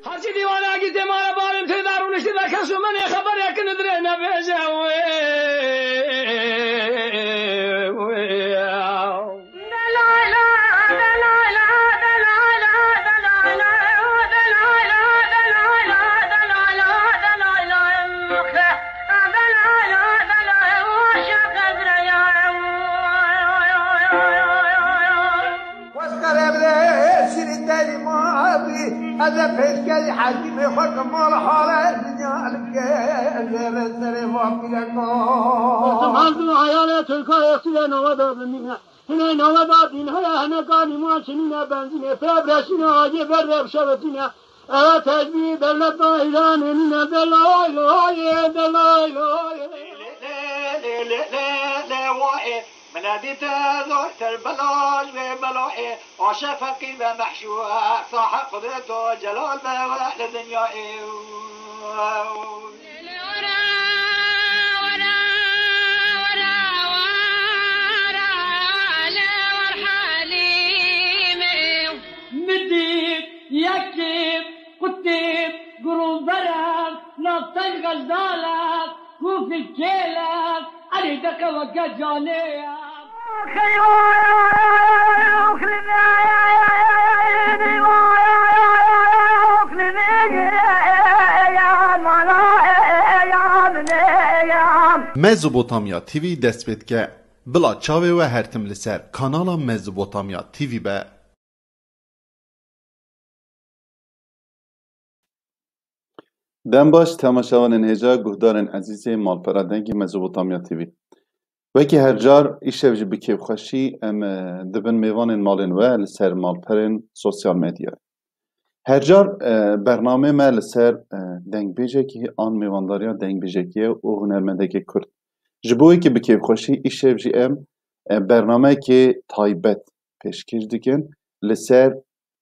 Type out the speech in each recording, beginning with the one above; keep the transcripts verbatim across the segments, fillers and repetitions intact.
Harcî dîwana gîtê mare barên tê de rûniştî de kes û menê xeber yekin dirê nebêje wê. Weskerê bile şîrîn derî mabî, ez ê pêşkerî hekîmê xwe ki mal hale dinya bike, ez ê rê serê van pîreka. Merdim hezm û heyalê Tirka yekî de nava da bimîne. Hinay nava da dîn heye, hene ganî man çinîne benzîne, pê breşîne, acê ber de bişevetîne. Ewe tecbî devleta Îranê nîne, delay lay, delay lay. Min dît zor ser bela ji vê belayê, aşe feqîr ve mehşûr, sahib qudret û celal be we li dinyayê. Min dît yekî qutî gurû berev, navtej xezala, kûfî kêle, Elî deke weke canê ye. Mezopotamya T V dest pê dike. Bila çavê we her tim li ser kanala Mezopotamya T V be. Dem baş, temaşevanên hêja, guhdarên ezîzê Malpera Dengê Mezopotamya T V. Wekî her car, îşev jî bi kêfxweşî em, e, dibin mêvanên malên we li ser malperên sosyal medyayê. Her car, e, bernamê me li ser, e, dengbêjekî an mêvandariya dengbêjekî ye û hunermendekê Kurd. Ji bo wekî bi kêfxweşî îşev jî em, e, bernameyekê taybet pêşkêş dikin li ser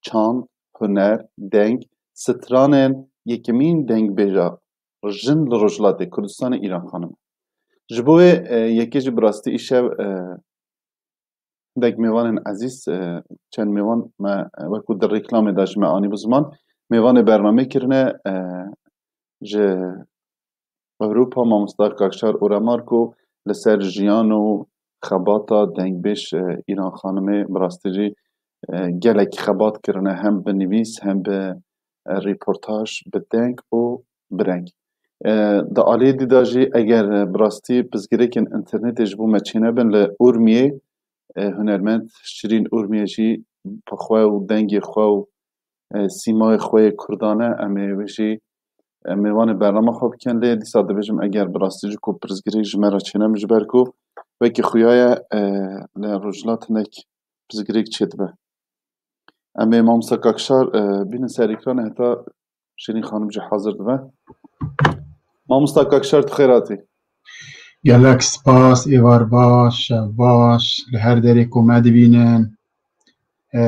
çand, huner, deng, stranên yekemîn dengbêja jin li Rojhilatê Kurdistanê Îran Xanim. Ji bo wê, e, yekê jî bi rastî îşev, e, hindek mêvanên ezîz, e, çend mêvan me, e, wekû di reklamê de ji me anî bi ziman. Mêvanê bernamê kirine, e, ji Ewropa, mamosta Kakşar Oremarko li ser jiyan û xebata dengbêj, e, Îran Xanimê bi rastî jî, e, gelekî xebat kirine hem bi nivîs hem bi, e, rîportaj, bi deng û bi reng. E, di aliyê dî de jî eger, e, bi rastî pirsgirêkên înternetê ji bo me çênebin li Urmiyê, e, hunermend Şirîn Urmiyê jî bi xwe û dengê xwe û, e, sîmayê xwe yê kurdane em ê wê jî, e, mêvanê bernama xwe bikin. Lê dîsa dibêjim eger bi rastî jî ku pirsgirêk ji me re çênebin ji ber ku wekî xuya ye, e, li Rojhilat hinek pirsgirêk çêdibe. Em ê mamosta Kakşar, e, bînin ser ekranê heta Şirîn Xanim jî hazir dibe. Mamosta Kakşar, tu xêr hatî. Gelek spas, êvar baş, şev baş, li her derê ku me dibînin, e,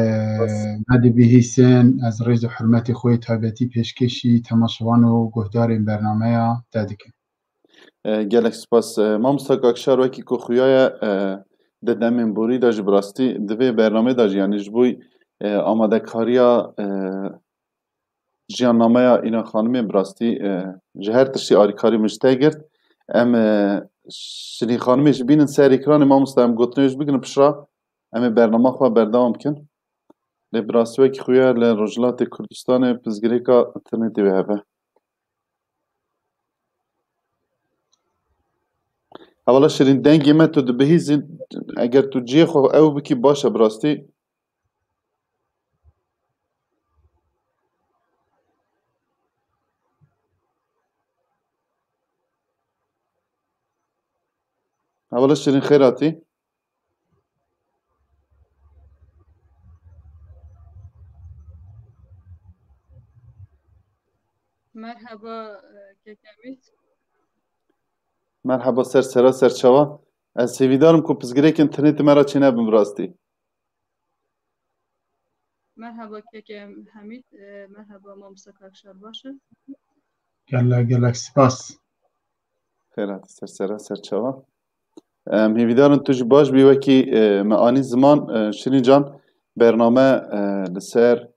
me dibihîsin, ez rêz û hurmetê xwe yê taybetî pêşkêşî temaşevan û guhdarên bernameya te dikim. E, gelek spas. E, mamosta Kakşar, wekî ku xuya ye, e, di demên borî de jî bi rastî di vê bernamê de jî, yanî ji bo, e, amadekariya, e, jiyannameya Înan Xanimê bi rastî, e, ji her tiştî alîkarî min ji te girt. Em, e, Şirîn Xanimê jî bînin ser ekranê, mamosta, em gotinê ji bigrin pişra. Em ê bernama xwe berdewam bikin. Lê bi rastî wekî xuya li Rojhilatê Kurdistanê pirsgirêka înternetê wê hebe. Hevala Şirîn, dengê me tu dibihîzî, eger tu cihê xwe ew bikî baş e bi rastî. Hevala Şirîn, xêr hatî. Merhaba, e, Kek Emît. Merhaba ser sera ser çawa. Ez hêvîdar im ku pirsgirêkên internetê me re çênebin bi rastî. Merhaba Kek Hemîd, e, merhaba Mamosta Kakşar, baş e? Gelek, gelek spas. Xêr hatî ser sera ser çawa. Em hêvîdar in tu jî baş bî, wekî, e, me anî ziman, e, Şirîn Can, bername, e, li ser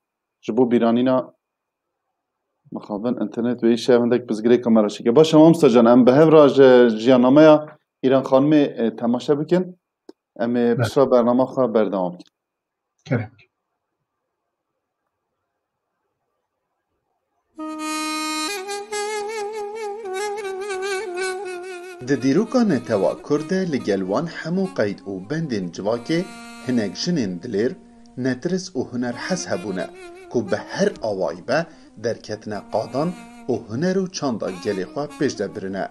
ji bo bîranîna mixabin internet wê îşev hindek pirsgirêka me re çêke. Baş e Mamosta Can, em bi hev re ji jiyannameya Îran Xanimê, e, temaşe bikin. Em ê Ber. pişta bernama xwe berdewam bikin. Kerem. Di dîroka netewa Kurd de li gel wan hemû qeyd û bendên civakê hinek jinên dilêr, netirs û hunerhez hebûne ku bi her awayî be derketine qadan û huner û çanda gelê xwe pêş de birine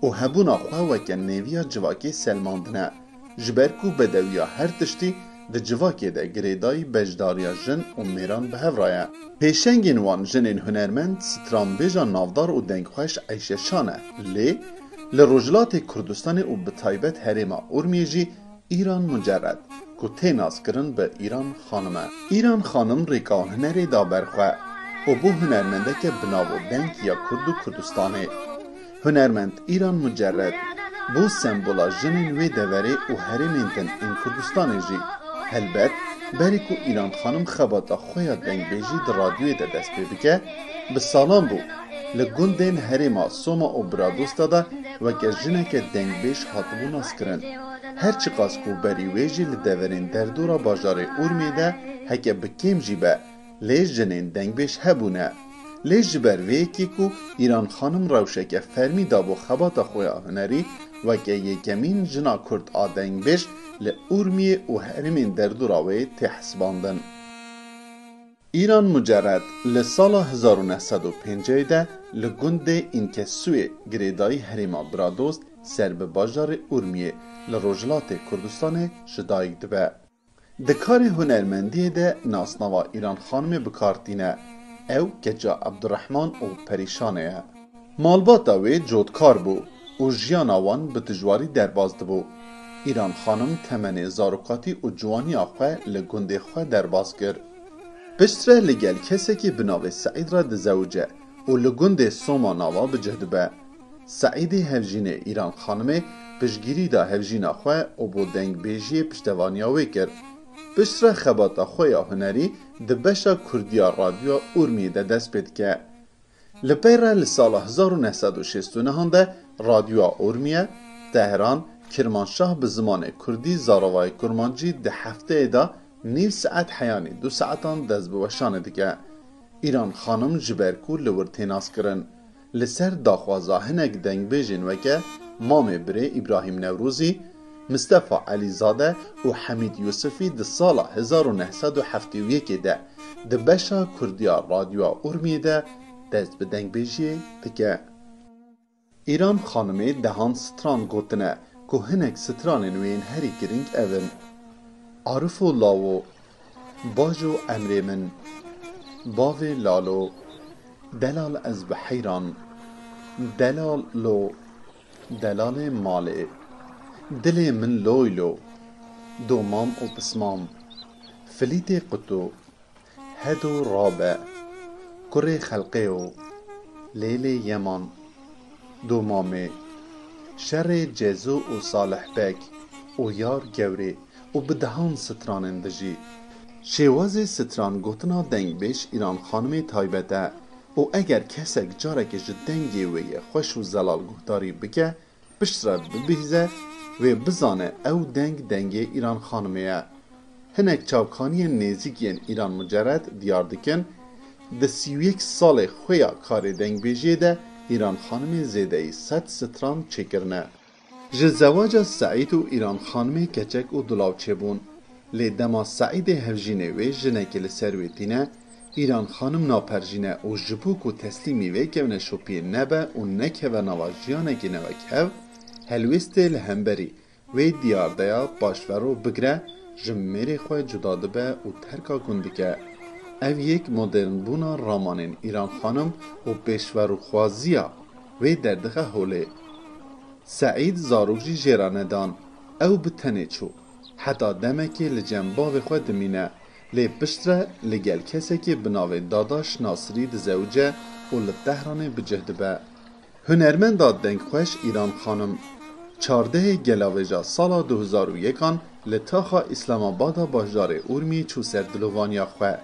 û hebûna xwe weke nêviya civakê selmandine. Ji ber ku bedewiya her tiştî di civakê de girêdayî beşdariya jin û mêran bi hev re ye. Pêşengên wan jinên hunermend, stranbêja navdar û dengxweş Eyşe Şan e, lê li Rojhilatê Kurdistanê û bi taybet herêma Urmiyê jî Îran Mucerred, ku tê naskirin bi Îran Xanim e. Îran Xanim rêka hunerê da ber xwe û bû hunermendeke bi nav û deng ya Kurd û Kurdistanê. Hunermend Îran Mucerred bû sembola jinên wê deverê û herêmên din ên Kurdistanê jî. Helbet, berî ku Îran Xanim xebata xwe ya dengbêjî di radyoyê de dest pê bike, bi salan bû li gundên herêma Soma û Bradosta de weke jineke dengbêj hatibû naskirin. Her çiqas ku berî wê jî li deverên derdora bajarê Urmiyê de heke bi kêm jî be, lê jinên dengbêj hebûne. Lê ji ber vê yekê ku Îran Xanim rewşeke fermî dabû xebata xwe ya hunerî, weke yekemîn jina Kurd a dengbêj li Urmiyê û herêmên derdora wê tê hesibandin. Îran Mucerred li sala hezar û neh sed û pêncî de li gundê Înkesuyê girêdayî herêma Bradost ser bi bajarê Urmiyê li Rojhilatê Kurdistanê ji dayik dibe. Di karê hunermendiyê de nasnava Îran Xanimê bi kar tîne. Ew keça Ebdurrehman û Perîşanê ye. Malbata wê cotkar bû û jiyana wan bi tijwarî derbas dibû. Îran Xanim temenê zarokatî û ciwaniya xwe li gundê xwe derbas kir. Piştre li gel kesekî bi navê Seîd re dizewice û li gundê Soma nava bi cih dibe. Seîdê hevjînê Îran Xanimê piştgirî da hevjîna xwe û bo dengbêjiyê piştevaniya wê kir. Piştre xebata xwe ya hunerî di beşa kurdî ya Radyoya Urmiyê de dest pê dike. Li pey re li sala hezar û neh sed û şêst û neh de Radyoya Urmiye, Tehran, Kirmanşah bi zimanê kurdî, zaravayê kurmancî di hefteyê de nîv saet heyanî du saetan dest bi weşanê dike. Îran Xanim ji ber ku li wir tê naskirin, li ser daxwaza hinek dengbêjên weke Mamê Birê Îbrahîm Newrozî, Mistefa Elîzade û Hemîd Yûsifî di sala hezar û neh sed û heftê û yekê de di beşa kurdî ya Radyoya Urmiyê de dest bi dengbêjiyê dike. Îran Xanimê dehan stran gotine ku hinek stranên wê yên herî girîng ev in: Arif û Lawo, Bajo emrê min, Bavê Lalo, Delal ez bi heyran, Delal lo, Delalê malê, Dilê min loy lo, Domam û pismam, Filîtê quto, Hedo rabe, Kurê xelqê yo, Lêlê Yeman, Domamê, Şerê Cezo û Salih Beg û Yar Gewrê û bi dehan stranên di jî. Şêwazê stran gotina dengbêj Îran Xanimê taybet e û eger kesek careke ji dengê wê yê xweş û zelal guhdarî bike, piştre bibihîze, wê bizane ew deng dengê Îran Xanimê ye. Hinek çavkaniyên nêzîk yên Îran Mucerred diyar dikin, di sî û yek salê xwe ya karê dengbêjiyê de Îran Xanimê zêdeyî sed stran çêkirine. Ji zewaca Seîd û Îran Xanimê keçek û dulav çêbûn. Lê dema Seîdê hevjînê wê jinekê li ser wê tîne, Îran Xanim naperjîne û ji bo ku teslîmî vê kevneşopiyê nebe û nekeve nava jiyanekî newekhev, helwêstê li hemberî wê diyardeya paşvero bigre, ji mêrê xwe cuda dibe û terka gund dike. Ev yek modernbûna ramanên Îran Xanim û pêşverûxwaziya wê derdixe holê. Seîd zarok jî jê re nedan, ew bi tenê çû. Heta demekê li cem bavê xwe dimîne, lê piştre li gel kesekê bi navê Dadaş Nasirî dizewice û li Tehranê bi cih dibe. Hunermenda dengxweş Îran Xanim, çardehê Gelavêja sala du hezar û yekan li taxa Îslamabada bajarê Urmiyê çû ser dilovaniya xwe.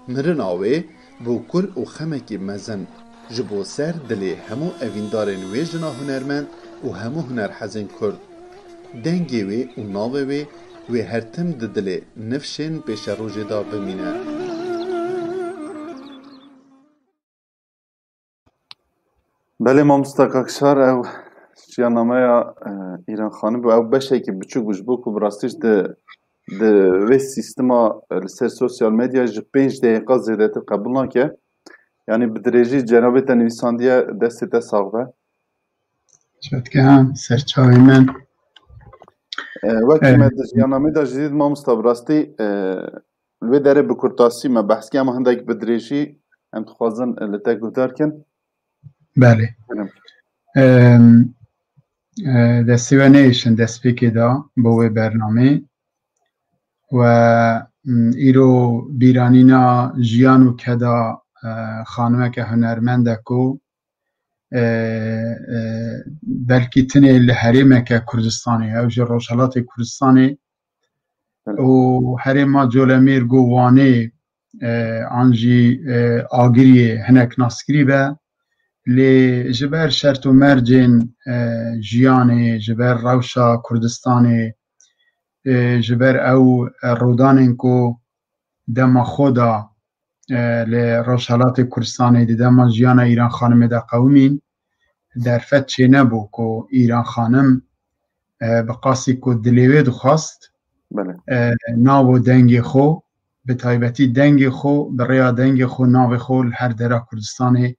Mirina wê bû kul û xemekî mezin ji bo ser dilê hemû evîndarên wê jina hunermend û hemû hunerhezên Kurd. Dengê wê û navê wê, wê her tim di dilê nifşên pêşerojê de bimîne. Belê mamosta Kakşar, ew jiyannameya, e, Îran Xanim bû. Ew beşekî biçûk bû, ji bo ku bi rastî jî di, di vê sîstema, e, li ser sosyal medya ji pênc deqîqa zêdetir qebûl nake. Yanî bi dirêjî cenabê te nivîsandiye, destê te sax be. Çetke ha, serçavê min. E, wekî E, me di jiyannamê de jî dît mamosta, bi rastî, e, li vê derê bi kurtasî me behs kir, ama hindek bi dirêjî em dixwazin, e, li te guhdar kin. Belê. Em, e, destê we neyêşin destpêkê de bo wê bernamê. We, m, îro bîranîna jiyan û keda, e, xanimeke hunermendek ku, e, e, belkî tinê li herêmeke Kurdistanê, ew jî Rojhelatê Kurdistanê Belê. û herêma Colemêrg û Wanê, e, an jî, e, Agiriyê hinek naskirî be. Lê ji ber şert û mercên, e, jiyanê, ji ber rewşa Kurdistanê, e, ji ber ew, e, rûdanên ku dema xwe de, e, li Rojhelatê Kurdistanê di dema jiyana Îran Xanimê de qewimîn, derfet çênebû ku Îran Xanim, e, bi qasî ku dilê wê dixwast, Belê. e, nav û dengê xwe, bi taybetî dengê xwe, bi rêya dengê xwe, navê xwe li her dera Kurdistanê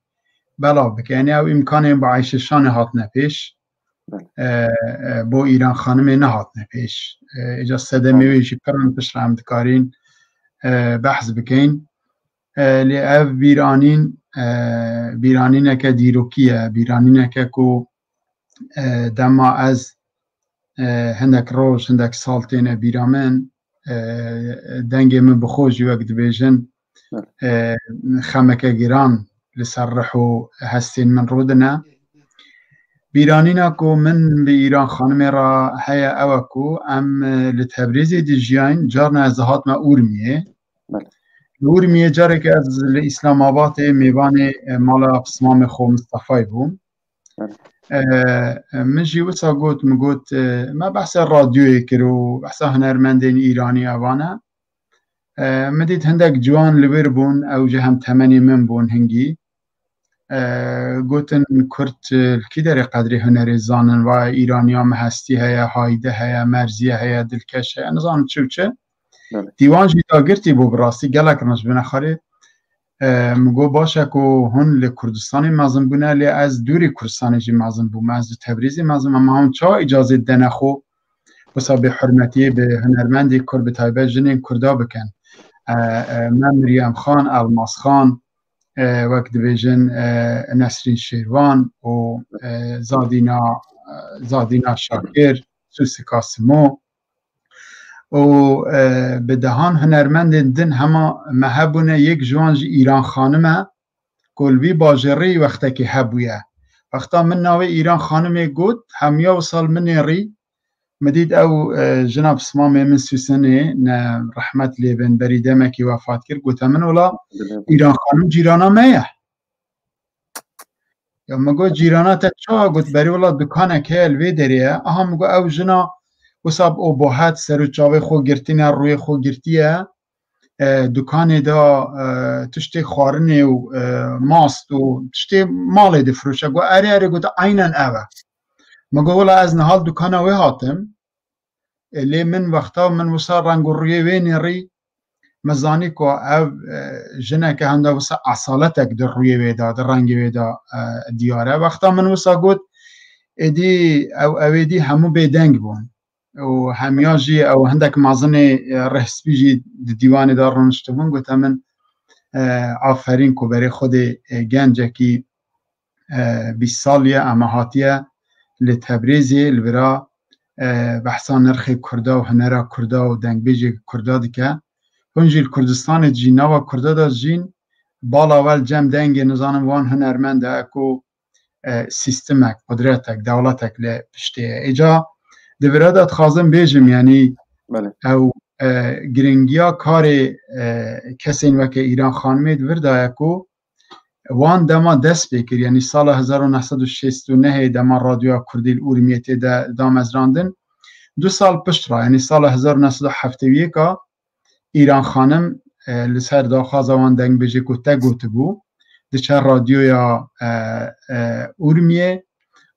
belav bike. Yanî ew îmkanên bi Ayşe Şanê hatine pêş. Belê. E, e, bo Îran Xanimê nehatine pêş. E, îca sedemê Tamam. wê jî pir in, piştre em dikarîn, e, behs bikeyn. E, lê ev bîranîn, e, bîranîneke dîrokî ye, bîranîneke ku, e, dema ez, e, hindek roj, hindek sal têne bîra min, e, dengê min bi xwe jî wek dibêjin, Evet. e, xemeke giran li ser rih û hestên min rûdine. Bîranîna ku min bi Îran Xanimê re heye ew e ku em, e, li Tebrîzê dijiyayn, carna ez dihatime Urmiyê. Evet. Li Urmiyê careke ez li Îslamabadê mêvanê, e, mala pismamê xwe Mistefayê bûm. Evet. E, e, min jî wisa got, min got, e, me behsa radyoyê kir û behsa hunermendên Îranî evan e. E, min dît hindek ciwan li wir bûn, ew jî hem temenê min bûn hingî. E, gotin, Kurd, e, li kî derê qedrê hunerê zanin, va Îraniya me hestî heye, hayde heye, merziye heye, dilkeş heye, nizanim çi û çi. Belê. Dîwan jî dagirtî bû, bi rastî gelek rind ji binexarê. E, min got, baş e ku hûn li Kurdistanê mezin bûne, lê ez dûrî Kurdistanê jî mezin bûme, ez li Tebrîzê mezin bûme, hûn çawa îcazê dene xwe wisa bêhurmetiyê bi hunermendê Kurd, bi taybet jinên Kurda bikin? E, e, me Meryem Xan, Elmas Xan, e, wek dibêjin, e, Nesrîn Şêrvan û, e, Zadîna, e, Zadîna Şakir, Sûsika Simo û, e, bi dehan hunermendên din hema me hebûne, yek ji wan jî Îran Xanim e, ku li vî bajêrî wextekê hebûye. Wexta min navê Îran Xanimê got, hemiya wisa li min nêrî, min dît ew, e, jina pismamê min Sûsinê, ne rehmet lê bin, berî demekî wefat kir, gote min, wela Îran Xanim cîrana me ye. Ya min got, cîrana te çawa? Got, berî wela dukanek heye li vê derê ye. Aha, min got, ew jina wisa bi obohet ser û çavê xwe girtîne, rûyê xwe girtiye. E, dukanê de, e, tiştê xwarinê û, e, mast û tiştê malê difiroşe. Got, erê, erê, got, aynen ev e. Min got, wela ez niha li dukana wê hatim. E, lê min wexta min wisa reng û rûyê wê nêrî, min zanî ku ev, e, jineke henda wisa esaletek di rûyê wê de, di rengê wê de, e, diyar e. Wexta min wisa got, êdî ew, ew êdî hemû bêdeng bûn. Û hemiya jî ew hindek mezinê, e, rihspî jî di dîwanê de rûniştibûn, gote min, e, aferîn ku berê xwedê, e, gencekî, e, bîst salî ye, ama hatiye li Tebrêzê li vira, e, behsa nirxê Kurda û hunera Kurda û dengbêjê Kurda dike. Hûn jî li Kurdistanê jî nava Kurda de jîn, bala we li cem dengê nizanim wan hunermend e ku, e, sîstemek, qudretek, dewletek li piştê ye. Êca di vira de dixwazim bêjim, yanî Belê. ew, e, giringiya karê, e, kesên weke Îran Xanimê di vir de ye ku wan dema dest pê kir, yanî sala hezar û neh sed û şêst û nehê dema Radyoya Kurdî li Urmiyetê de damezrandin, du sal pişt re, yanî sala hezar û neh sed û heftê û yek a Îran Xanim, e, li ser daxwaza wan dengbêjê ku te gotibû, diçe radyoya, e, e, Urmiyê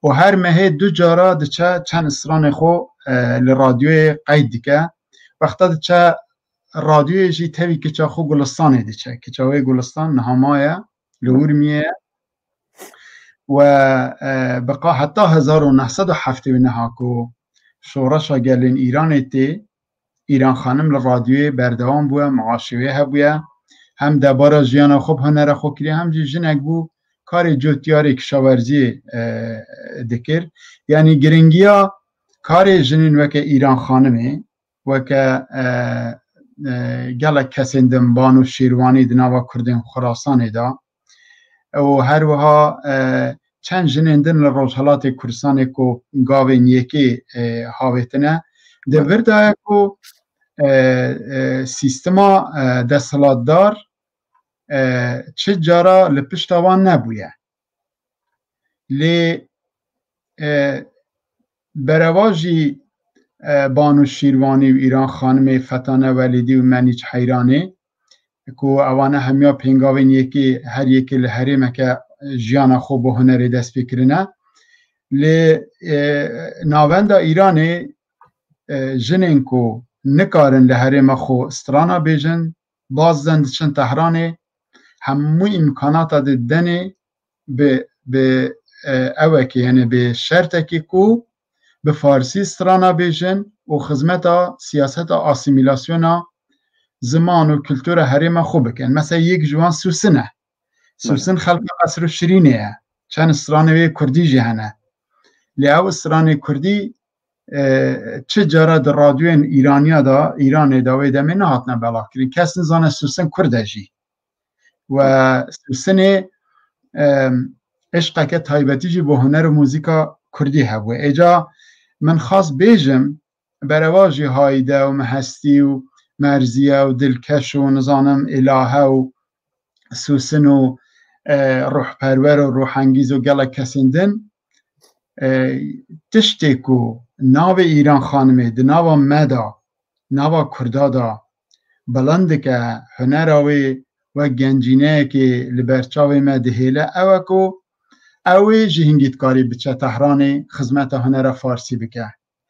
û her mehê du cara diçe çend stranê xwe, e, li radyoyê qeyd dike. Wexta diçe radyoyê jî tevî kiça xwe Gulistanê diçe. Kiça wê Gulistan niha maye, li Urmiyê ye. We, e, bi qa-, heta hezar û neh sed û heftê û neh ku şoreşa gelên Îranê tê, Îran Xanim li radyoyê berdewam bûye, maaşê wê hebûye. Hem debara jiyana xwe bi hunera xwe kiriye, hem jî jinek bû, karê cotyarê kişawerziyê, e, dikir. Yanî giringiya karê jinên weke Îran Xanimê, weke, e, e, gelek kesên din, Banu Şîrwanî di nava Kurdên Xurasanê de, û her wiha, e, çend jinên din li Rojhelatê Kurdistanê ku gavên yekê, e, havêtine. Di vir de ye ku, e, e, sîstema, e, desthilatdar, e, çi cara li pişta wan nebûye. Lê, e, berevajî, e, Banu Şîrwanî û Îran Xanimê, Fetane Welîdî û Menîç Heyranê, ku ewane hemiya pêngavên yekê, her yekê li herêmeke jiyana xwe bo hunerê dest pê kirine. Lê, e, navenda Îranê, e, jinên ku nikarin li herêma xwe strana bêjin, baz den diçin Tehranê, hemû îmkanata dê denê bi, bi, e, ewekê, yani bi şertekê ku bi farsî strana bêjin û xizmeta siyaseta asîmîlasyona ziman û kultura herêma xwe bikin. Mesela yek ji wan Sûsin e. Sûsin xelka Qesr û Şirînê ye. Çend stranê wê kurdî jî hene. Lê ew stranê kurdî, e, çi cara di radyoyên Îraniya de, Îranê de wê demê nehatine belavkirin. Kes nizane Sûsin kurd e jî. We Sûsinê, e, eşqeke taybetî jî bo huner û muzîka kurdî hebû. Êca min xwest bêjim, berevajî Hayde û Mehestî û Merziye û Dilkeş û nizanim Îlahe û Sûsin û, e, Ruhperwer û Ruhengîz û gelek kesên din, e, tiştê ku navê Îran Xanimê di nava me de, nava Kurda de bilind dike, hunera wê wek gencîneyekê li ber çavê me dihêle, ew e ku ew ê jî hingî dikarî biçe Tehranê xizmeta hunera farsî bike.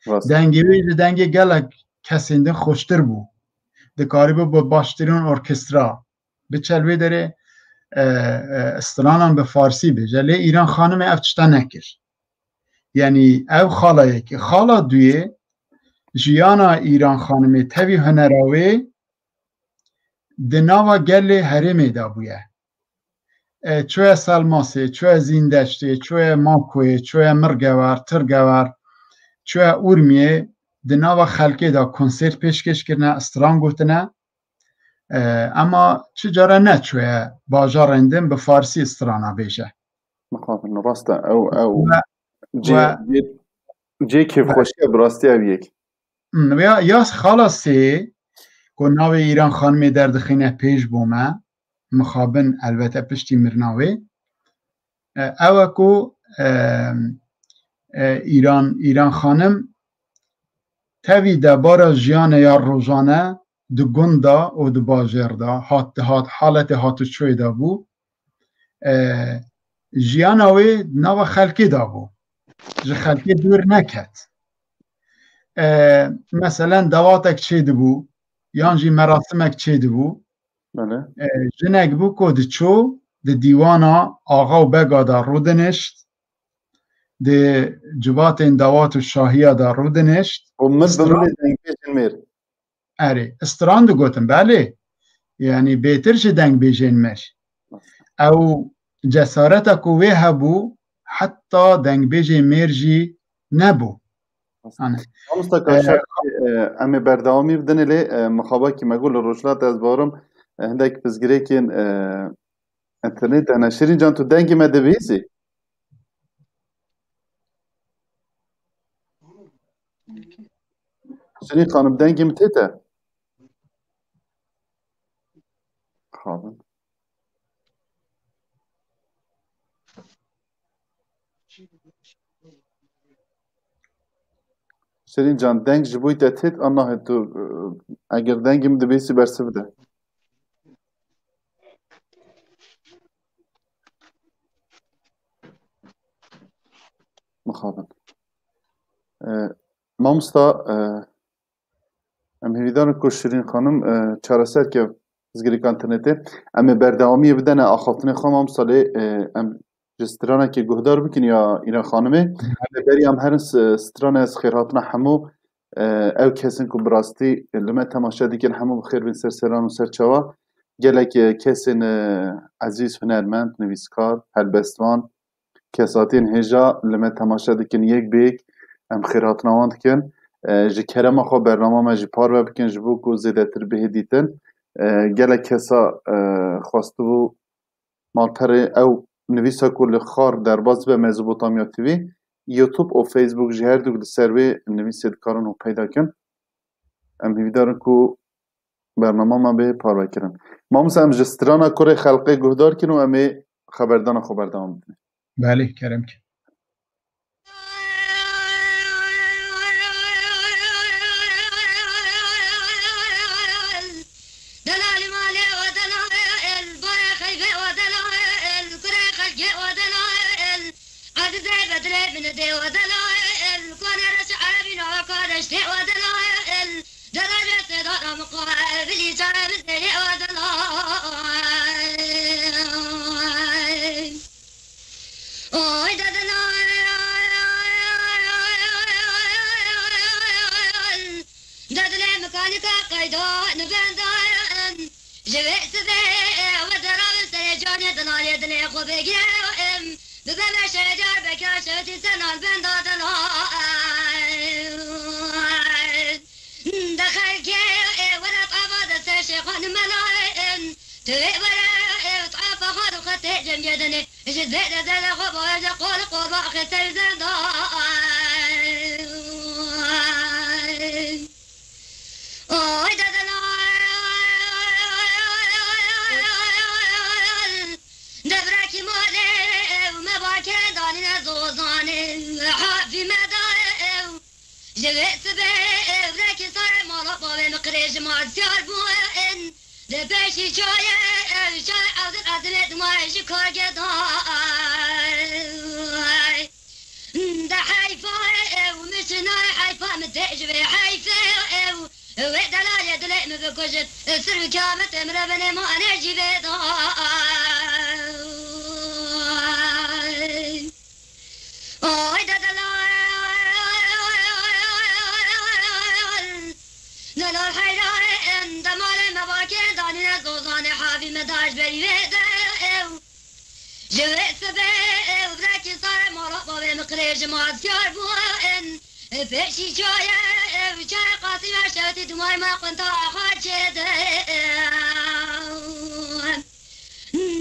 Rast. Dengê wê ji dengê gelek kesên din xweştir bû. Dikarîbû bi baştirîn orkestra biçe li wê derê, e, e, stranan bi farsî bêje. Lê Îran Xanimê ev tişta nekir. Yanî ev xala yekê. Xala duyê, jiyana Îran Xanimê tevî hunera wê di nava gelê herêmê de bûye. E, çûye Selmasê, çûye Zîndeştê, çûye Makoyê, çûye Mirgewer, Tirgewer, çûye Urmiyê, di nava xelkê de konsert pêşkêş kirine, stran gotine. E, ema çi cara neçûye bajarên din bi farsî strana bêje. Mixabin, rast e. Ew, ew We, cê, we cê, cê kêfxweşiye bi rastî ev yek. Hmm, ya, ya xala sê ku navê Îran Xanimê derdixîne pêş bo me, mixabin elbete piştî mirina wê. E, ew e ku, e, e, Îran, Îran Xanim tevî debara jiyane ya rojane di gund de û di bajêr de hat, dihat, haletê hat û çûyê de bû. E, jiyana wê nava xelkê de bû. Ji xelkê dûr neket. E, meselen dawatek çêdibû, yan jî merasimek çêdibû. Belê. E, jinek bû ku diçû di dîwana axa û bega de rûdinişt, di civatên dawat û şahiya de rûdinişt. Û min bi Stran- min ê dengê jinmêr. Erê, stran digotin, belê. yanî bêtir ji dengbêjên me jî. Ew cesareta ku wê hebû, heta dengbêjê mêr jî nebû. Ane. Mamosta Kaşar, e, em ê berdewamî bidin lê, e, mixabekî me got li Rojhilat ez barim, e, hindek pirsgirêkên, e, înternetê hene. Şirîn can, tu dengê me dibihîzî? Şirîn xanim, dengê min tê te? Xalim. Şirîn can, deng ji bo te têt an nahê tu, e, eger dengê min dibihîzî bersiv de. Mixabin. E, mamosta, e, em hêvîdar in ku Şirîn xanim, e, çareser ke pirsgirêka înternetê. Em ê berdewamiyê bidene axaftinê xwe mamosta lê, e, em ji stranekê guhdar bikin ya Îran xanimê. Lê berî em herin s-, stranê ez xêrhatina hemû, e, ew kesên ku bi rastî li me temaşe dikin hemû bi xêr bin ser seran û ser çawa. Gelek, e, kesên, e, ezîz, hunermend, nivîskar, helbestvan, kesatiyên hêja li me temaşe dikin yek bi yek. Em xêrhatina wan dikin. E, ji kerema xwe bernama me jî parve bikin ji bo ku zêdetir bihê dîtin. E, gelek kesa, e, xwestibû malperê ew nivîsa ku li xar derbas dibe Mezopotamya T V, YouTube û Facebook jî her du li ser wê nivîsê dikarin û peyda kin. Em hîvîdar in ku bernama me bê parvekirin. Mamoste, em ji strana kurê xelqê guhdar kin û em ê xeberdana xwe berdewam bidin. Belê, kerem kin. Delal male o delal, bare xeybe o delal, kure xelke o delal, azize bedre min de o delal, kone reş erebî nava kardeş de o delal, delal se da muqabil çare min de o delal. Oy dadın oy, dadile mekanika qayda nibenden. Ji vê sibê we deravin serê canê dilalê dilê xwe bigirem. Bibe me şecar beka şewtî senan ben dadin. De xelkê, e, were tava de ser şêxan melayen. Tu wê were, e, tafa xwe di xwe tê cem yedinê. Ji zêde zêde xwe baye de qol qol baxê ser zenda. Oy dedelan. Devrekî malê ew me bakê danîne zozanê. Hafî me da ew. Ji vê sibê evrekî sar mala bavê min qirêj ma siyar bûn. Li pêşî çayê ev çay Evdil Ezimê duma ji kargê da. De heyfa ew min çi nayê heyfa min tê ji vê heyfê ew. Wê delalê dilê min bikujin. Sir û kâmetê min re binê ma ne jî vê da. Oy dedelan. Delal heyran, demalê me bakê danîne zozanê havî me daş berî vê de ew. Ji wê sibê ew brekî sar mala bavê min qirêj ma siyar bûn. Pêşî çaye ew çay qasî me şewtî dumay me qunta xwe çê de.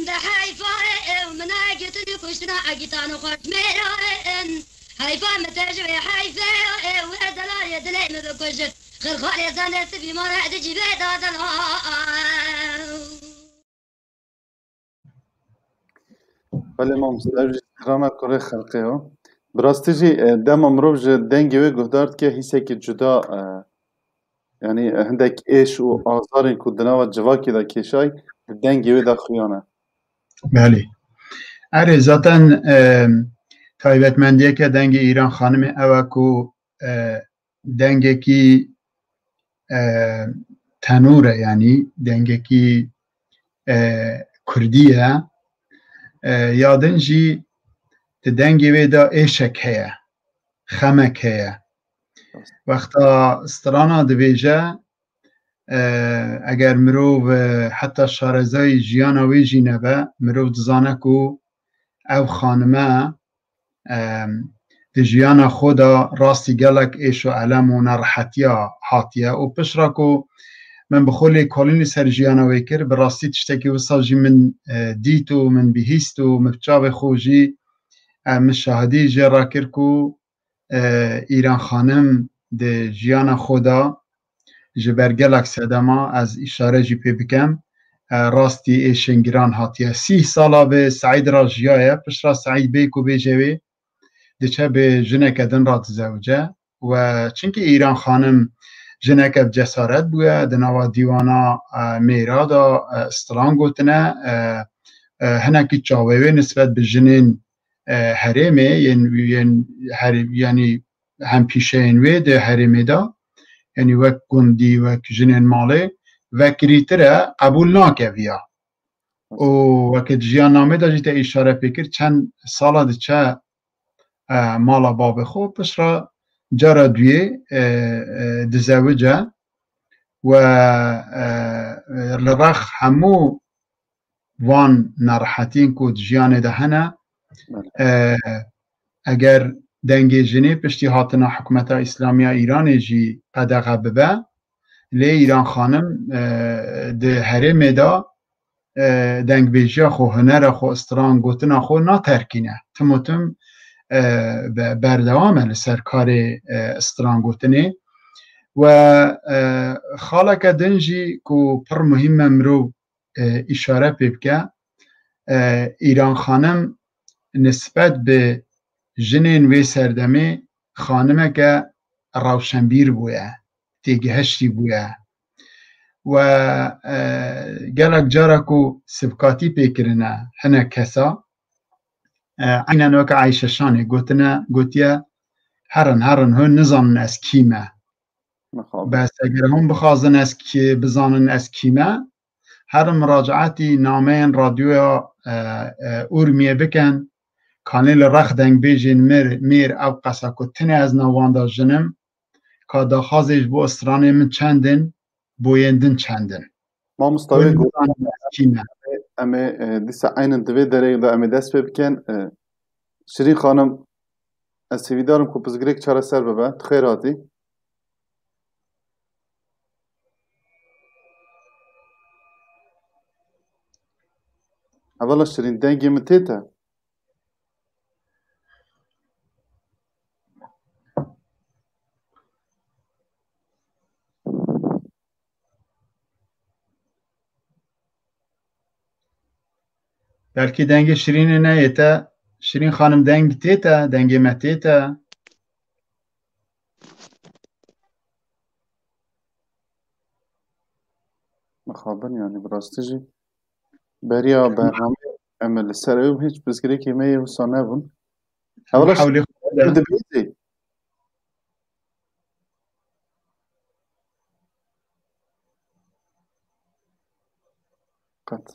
De heyfa ew mina girtin û kuştina egîtan û xweş mêra in. Heyfa min te ji wê heyfê ew wê delalê dilê min bikujin. Xirxalê zane sibî ma re di cîvê da delal. Belê mamoste, ev jî strana kurê xelqê yo. Bi rastî jî, e, dema mirov ji dengê wê guhdar dike hîsekî cuda, e, yanî, e, hindek êş û azarên ku di nava civakê de kêşay, di dengê wê de xuya ne. Belê. Erê, zaten, e, taybetmendiyeke dengê Îran Xanimê ew e ku, e, dengekî, e, tenûr e, yanî dengekî, e, kurdî ye. E, ya din jî di dengê wê de êşek heye, xemek heye. Wexta strana dibêje, E, eger mirov, e, heta şarezayî jiyana wê jî nebe, mirov dizane ku ev xanime, e, di jiyana xwe de rastî gelek êş û elem û nerehetiya hatiye û piştre ku min bi xwe lêkolîn li ser jiyana wê kir, bi rastî tiştekî wisa jî min, e, dît û min bihîst û min bi çavê xwe jî, e, min şahidî jê re kir ku, e, Îran Xanim di jiyana xwe de ji ber gelek sedema, ez îşare jî pê bikem, e, rastî êşên giran hatiye. Sîh sala bi Seîd re jiyaye, piştre Seîd bê ku bêje wê, diçe bi jineke din re dizewice. We çimkî Îran Xanim jineke bi cesaret bûye, di nava dîwana, e, mêra de, e, stran gotine, e, e, hinekî çavê wê nisbet bi jinên, e, herêmê, yên, yên her-, yanî hempîşeyên wê di herêmê de, yanî wek gundî, wek jinên malê, vekirîtir e, qebûl nake viya. Û weke di jiyannamê de jî te îşare pê kir, çend sala diçe, e, mala babê xwe, piştre cara duyê, e, e, dizewice we, e, e, li rex hemû van nerehetiyên ku di jiyanê de hene, Belê. e, eger dengê jinê piştî hatina hikûmeta Îslamiya Îranê jî qedexe bibe, lê Îran Xanim, e, di herêmê de, e, dengbêjiya xwe, hunera xwe, stran gotina xwe naterkîne. Tim û tim, e, be-, berdewam e li ser karê, e, stran gotinê. We, e, xaleke din jî ku pir muhîm e mirov, e, îşare pê bike, e, Îran Xanim nisbet bi jinên wê serdemê xanimeke rewşenbîr bûye, têgihiştî bûye. We, e, gelek cara ku sibkatî pê kirine hinek kesa, e, eynen weke Eyşe Şanê gotine, gotiye, herin, herin, hûn nizanin ez kî me. Mixabin. Bes eger hûn bixwazin ez kî, bizanin ez kî me, herin muracaetî nameyên radyoya, e, e, Urmiyê bikin, kanê li rex dengbêjên mir, mêr ew qesa ku tinê ez nav wan de jinim, ka daxwazê ji bo stranê min çend in, bo yên din çend in. Mamosta wê Hûn got, nizanin ez kî me. Em ê, e, dîsa eynin di vê derê de em ê dest pê bikin. E, Şirîn Xanim, ez hêvîdar im ku pirsgirêk çareser bibe. Tu xêr hatî. Hevala Şirîn, dengê min tê te? Belkî dengê Şirînê neyê te. Şirîn Xanim, deng tê te, dengê me tê te. Mixabin, yanî bi rastî jî beriya bernameyê em li ser ew hîç pirsgirêkê me yê wisa nebûn. Hevala Hewlê xwe de. Dibêjî. Qet.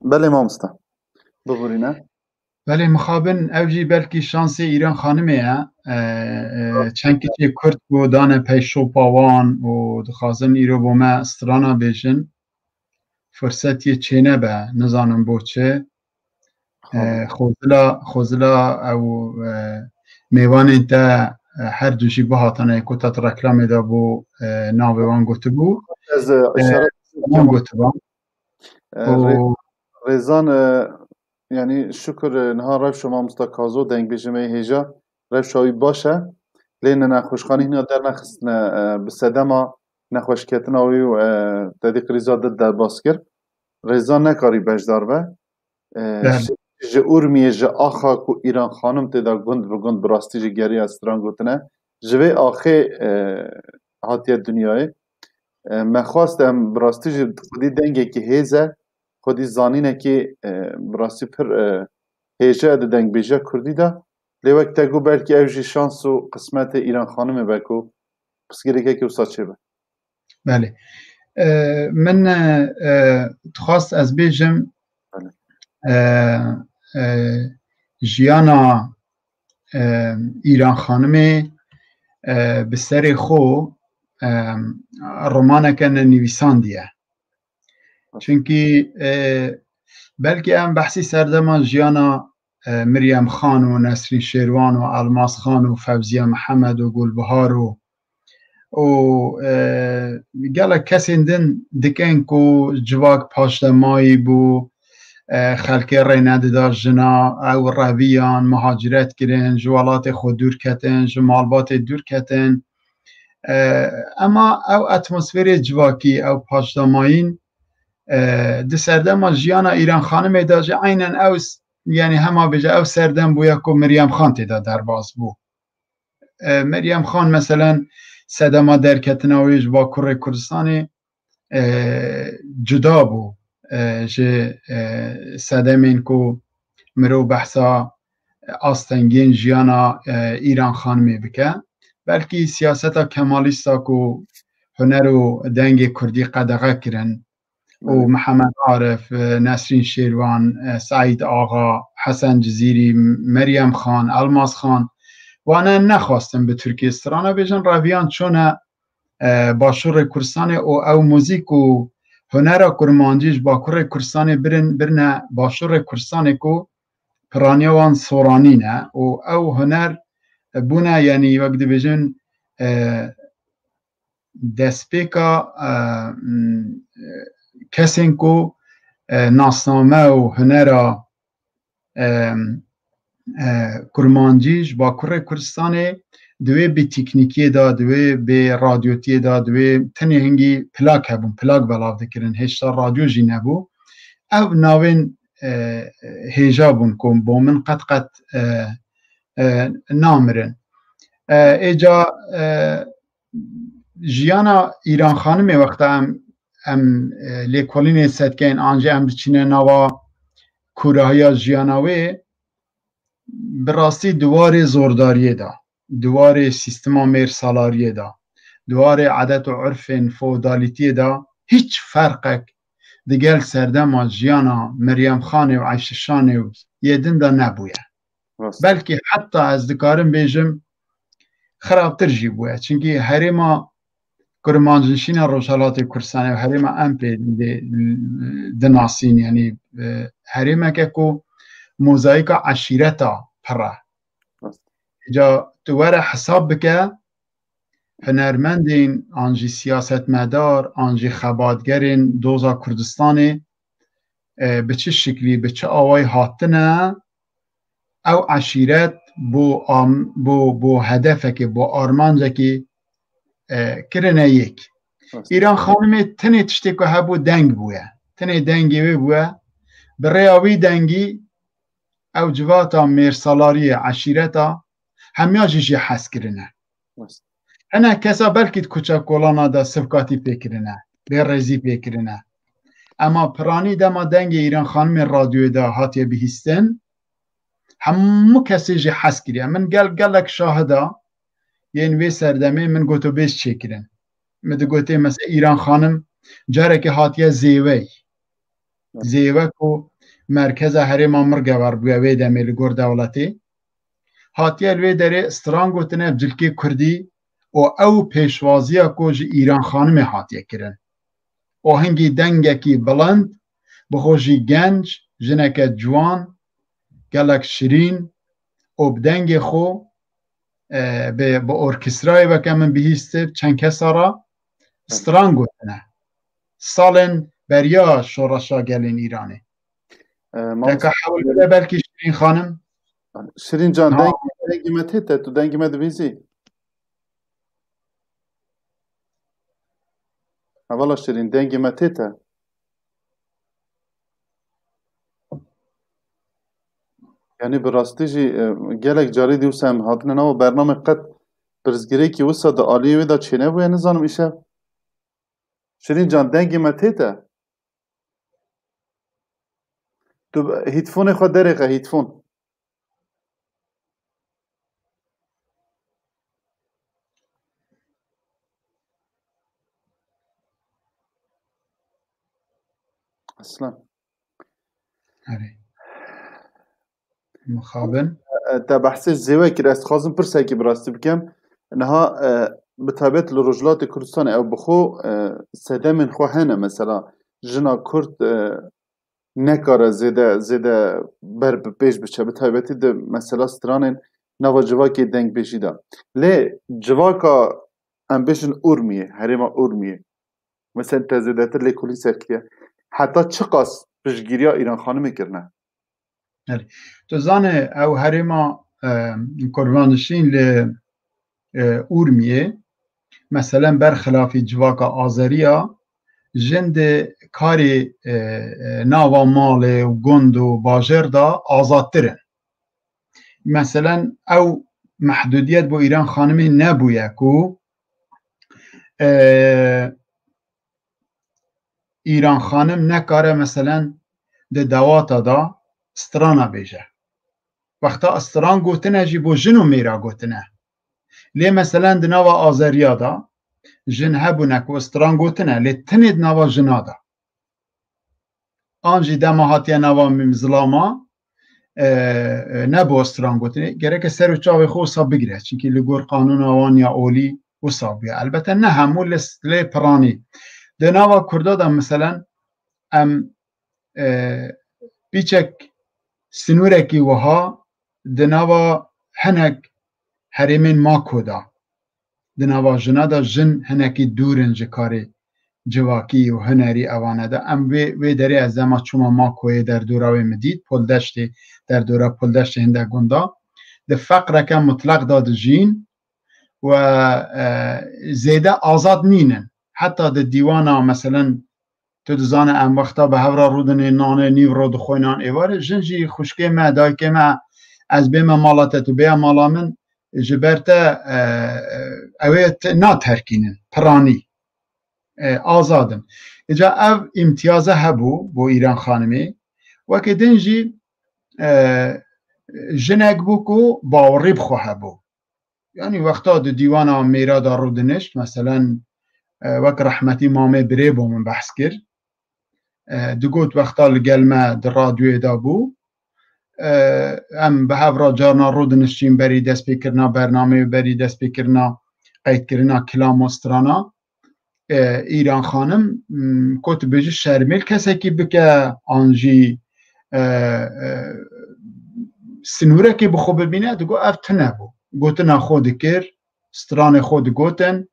Belê mamoste. Bibûrîne. Belê mixabin, ev jî belkî şansê Îran Xanimê ye. E, e, çend kiçê Kurd ku dane peyşopa wan û dixwazin îro bo me strana bêjin. Furset yê çênebe, nizanim bo çi. E, Xwezila, xwezila ew, e, mêvanên te, e, her du jî bihatane, ku te di reklamê de bo, e, navê wan gotibû. Ez, e, E, îşaret wan gotiba. E, rê-, Û rêzan, e, yanî şukur, e, niha rewşa mamosta Kazo dengbêjê me yê hêja, rewşa wî baş e. Lê ne nexweşxanî hîna dernexistine, e, bi sedema nexweşketina wî û, e, tedî krîza di derbas kir. Rêzan nekarî beşdar be. E, Belê. Ji, ji Urmiyê, ji axa ku Îran Xanim tê de gund bi gund bi rastî jî geriya stran gotine. Ji vê axê, e, hatiye dinyayê. E, me xwest em bi rastî jî xwedî dengekî hêz e, xwedî zanînekî, e, bi rastî pir, e, hêja di dengbêjiya kurdî de. Lê wek te got, belkî ew jî şans û qismetê Îran Xanimê be ku pirsgirêkekî wisa çêbe. Belê. E, min, e, e, dixwast ez bêjim, Belê. e, e, jiyana e, Îran Xanimê, e, bi serê xwe, e, romaneke nenivîsandiye. Çunkî, e, belkî em behsî serdema jiyana, e, Miryem Xan û Nesrîn Şêrwan û Elmas Xan û Fevziya Mihemed û Gulbihar û û, e, gelek kesên din dikin ku civak paşdemayî bû, e, xelkê rê nedida jina, ew reviyan, muhaciret kirin, ji welatê xwe dûr ketin, ji malbatê dûr ketin. E, ema ew atmosferê civakî, ew paşdemayîn, e, di serdema jiyana Îran Xanimê de jî eynen ew s-, yanî hema bêje ew serdem bûye ku Miryem Xan tê de derbas bû. E, Meryem Xan, meselen, sedema derketina wê ji Bakurê Kurdistanê, e, cuda bû, e, ji, e, sedemên ku mirov behsa astengiyên jiyana, e, Îran Xanimê bike. Belkî siyaseta kemalîsta ku huner û dengê kurdî qedexe kirin, û Mihemed Arif, e, Nesrîn Şêrwan, e, Seîd Axa, Hesen Cizîrî, Meryem Xan, Elmas Xan, wane nexwastin bi Tirkiyê strana bêjin, reviyan çûne, e, Başûrê Kurdistanê û ew muzîk û hunera kurmancî ji Bakurê Kurdistanê birin, birine Başûrê Kurdistanê ku piraniya wan soranî ne û ew huner bûne, yanî wek dibêjin, e, destpêka, e, m, e, kesên ku, e, nasname û hunera, e, e, kurmancî ji Bakurê Kurdistanê di wê bê teknîkiyê de, di wê bê radyotiyê de, di wê tenê hingî plak hebûn, plak belav dikirin, hêşta radyo jî nebû. Ev navên, e, hêja bûn ku bo min qet qet, e, e, namirin. E, êca, e, jiyana Îran Xanimê wexta em, em, e, lêkolînê setkeyin an jî em diçîne nava kûrahiya jiyana wê, bi rastî di warê zordariyê de, di warê sîstema mêrsalariyê de, di warê edet û urfên feodalîtiyê de hîç ferqek digel serdema jiyana Meryem Xanê û Eyşe Şanê û yê din de nebûye. Rast. Belkî heta ez dikarim bêjim, xirabtir jî bûye. Çunkî herêma kurmancnişîna Rojhelatê Kurdistanê û herêma em pê dê, dinasîn, yanî, e, herêmeke ku mozayîka eşîreta pir e. Rast. Îca tu were hesab bike, hunermendên an jî siyasetmedar, an jî xebatgerên doza Kurdistanê, e, bi çi şiklî, bi çi awayî hatine, ew eşîret bo am-, bo, bo hedefekê, bo armancekê, e, kirine yek. Rast. Îran Xanimê tenê tiştê ku hebû deng bûye. Tenê dengê wê bûye. Bi rêya wî dengî ew civata mêrsalariyê, eşîreta hemiya jî jê hez kirine. Rast. Hene kesa belkî di kuçe kolana de sivkatî pê kirine, bêrêzî pê kirine. Ema piranî dema dengê Îran Xanimê radyoyê de hatiye bihîstin, hemû kesê jê hez kiriye. Min gel gelek şahida yên wê serdemê min gotobêj çêkirin. Min digotê mesela Îran Xanim carekê hatiye Zêwey. Zêwe ku merkeza herêma Mirgever bûye wê demê li gor dewletê. Hatiye li wê derê stran gotine bi cilkê kurdî û ew pêşwaziya ku ji Îran Xanimê hatiye kirin. Û hingî dengekî bilind, bi xwe jî genc, jineke ciwan, gelek şirîn û bi dengê xwe, e, bi, bi orkestrayê weke min bihîstib, çend kesa re stran gotine. Salên beriya şoreşa gelên Îranê. E, mamoste Deka hewil bide belkî Şirîn Xanim. Şirîn can, Ha. deng-, dengê me tê te, tu dengê me dibîzî? Hevala Şirîn, dengê me tê te? Yanî bi rastî jî, e, gelek carî dî wisa em hatine nava bernamê qet pirsgirêkî wisa di aliyê wê de çênebûye, nizanim îşev. Şirîn can, dengê me tê te? Tu hîtfonê xwe derêxe, hîtfon. Aslan. Erê. Mixabin. Te behsê zêwe kir, ez dixwazim pirsekî bi rastî bikim. Niha, e, bi taybet li Rojhilatê Kurdistanê ew bi xwe, e, sedemên xwe hene, mesela jina Kurd, e, nekare zêde, zêde ber bi pêş biçe, bi taybetî di mesela stranên nava civakê dengbêjî de. Lê civaka, em bêjin Urmiyê, herêma Urmiyê, mesela te zêdetir lêkolîn ser kiriye. Heta çiqas piştgiriya Îran Xanimê kirine? Erê. Tu zanî, ew herêma, e, Kurmanişîn li, e, Urmiyê, meselen, berxilafî civaka Azeriya, jin di karê, e, e, nava malê û gund û bajêr de azadtir in. Meselen, ew mehdûdiyet bo Îran Xanimê nebûye ku, e, Îran Xanim nekare, meselen, di dawata de strana bêje. Wexta stran gotine jî bo jin û mêra gotine. Lê, meselen, di nava Azeriya de jin hebûne ku stran gotine, lê tenê di nava jina de. An jî dema hatiye nava mîm zilama, e, e, ne bo stran gotinê. Gereke ser û çavê xwe wisa bigire. Çimkî li gor qanûna wan ya olî wisa bûye. Elbette ne hemû, lê, lê piranî. Di nava Kurda de, meselen, em, e, pîçek sinûrekî wiha di nava hinek herêmên Mako de, di nava jina de, jin hinekî dûr in ji karê civakî û hunerî evane de. Em vê, vê derê ez dema çûma Makoyê, derdora wê min dît, Poldeştê, derdora Poldeştê hindek gunda. Di feqreke mutleq de dijîn û, e, zêde azad nînin. Heta di dîwana, meselen, tu dizane em wexta bi hev re rûdinê nanê nîv ro dixwînan êvarê, jin jî xwişkê me, dayikê me, ez bême mala te, tu bêya mala min, ji ber te, e, e, ew ê te naterkînin, piranî, e, azad in. Îca ev îmtiyaze hebû bo Îran Xanimê. Weke din jî, e, jinek bû ku bawerî bi xwe hebû. Yanî wexta di dîwana mêra de rûdinişt, meselen, e, wek rehmetî mamê birê bo min behs kir. E, digot wexta li gel me di radyoyê de bû. E, em bi hev re carna rûdiniştîn berî destpêkirina bernameyê û berî destpêkirina qeydkirina kilam û strana. E, Îran Xanim, m, ku tu bêjî şermêl kesekî bike, an jî, e, e, sinûrekê bi xwe bibîne, digot ev tune bû. Gotina xwe dikir, stranê xwe digotin.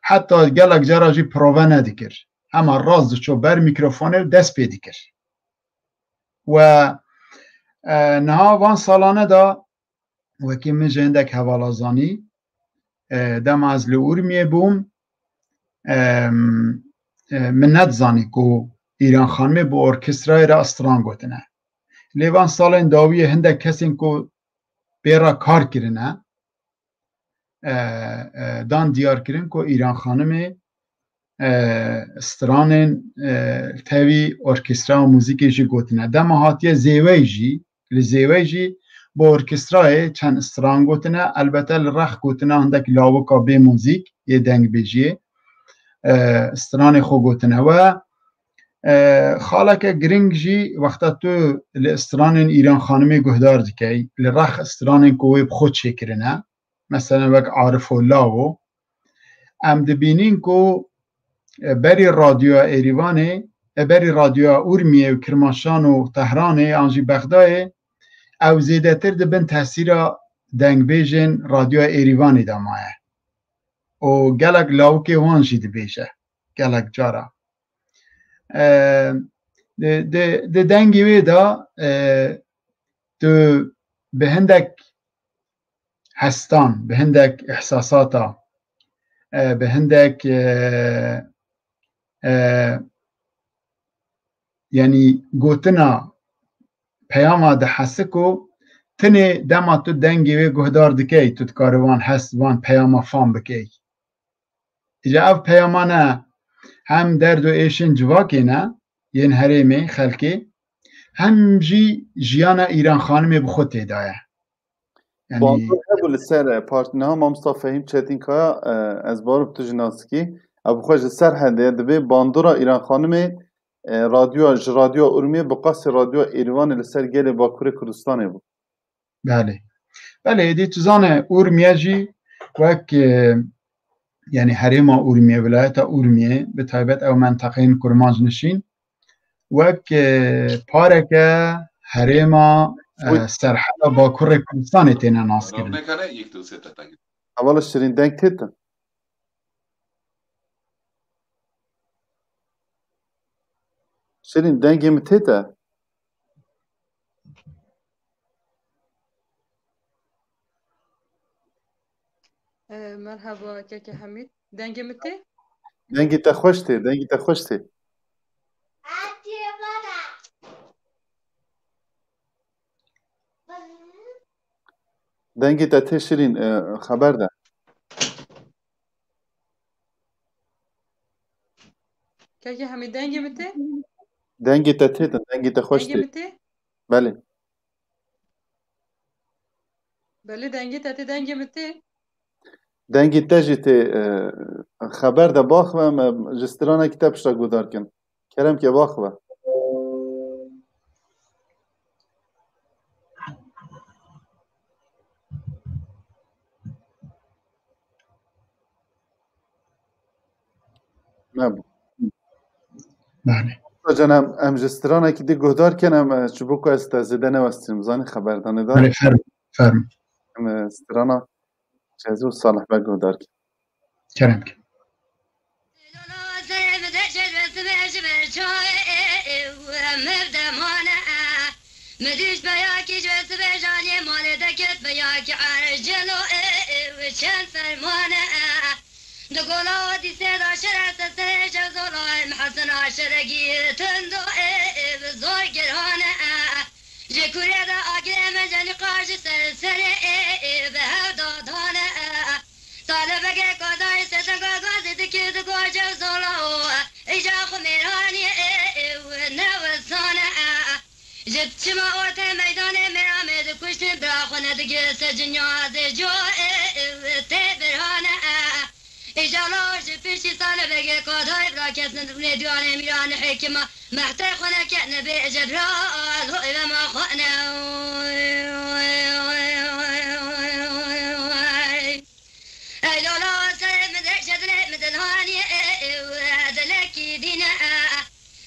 Heta gelek cara jî prove nedikir. Hema rast diço ber mîkrofonê û dest pê dikir. We, e, niha van salane de, wekî min ji hindek hevala zanî, e, dema ez li Urmiyê bûm, e, e, min nedizanî ku Îran Xanimê bi orkestrayê re stran gotine. Lê van salên dawiyê hindek kesên ku pê re kar kirine, e, e, dan diyar kirin ku Îran Xanimê, e, stranên, e, tevî orkestra û muzîkê jî gotine. Dema hatiye zêwey jî, li zêwey jî bi orkestrayê çend stran gotine. Elbette li rex gotina hindek lawika bê muzîk yê dengbêjiyê, e, stranê xwe gotine. We, e, xaleke giring jî wexta tu li stranên Îran Xanimê guhdar dikey, li rex stranên ku wê bi xwe çêkirine, meselen wek Arifo Lawo, em dibînin ku, e, berî radyoya Êrîvanê, e, berî radyoya Urmiyê û Kirmaşan û Tehranê an jî Bexdayê, ew zêdetir di bin tesîra dengbêjên radyoya Êrîvanê de maye. Û gelek lawikê wan jî dibêje, gelek cara. E, di, di, di dengê wê de, e, tu bi hindek hestan, bi hindek ihsasata, e, bi hindek, e, e, yanî gotina peyama dihesi ku tenê dema tu dengê wê guhdar dikey, tu dikarî van hes, van peyama fam bikey. Îca ev peyama ne hem derd û êşên civakê ne, yên herêmê, xelkê, hem jî jiyana Îran Xanimê bi xwe tê de ye. Yanî bandor hebû li ser, e, part-, niha Mamosta Fehîm Çetinkaya, e, ez bawer im tu jî nas dikî. Ev bi xwe ji Serhedê ye, dibê bandora Îran Xanimê, e, radyoya, ji radyoya Urmiyê bi qasî radyoya Êrîvanê li ser gelê Bakurê Kurdistanê bû. Belê. Belê, êdî tu zane Urmiye jî wek, e, yani herêma Urmiye, vilayeta Urmiye, bi taybet ew menteqeyên kurmanc nişîn, wek, e, pareke herêma, e, Serheda Bakurê Kurdistanê têne naskirin. Hevala Şirîn, deng tê te? Şirîn, dengê min tê te? Ee, merhaba keke Hemîd. Dengê min tê? Dengê te xweş tê, dengê te xweş tê. Dengê te tê Şirîn, e, xeber de. Keke Hemîd, dengê min tê? Dengê te tê, dengê te xweş tê. Dengê min tê? Belê. Belê, dengê te tê, dengê min tê. Dengê te jî tê, e, xeber de, baxwe, em, e, ji stranekî te pişta guhdar kin. Kerem ke, baxwe. Nebû. Belê. Can, em, em ji stranekî dî guhdar kin, em, e, ji bo ku ez te zêde newestînim, zanî xeberdanê de. Belê, ferm, ferm. Em, e, strana Cezû Salih Beg guhdar kin. Kerem kin. Mevdemane, e, midîş beyakî ji sibê janiyê malê deket beyakî ercelo, e, e, çend fermane, e. Di gola dîsê de şeref sesê Cevzolay Mehesina şeregî tundo, e, e, bi zor girhane, e. Ji kurê de agirê me cenîqa ji ser serê, e, e, bi hev dadane, e. Sale bege kadayê sete gagazê dikir di goce zola o, e. Îca xwe mêranî, e, e, û ne wesane, e. Ji çima ortê meydanê mêra me dikuştin, bira xwe nedigir ser cinya zê co, e, e, tê birhane, e. Îjala ji piştî sale bege kadayê bira kes nedibûnê diwanê mîranê hekima. Mehtê xwe neke nebê Cebral, ho eve ma xwe ne. Ey lola serê min de şedilê min dilhanî, e, e, e, dilekî dîne, e, e.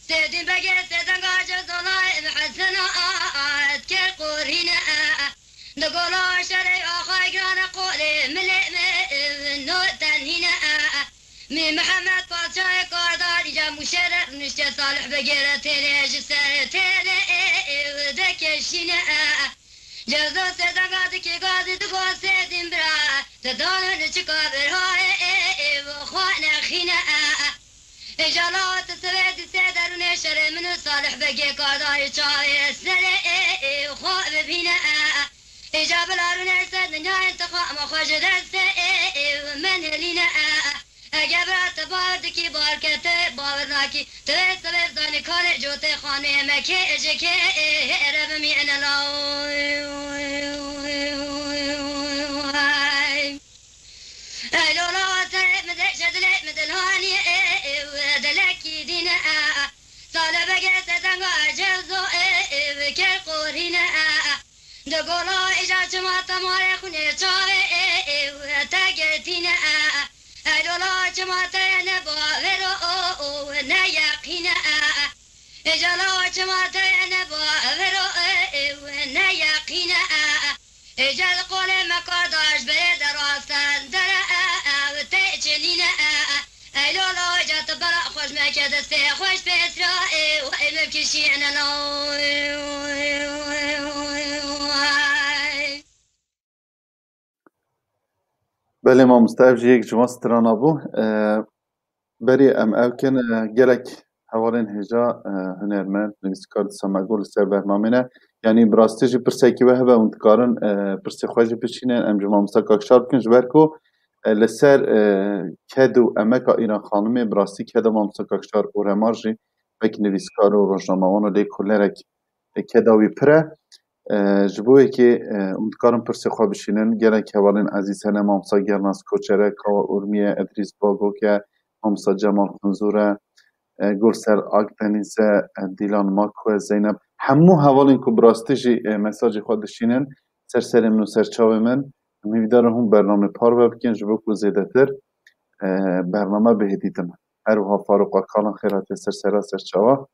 Sêdîn begê sêdenga Cevzolay Mehesina, e, e, dikir qorîne, e, e. Di gola şerê axay girane qolê milê me, e, no tenhîne, e, e. Mî Mihemed Padşahê Kardar, îca mûşeref nişte Salih Begê re têlê ji ser têlê, e, e, e, dekeşîne, e, e. Cevzo sêdenga dikê gazî digo sêdîn bira, te dano li çika berha, e, e, e, bo xwe nexîne, e, e. Îjala tu sivê dîsê derûnê şerê min û Salih Begê Kardarî çavê serê, e, e, xwe bibîne, e, e. Îca bila rûnê ser dinyayên tixama xwe ji destê, e, e, min hilîne, e, e. Ege bira tu bawer dikî, bawer ke tu bawer nakî, tu wê sebeb zanî karê cotê xanê me kê ji kê, e, hêre bimîne law. Ey lola serê min de şedilê min dilhanî, e, e, e, dilekî dîne, e, e. Sale bege sedenga Cevzo, e, e, e, ker qorîne, e, e. Di gola îja çima te marê xwînê çavê, e, e, e, te girtîne, e, e. Ey lola çima te ne bavero, o, o, ne yeqîne, e, e. Îjala çima te ne bavero, e, e, ne yeqîne, e, e. Îca li qolê me kardaş berê de rasten dere, e, e, tê çinîne, e, e. Ey lola ca tu bera xweş meke destê xweş pêsra, e, û ê me kişîne la. Belê mamoste, ev jî yek ji van strana bû. E, berî em ew kin, e, gelek hevalên hêja, e, hunermend, nivîskar dîsa me got li ser bernamê ne. Yanî bi rastî jî pirsekî we hebe hûn dikarin, e, pirsê xwe jî biçînin, em ji mamoste Kakşar bikin, ji ber ku, e, li ser, e, ked û emeka Îran Xanimê bi rastî keda mamoste Kakşar û Remar jî wek nivîskar û rojnamewan û lêkolênerek, e, keda wî pir e. E, ji bo yekê, e, hûn dikarin pirsê xwe bişînin. Gelek hevalên ezîz hene, Mamsa Gernas Koçere, Kawa Urmiye, Edrîs Bago ke, Mamsa Cemal Xunzûre, e, Gulser Akdenîze, e, Dîlan Makwe, Zeynep. Hemû hevalên ku bi rastî jî, e, mesajê xwe dişînin, ser serê min û ser çavê min. Em hîvîdar in hûn bernamê parve bikin ji bo ku zêdetir, e, bername bihêdîtin. Her wiha Farûq Akalan xêr hatiye ser sera ser çava.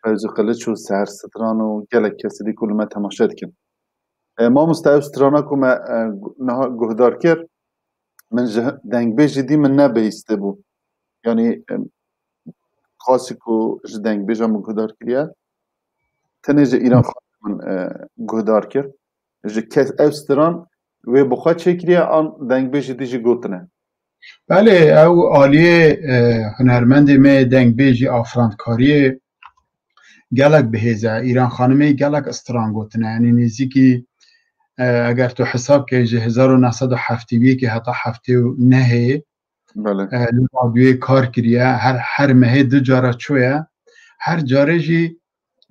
Fewzî Qiliç û Seher Stran û gelek kesî dî ku li me temaşe dikin. E, mamoste, ew strana ku me, e, niha guhdar kir, min ji dengbêjî dî min nebihîstibû. Yanî, e, qasî ku ji dengbêja min guhdar kiriye, tenê ji Îran Xanê min, e, guhdar kir. Ji kes ev stran wê bi xwe çêkiriye an dengbêjî dî jî gotine? Belê, ew aliyê, e, hunermendê me yê dengbêjî, afirandkariyê gelek bihêz e. Îran Xanimê gelek stran gotine. Yanî nêzîkî, e, eger tu hesab key ji hezar û neh sed û heftê û yekê heta heftê û nehê, Belê. e, li radyoyê kar kiriye. Her, her mehê du cara çûye. Her carê jî,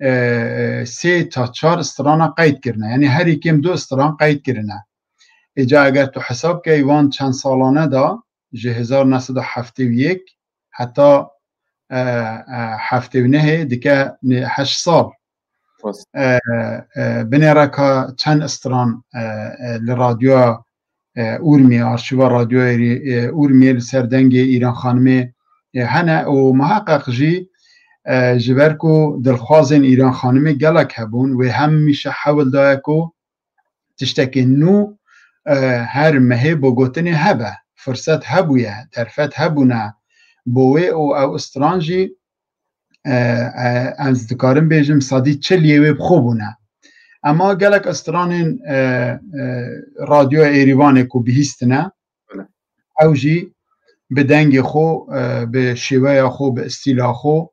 e, e, sê ta çar strana qeyd kirine. Yanî herî kêm du stran qeyd kirine. Îca eger tu hesab key wan çend salane de, ji hezar neh sed û heftê û yek heta, e, e, heftê û nehê dike nê-, heşt sal. Rast. E, e, binêre ka çend stran, e, e, li radyoya, e, Urmiyê, arşîva radyoya Êrî-, e, Urmiyê li ser dengê Îran Xanimê, e, hene û muheqeq jî, e, ji ber ku dilxwazên Îran Xanimê gelek hebûn, wê hemîşe hewl daye ku tiştekî nû, e, her mehê bo gotinê hebe. Firset hebûye, derfet hebûne bo wê û ew stran jî, e, e, ez dikarim bêjim sedî çil yê wê bi xwe bûne. Ema gelek stranên, e, e, radyoya Êrîvanê ku bihîstine, Belê. ew jî bi dengê xwe, e, bi şêweya xwe, bi stîla xwe,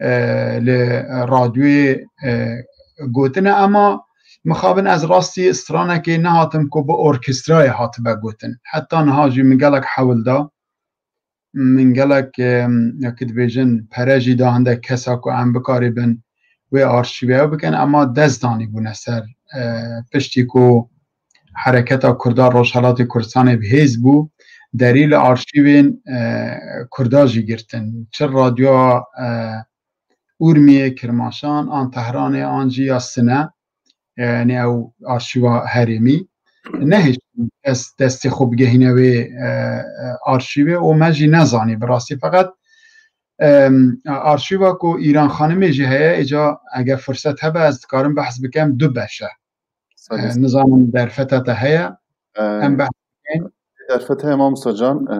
e, li radyoyê, e, gotine, ema mixabin ez rastî stranekê nehatim ku bi orkestrayê hatibe gotin. Heta niha jî min gelek hewl da, min gelek, e, wekî dibêjin, pere jî da hindek kesa ku em bikaribin wê arşîvê ew bikin, ema dest danîbûne ser, e, piştî ku hereketa Kurda Rojhelatê Kurdistanê bi hêz bû, derî li arşîvên, e, Kurda jî girtin. Çi radyoya, e, Urmiyê, Kirmaşan, an Tehranê, an jî ya Sine, e, yanî ew arşîva herêmî. Nehiştin kes destê xwe bigehîne wê, e, e, arşîvê û me jî nezanî bi rastî. Feqet, e, arşîva ku Îran Xanimê jî heye, îca eger firset hebe ez dikarim behs bikem, du beş e. Sağ E, olasın. Nizanim derfeta te heye. E, Em behs bikin. Derfet heye mamosta can. E,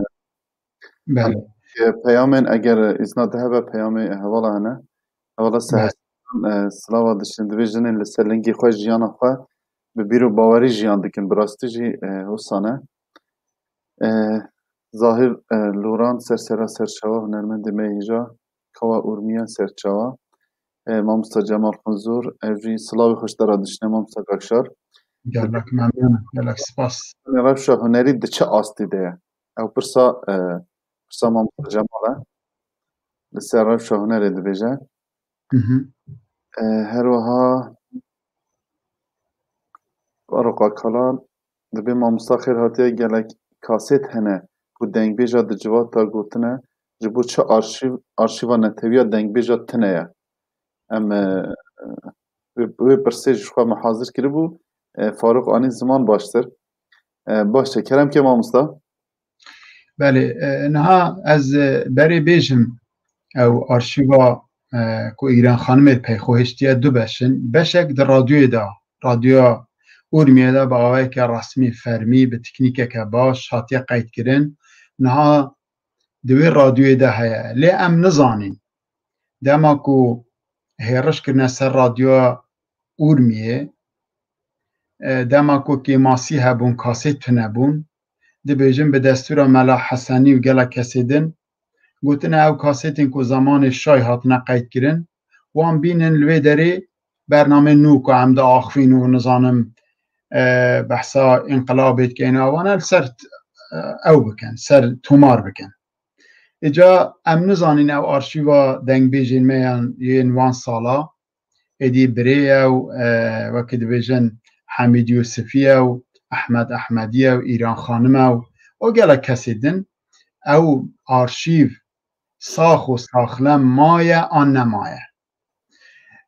Belê. E, peyamên eger îzna te hebe peyamê hevala hene. Hevala Seher Belê. Stran, e, silava dişin. Divê jinên li ser lingê xwe jiyana xwe bi bîr û bawerî jiyan dikin. Bi rastî jî, e, wisa ne. E, Zahir, e, Loran ser sera ser çawa hunermendê me hêja. Kawa Urmiye ser çawa. E, mamosta Cemal Xunzur, ev jî silavê xweş te re dişine, mamosta Kakşar. Gelek memnun, gelek spas. Rewşa hunerî di çi astî de ye? Ew pirsa, e, pirsa mamosta Cemal e. Li ser rewşa hunerê dibêje. Hı hı. E, her wiha Farûq Akalan, dibê mamosta xêr hatiye, gelek kasêt hene ku dengbêja di civata gotine, ji bo çi arşîv, arşîva netewiya dengbêja tune ye. Em, e, wê, wê pirsê ji xwe me hazir kiribû. E, Farûq anî ziman baştir. E, baş e. Kerem ke mamosta. Belê, e, niha ez, e, berê bêjim, ew arşîva, e, ku Îran Xanimê pey xwe hiştiye du beş in. Beşek di radyoyê de, radyoya Urmiyê de bi awayeke resmî, fermî, bi teknîkeke baş hatiye qeydkirin. Niha di wê radyoyê de heye. Lê em nizanîn. Dema ku hêriş kirine ser radyoya Urmiyê, e, dema ku kêmasî hebûn, kasêt tune bûn, dibêjin bi destûra Mela Hesenî û gelek kesê din, gotine ew kasêtên ku zemanê şay hatine qeydkirin, wan bînin li wê derê bernameyên nû ku em diaxivîn û nizanim, e, behsa înqilabê dikeyn, awana li ser, e, ew bikin, ser tomar bikin. Îca em nizanîn ew arşîva dengbêjên me yan yên wan sala, êdî birê ye û, e, wekî dibêjin Hemîd Yûsifî ye û Ehmed Ehmedî ye û Îran Xanim e û, û gelek kesê din. Ew arşîv sax û saxlem maye an nemaye?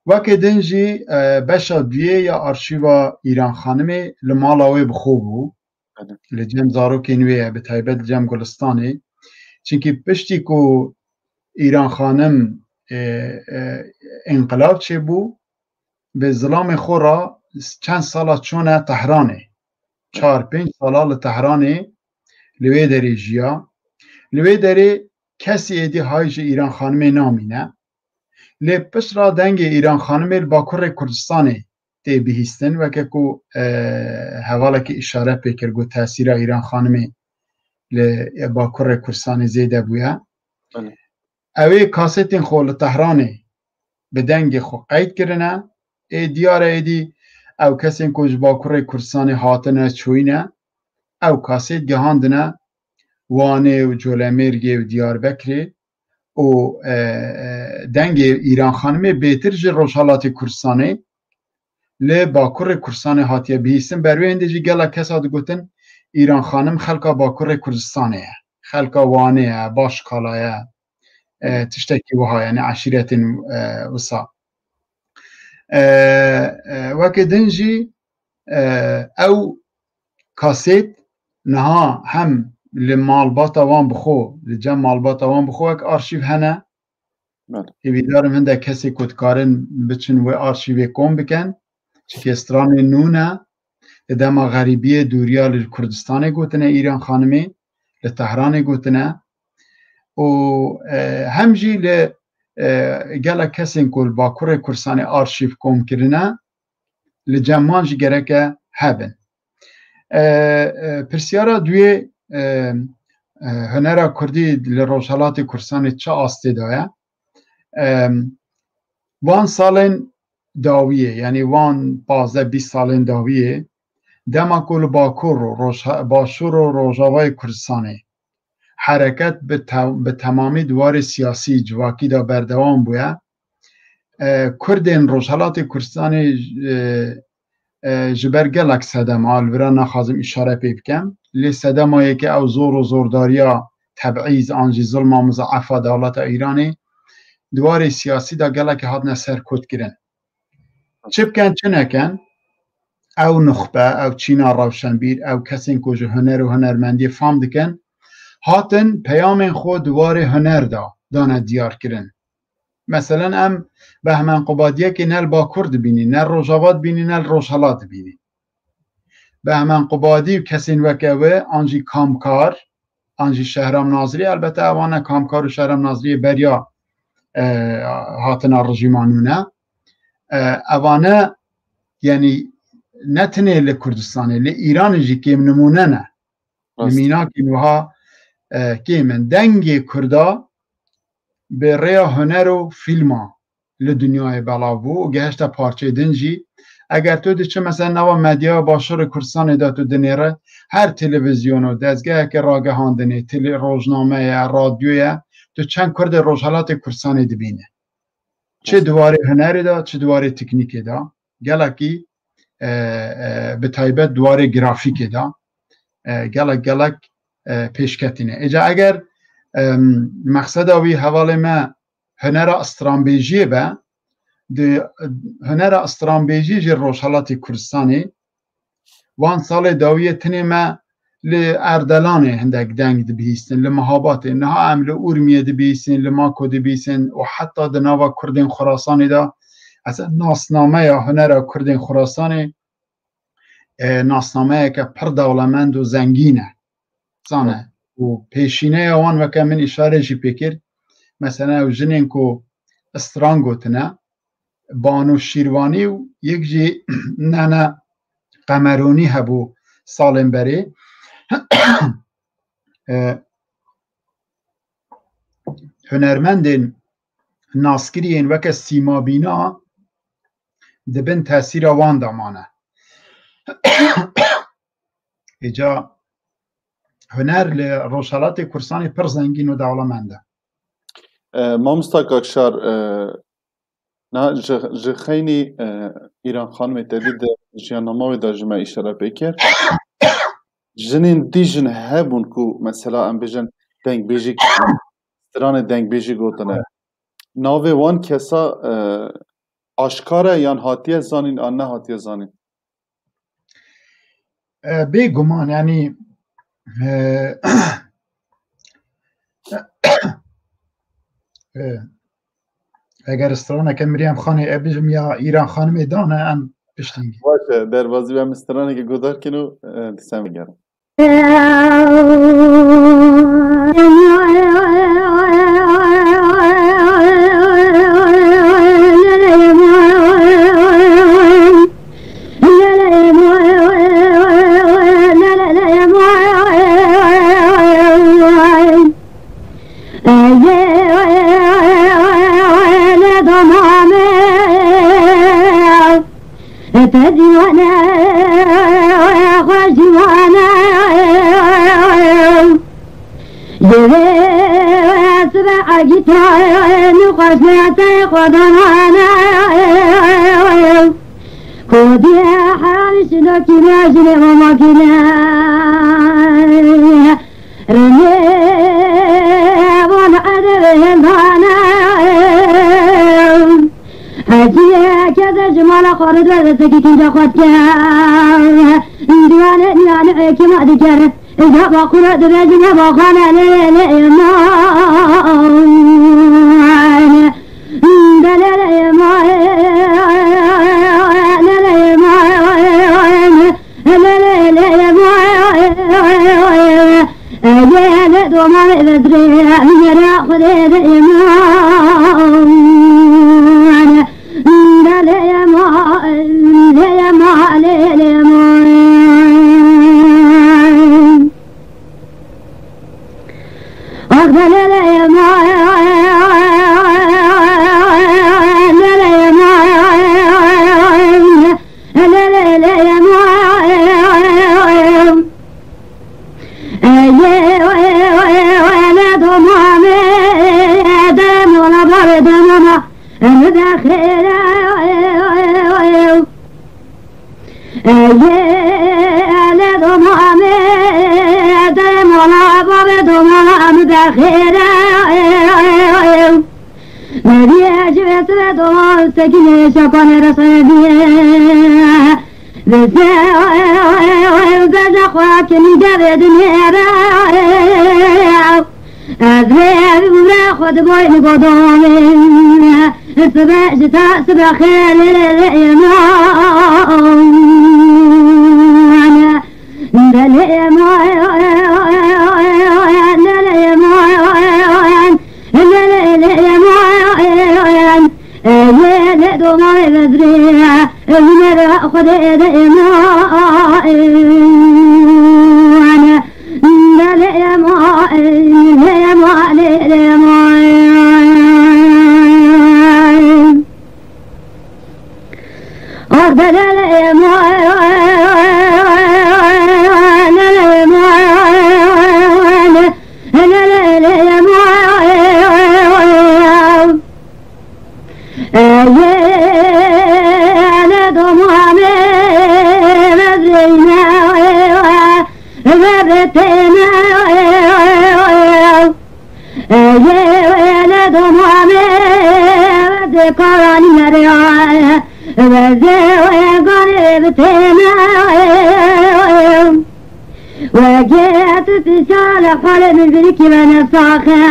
Weke din jî e, beşa duyê ya arşîva Îran Xanimê li mala wê bi xwe bû. Li cem zarokên wê ye, bi taybet li cem Gulistanê. Çimkî piştî ku Îran Xanim e, e, înqilab çêbû, bi zilamê xwe re çend sala çûne Tehranê. Çar pênc sala li Tehranê li wê derê jiya. Li wê derê kesî êdî hay ji Îran Xanimê namîne. Lê pişt re dengê Îran Xanimê li Bakurê Kurdistanê tê bihîstin, weke ku e, hevalekî îşare pê kir, got tesîra Îran Xanimê li Bakurê Kurdistanê zêde bûye. Belê. Ew ê kasetên xwe li Tehranê bi dengê xwe qeyd kirine. Ê diyar e êdî ew kesên ku ji Bakurê Kurdistanê hatine, çûyîne, ew kasêt gihandine Wanê û Colemêrgê û Diyarbekirê û e, e, dengê Îran Xanimê bêtir ji Rojhelatê Kurdistanê li Bakurê Kurdistanê hatiye bihîstin. Ber wê hindê jî gelek kesa digotin Îran Xanim xelka Bakurê Kurdistanê ye, xelka Wanê ye, Başkala ye, e, tiştekî wiha, yani eşîretên e, wisa. E, e, weke din jî e, ew kasêt niha hem li malbata wan bi xwe, li cem malbata wan bi xwe wek arşîv hene. Belê. Hêvîdar im hindek kesê ku dikarin biçin wê arşîvê kom bikin. Çikê stranê nû ne. Di dema xerîbiyê dûriya li Kurdistanê gotine Îran Xanimê, li Tehranê gotine. Û e, hem jî li e, gelek kesên ku li Bakurê Kurdistanê arşîv kom kirine, li cem wan jî gereke hebin. E, e, pirsyara duyê, e, e, hunera kurdî li Rojhelatê Kurdistanê çi astê de ye? E, van salên dawiyê, yanî van pazdeh bîst salên dawiyê, dema ku li Bakur û Roj-, Başûr û Rojavayê Kurdistanê hereket bi te-, bi temamî di warê siyasî civakî de berdewam bûye. E, Kurdên Rojhelatê Kurdistanê e, e, ji ber gelek sedema, li vira naxwazim îşare pê bikim, lê sedema yekê ew zor û zordariya tebîz an jî zilma muzaefa dewleta Îranê di warê siyasî de gelekî hatine serkutkirin. Çi bikin, çi nekin, ew nuxbe, ew çîna rewşenbîr, ew kesên ku ji huner û hunermendiyê fam dikin, hatin peyamên xwe di warê huner de dane diyar kirin. Meselen, em Behmen Qubadiyekê ne li Bakur dibînî, ne li Rojava dibînî, ne li Rojhelat dibînî. Behmen Qubadî û kesên weke wê, an jî Kamkar, an jî Şehram Nazirî, elbette evan e Kamkar û Şehram Naziriyê beriya, e, hatina rejîma nû ne. E, evane, yanî ne tenê li Kurdistanê, li Îranê jî kêm nimûne ne. Rast. Li mînakên wiha, e, kêm in. Dengê Kurda bi rêya huner û fîlma li dinyayê belav bû û gehişte parçeyê din jî. Eger tu diçi mesela nava medyaya Başûrê Kurdistanê de tu dinêre, her televîzyon û dezgeheke ragihandinê, tele-, rojname ye, radyo ye, tu çend Kurdê Rojhelatê Kurdistanê dibîne. Çi di warê hunerê de, çi di warê teknîkê de, gelekî, e, e, bi taybet di warê grafîkê de, e, gelek, gelek, e, pêşketî ne. Îca eger, em, mexseda wî hevalê me hunera stranbêjiyê be, di hunera stranbêjiyê jî Rojhelatê Kurdistanê, van salê dawiyê tenê me li Erdelanê hindek deng dibihîstin, li Mihabatê. Niha em li Urmiyê dibihîstin, li Mako dibihîstin û heta di nava Kurdên Xurasanê de, ez nasnameya hunera Kurdên Xurasanê, e, nasnameyeke pir dewlemend û zengîn e. Zane. Û pêşîneya wan weke min îşare jî pê kir. Mesela ew jinên ku stran gotine, Banu Şîrvanî û yek jî Nene Qemerûnî hebû salên berê. E, hunermendên naskirî yên weke Sîmabîna di bin tesîra wan de mane. Îca huner li Rojhelatê Kurdistanê pir zengîn û dewlemend e. E, mamosta Kakşar, e, na ji, ji xeynî, e, Îran Xanimê te dî di jiyannama wê de ji me îşare pê kir. Jinên dî jin hebûn ku mesela em bêjin dengbêjî, stranê dengbêjî gotine. Navê wan kesa, e, aşkar e yan hatiye zanîn an nehatiye zanîn? E, bêguman, yanî, e, e, eger straneke Meryem Xanê e bijim ya Îran Xanimê dane, em piştî. Baş e, derbazî em stranekê guhdar kin û, e, dîsa vegerin. Te dîwane xweş dîwane. Ji vê sibe egîta nixweş nete xwedanane. Ku diye heram şidokîne jinê û makîne. Rinê van edebe hêndane. Heciye keze ji mala xwe re dwe desteki kinca xwe dike. Diwane niyane hekima diker. Ija ba xwe re dibêjine ba xwe ne lê lê ma. Belê lê ma. Lê lê ma. Ê, ê, ê, domanê bezrê, yere Xwedê de êman. De lê êman, lê êman, lê, lê êman. Ax de lê, lê êman, lê, lê êman. Meriye ji vê sibe doman sekinê şapanê re saye diye. Bi se beze xwe kinî devê dinêre. Ez rê ev û re xwe diboy li godomê. Sibe ji te sibe xêlê êman. Belê êman, belê êman, belê êman. Ê, lê domanê bezrê, ê, hûnera Xwedê de êman. Belê êman, lê êman, lê êman. Ê, wê ne domanê, wê dê karanî mere, wê dê wê ganê bitêne. Wê gê tu tîşale xalê min birikî ve nesaxe.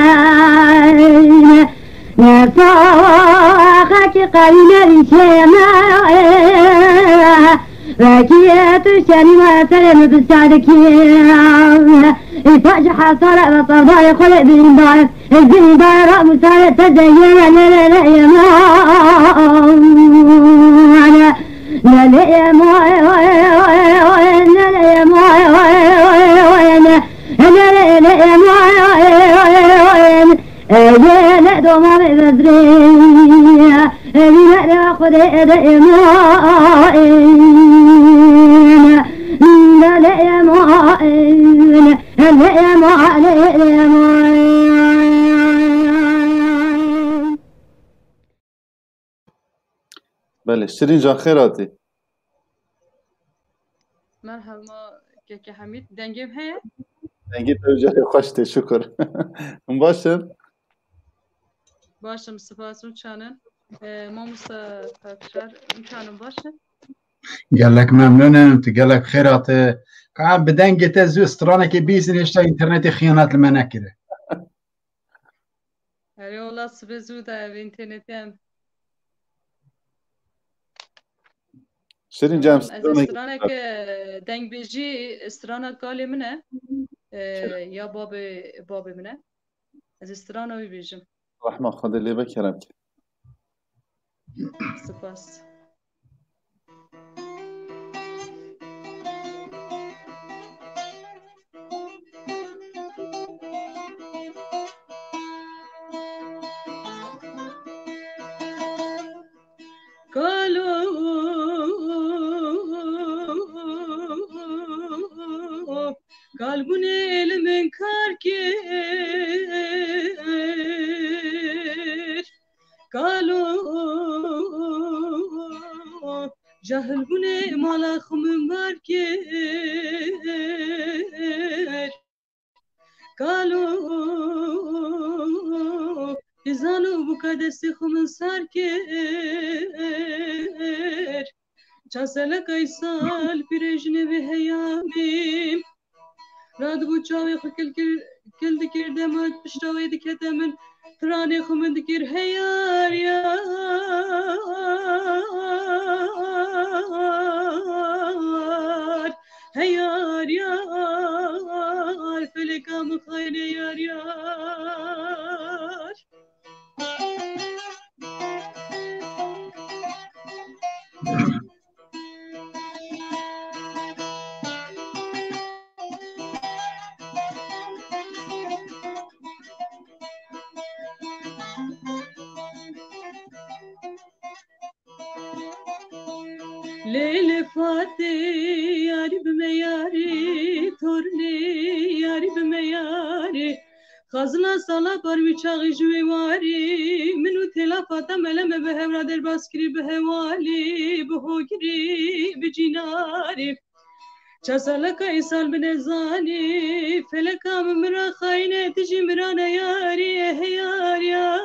Nesaxe ki qewî nevîşê me. Wekî tu şerî we serê min bi şerikî. Îsa ji hesare ve serdayê xwe lê birîndar. Birîndar ra musare te de ye ne ne ne ye ma. Ne ne ye ma, ne ne ye ma, ne ne ne ye ma. Ê, yê ne domanê bezrê, ê, wî were Xwedê de êma, ê, ne, ne êma, ê, ne êma, ê, êma. Belê, Şirîn can xêr hatî. Merhaba, keke Hemîd. Dengê min heye? Dengê te carê xweş tê, şukur. Hûn baş in? Baş im, spas, hûn çanin? Ee, mamosta Kakşar, imkanım baş e? Gelek memnun im, tu gelek xêr hatî. Ka bi dengê te zû stranekê bihîstin, hêşta înternetê xiyanet li me nekire. Erê, wela sibê zû de ev înternetê em. Şirin can, Ez ê stranek, e, dengbêjî, strana kalê min e. E, ya babê, babê min e. Ez ê strana wî bêjim. Rehma Xwedê lê be, kerem ke. Spas. Kalo, kalbûnê li min kar kir. Kalo, cahilbûnê mala xwe min bar kir. Kalo, dizano bûka destê xwe min sar kir. Çaseleka îsal pîrê jinê vê heyamî. Radibû çavê xwe kil kir, kil dikir dema pişta wê dikete min. Piranê xwe min dikir heyar yar. Heyar yar, feleka min xayne yar yar. Lê lê Fatê yarî bime yarî, tornê yarî bime yarî. Xazina sala par wî çaxî ji wê warî, min û têla Fata mele me bi hev ra derbas kirî, bi hewalî, bi hogirî, bi cînarî. Çasalaka îsal bi nezanî, feleka min min ra xayîne, tu jî min ra neyarî, heyar yar.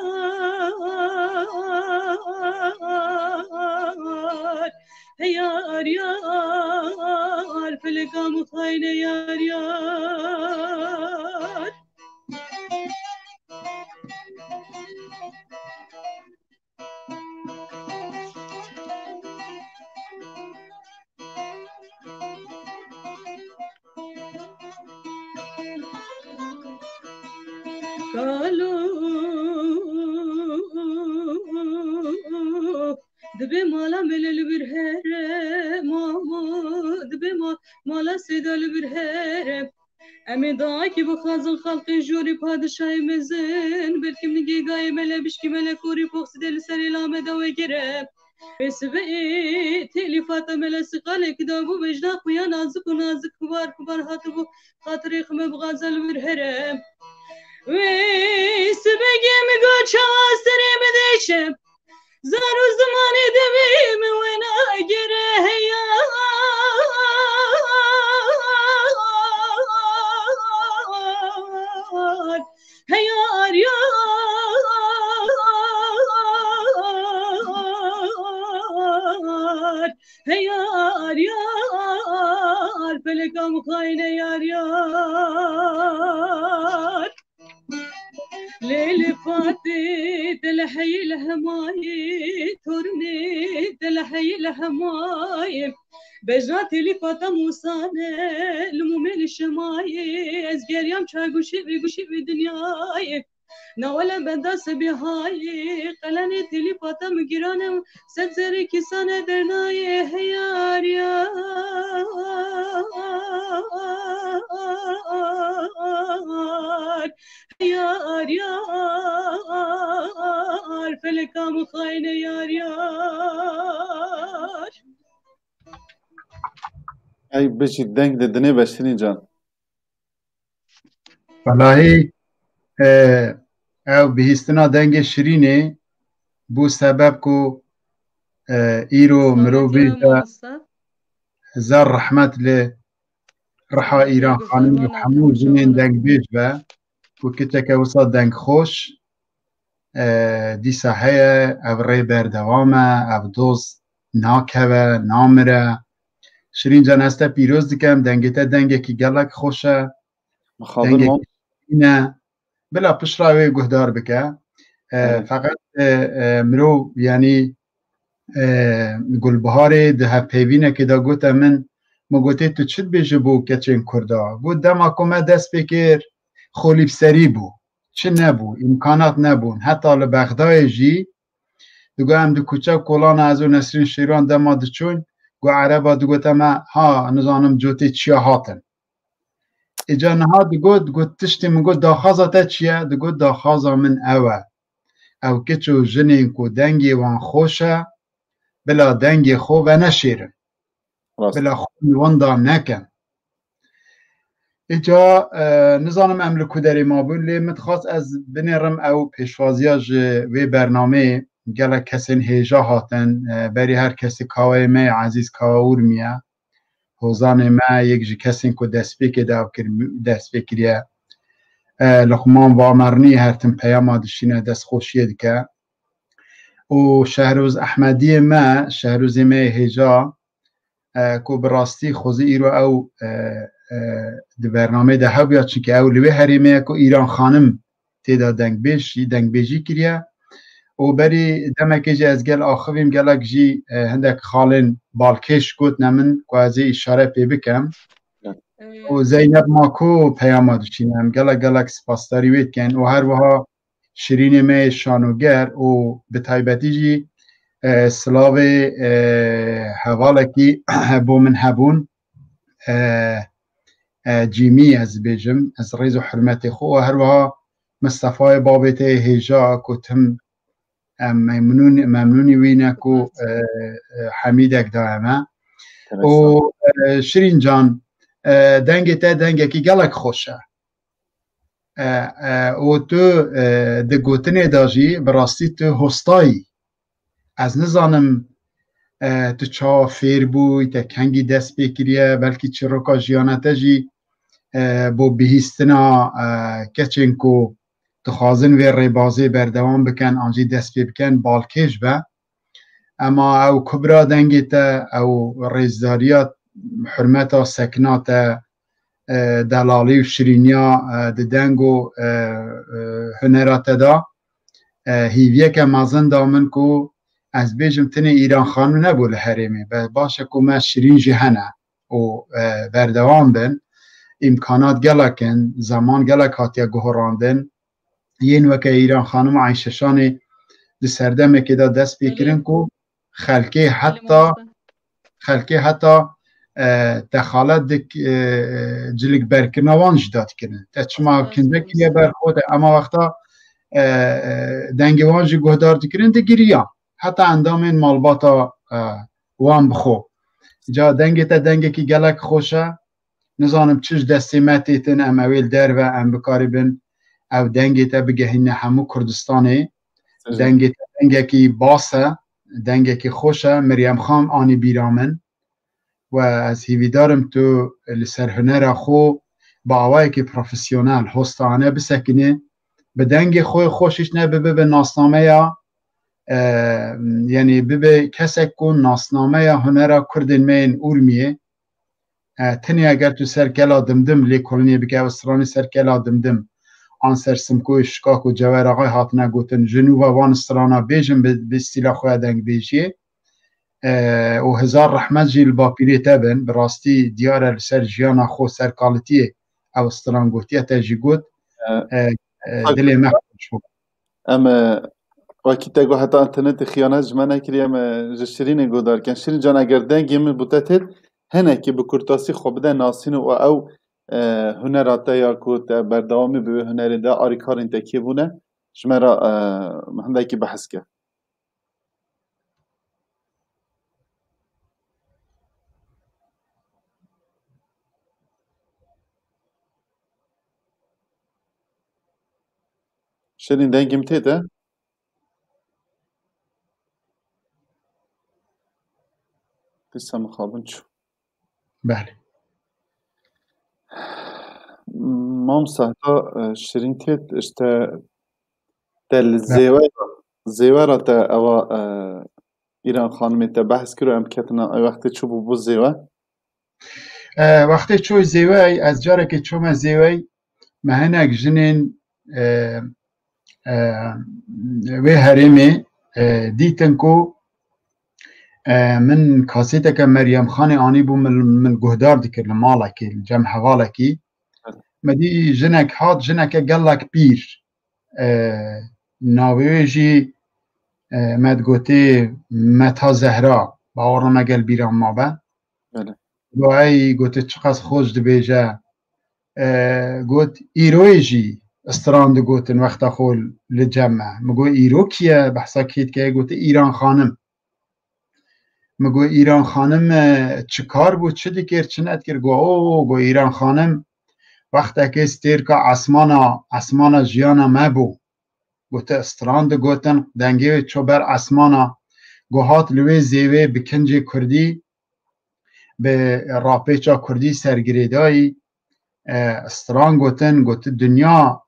Heyar yar, feleka min xayîne yar yar. Kalo, dibê mala mele li vir here, mamo, dibê ma-, mala sêda li vir here. Em ê daxekî bixwazin xelqê jorê padişahê mezin, belkim nigê gayê mele bişkî mele korî poxsî de li serê lame de wegere. Vê sibê ê têlî Fata mele siqalek dabû, vejna xuya nazik û nazik, xubar xubar hatibû, xatirê xwe me bixwaza li vir here. Wê sibê gê min got çawa serê min dêşe. Zar û zimanê devê min wena gere heyar. Heyar yar. Heyar yar. Feleka min xayne yar yar. Lê li Fatê te li heyî li hemayê, tornê te li heyî li hemayê. Bejna têlî Fata Mûsa ne, li mûmê li şemayê. Ez geriyam çay guşê vê, guşê vê dinyayê. Nawele benda sebî hayê, qelenê têlî Fata min giran e, sed zerê kîsane dernayê, heyar yar. Yar, yar, feleka min xayne yar, yar. Ey bijî, deng de dinê be Şirîn can. Belahî, e, ew bihîstina dengê Şirînê bû sebeb ku, e, îro mirov bêje zer rehmet li Riha Îran Xanimê û hemû jinên dengbêj be û kiçeke wisa dengxweş. e, dîsa heye, ev rê berdewam e, ev doz nakeve, namire. Şirîn can, ez te pîroz dikem, dengê te dengekî gelek xweş e, dengekî şirîn e. Bila pişra wê guhdar bike. E, feqet, e, e, mirov, yanî, e, Gulbiharê di hevpeyvînekê de gote min, min gotê, tu çi dibêjî bo keçên Kurda? Got, dema ku me dest pê kir, xolîbserî bû. Çi nebû, îmkanat nebûn. Heta li Bexdayê jî, digot, em di kuçe kolana ez û Nesrîn Şêrwan dema diçûn, got, ereba digote me, ha, nizanim cotê çiya hatin. Îca niha digot, digot, tiştê min got, daxwaza te çi ye? Digot, daxwaza min ew e. Ew kiç û jinên ku dengê wan xweş e, bila dengê xwe veneşêrin. Bila xwe li winda nekin. Îca, e, nizanim em li ku derê mabûn, lê min dixwast ez binêrim ew pêşwaziya ji vê bernameyê, gelek kesên hêja hatin, e, berî her kesî kaweyê me yê ezîz kawa Urmiye. Hozanê me yek ji kesên ku destpêkê de ew kir, dest pê kiriye. E, Luqman Vamernî her tim peyama dişîne, destxweşiyê dike. Û Şehroz Ehmediyê me, Şehrozê me yê hêja, e, ku bi rastî xwezî îro ew, e, e, di bernameyê de hebûya, çunke ew li wê herêmê ye ku Îran Xanim tê de dengbêj, dengbêjî kiriye. Û berî demekê jî ez gel axivîm, gelek jî, e, hindek xalên balkêş gotine min ku ez ê îşare pê bikem. Û Zeynep Mako peyama dişîne, em gelek gelek spasdarî wê dikin û her wiha Şirînê me yê şanoger û bi taybetî jî, e, silavê, e, hevalekî bo min hebûn, e, e, Cîmî ez dibêjim, ez rêz û hurmetê xwe û her wiha Mistefayê babê te yê hêja ku tim em memnûn, memnûnî wî ne ku, e, e, hemîdek daye me. Û, e, Şirîn can, e, dengê te dengekî gelek xweş e. E, e, û tu, e, di gotinê de jî bi rastî tu hostayî. Ez nizanim, e, tu çawa fêr bûyî, te kengî dest pê kiriye, belkî çîroka jiyana te jî, e, bo bihîstina, e, keçên ku dixwazin vê rêbazê berdewam bikin an jî dest pê bikin, balkêş be. Ema ew kubra dengê te, ew rêzdariya, hurmeta, sekina te, e, delalî û şirîniya, e, di deng û, e, e, hunera te de, e, hîviyeke mezin da min ku ez bêjim, tenê Îran Xanim nebû li herêmê. Be-, baş e ku me Şirîn jî hene û, e, berdewam bin. Îmkanat gelek in, zeman gelek hatiye guhurandin. Yên weke Îran Xanim û Eyşe Şanê di serdemekê de dest pê kirin ku xelkê heta, xelkê heta, e, dexalet dik, e, cilikberkirina wan jî da dikirin. Te çima kince kiriye ber xwe de, ema wexta, e, e, dengê wan jî guhdar dikirin, digiriyan. Heta endamên malbata, e, wan bi xwe. Ca dengê te dengekî gelek xweş e. Nizanim çi ji destê me têtin, em ew ê li derve, em bikaribin ew dengê te bigehîne hemû Kurdistanê. Dengê te dengekî bas e, dengekî xweş e. Meryem Xan anî bîra min. We ez hîvîdar im tu li ser hunera xwe bi awayekî profesyonel, hostane bisekinî. Bi dengê xwe xweş hîç ne bibe, bibe nasnameya, e, yanî bibe kesek ku nasnameya hunera Kurdên me yên Urmiyê, e, tenê eger tu ser Kela Dimdim lêkolînê bike, ew stranê ser Kela Dimdim, an ser Simkoyê Şikak û Cewer Axay hatine gotin, ji nû ve van strana bêjin bi, bi stîla xwe ya dengbêjiyê. E, û hezar rehmet jî li bapîrê te bin, bi rastî diyar e li ser jiyana xwe, ser kalitiyê ew stran gotiye, te jî got, e, e, dilê me xweş bû. Em, e, wekî te got, heta internetê xiyanet ji me nekiriye, em, e, ji Şirînê guhdar dikin. Şirîn can, eger dengê min bo te têt, hinekî bi kurtasî xwe bide nasîn û ew, e, hunera te ya ku te berdewamî bi wê hunerê de, arîkarên te kê bûne, ji me re, e, hindekî behs ke. Şirîn, dengê min tê te? Dîsa mixabin çû. Belê. Mamosta, heta, e, Şirîn têt, işte, Te li Zêwe, Zêwe re te ewa, e, Îran Xanimê te behs kir û em ketina, e, wextê çûbû bû Zêwe? E, wextê çû Zêwey, ez carekê çûme Zêwey, me hinek jinên, e, e, wê herêmê, e, dîtin ku, e, min kasêteke Meryem Xanê anîbû, min, min guhdar dikir li malekî, li cem hevalekî. Me dî jinek hat, jineke gelek pîr. E, navê wê jî, e, me digotê Meta Zehra, bawer name gel bîra mabe. Belê. Go ey gote çiqas xweş dibêje. E, got, îroyê jî stran digotin wexta xwe li cem me. Min got, îro kî ye? Behsa kê dike? Gote, Îran Xanim. Min got, Îran Xanim, e, çi kar bû, çi dikir, çi nedikir? Go, o, go, Îran Xanim wextekê stêrka esmana, esmana jiyana me bû. Gote, stran digotin, dengê wê ço ber esmana. Go hat li wê Zêwê bi kincê kurdî, bi rapêça kurdî sergirêdayî, e, stran gotin, gotin dinya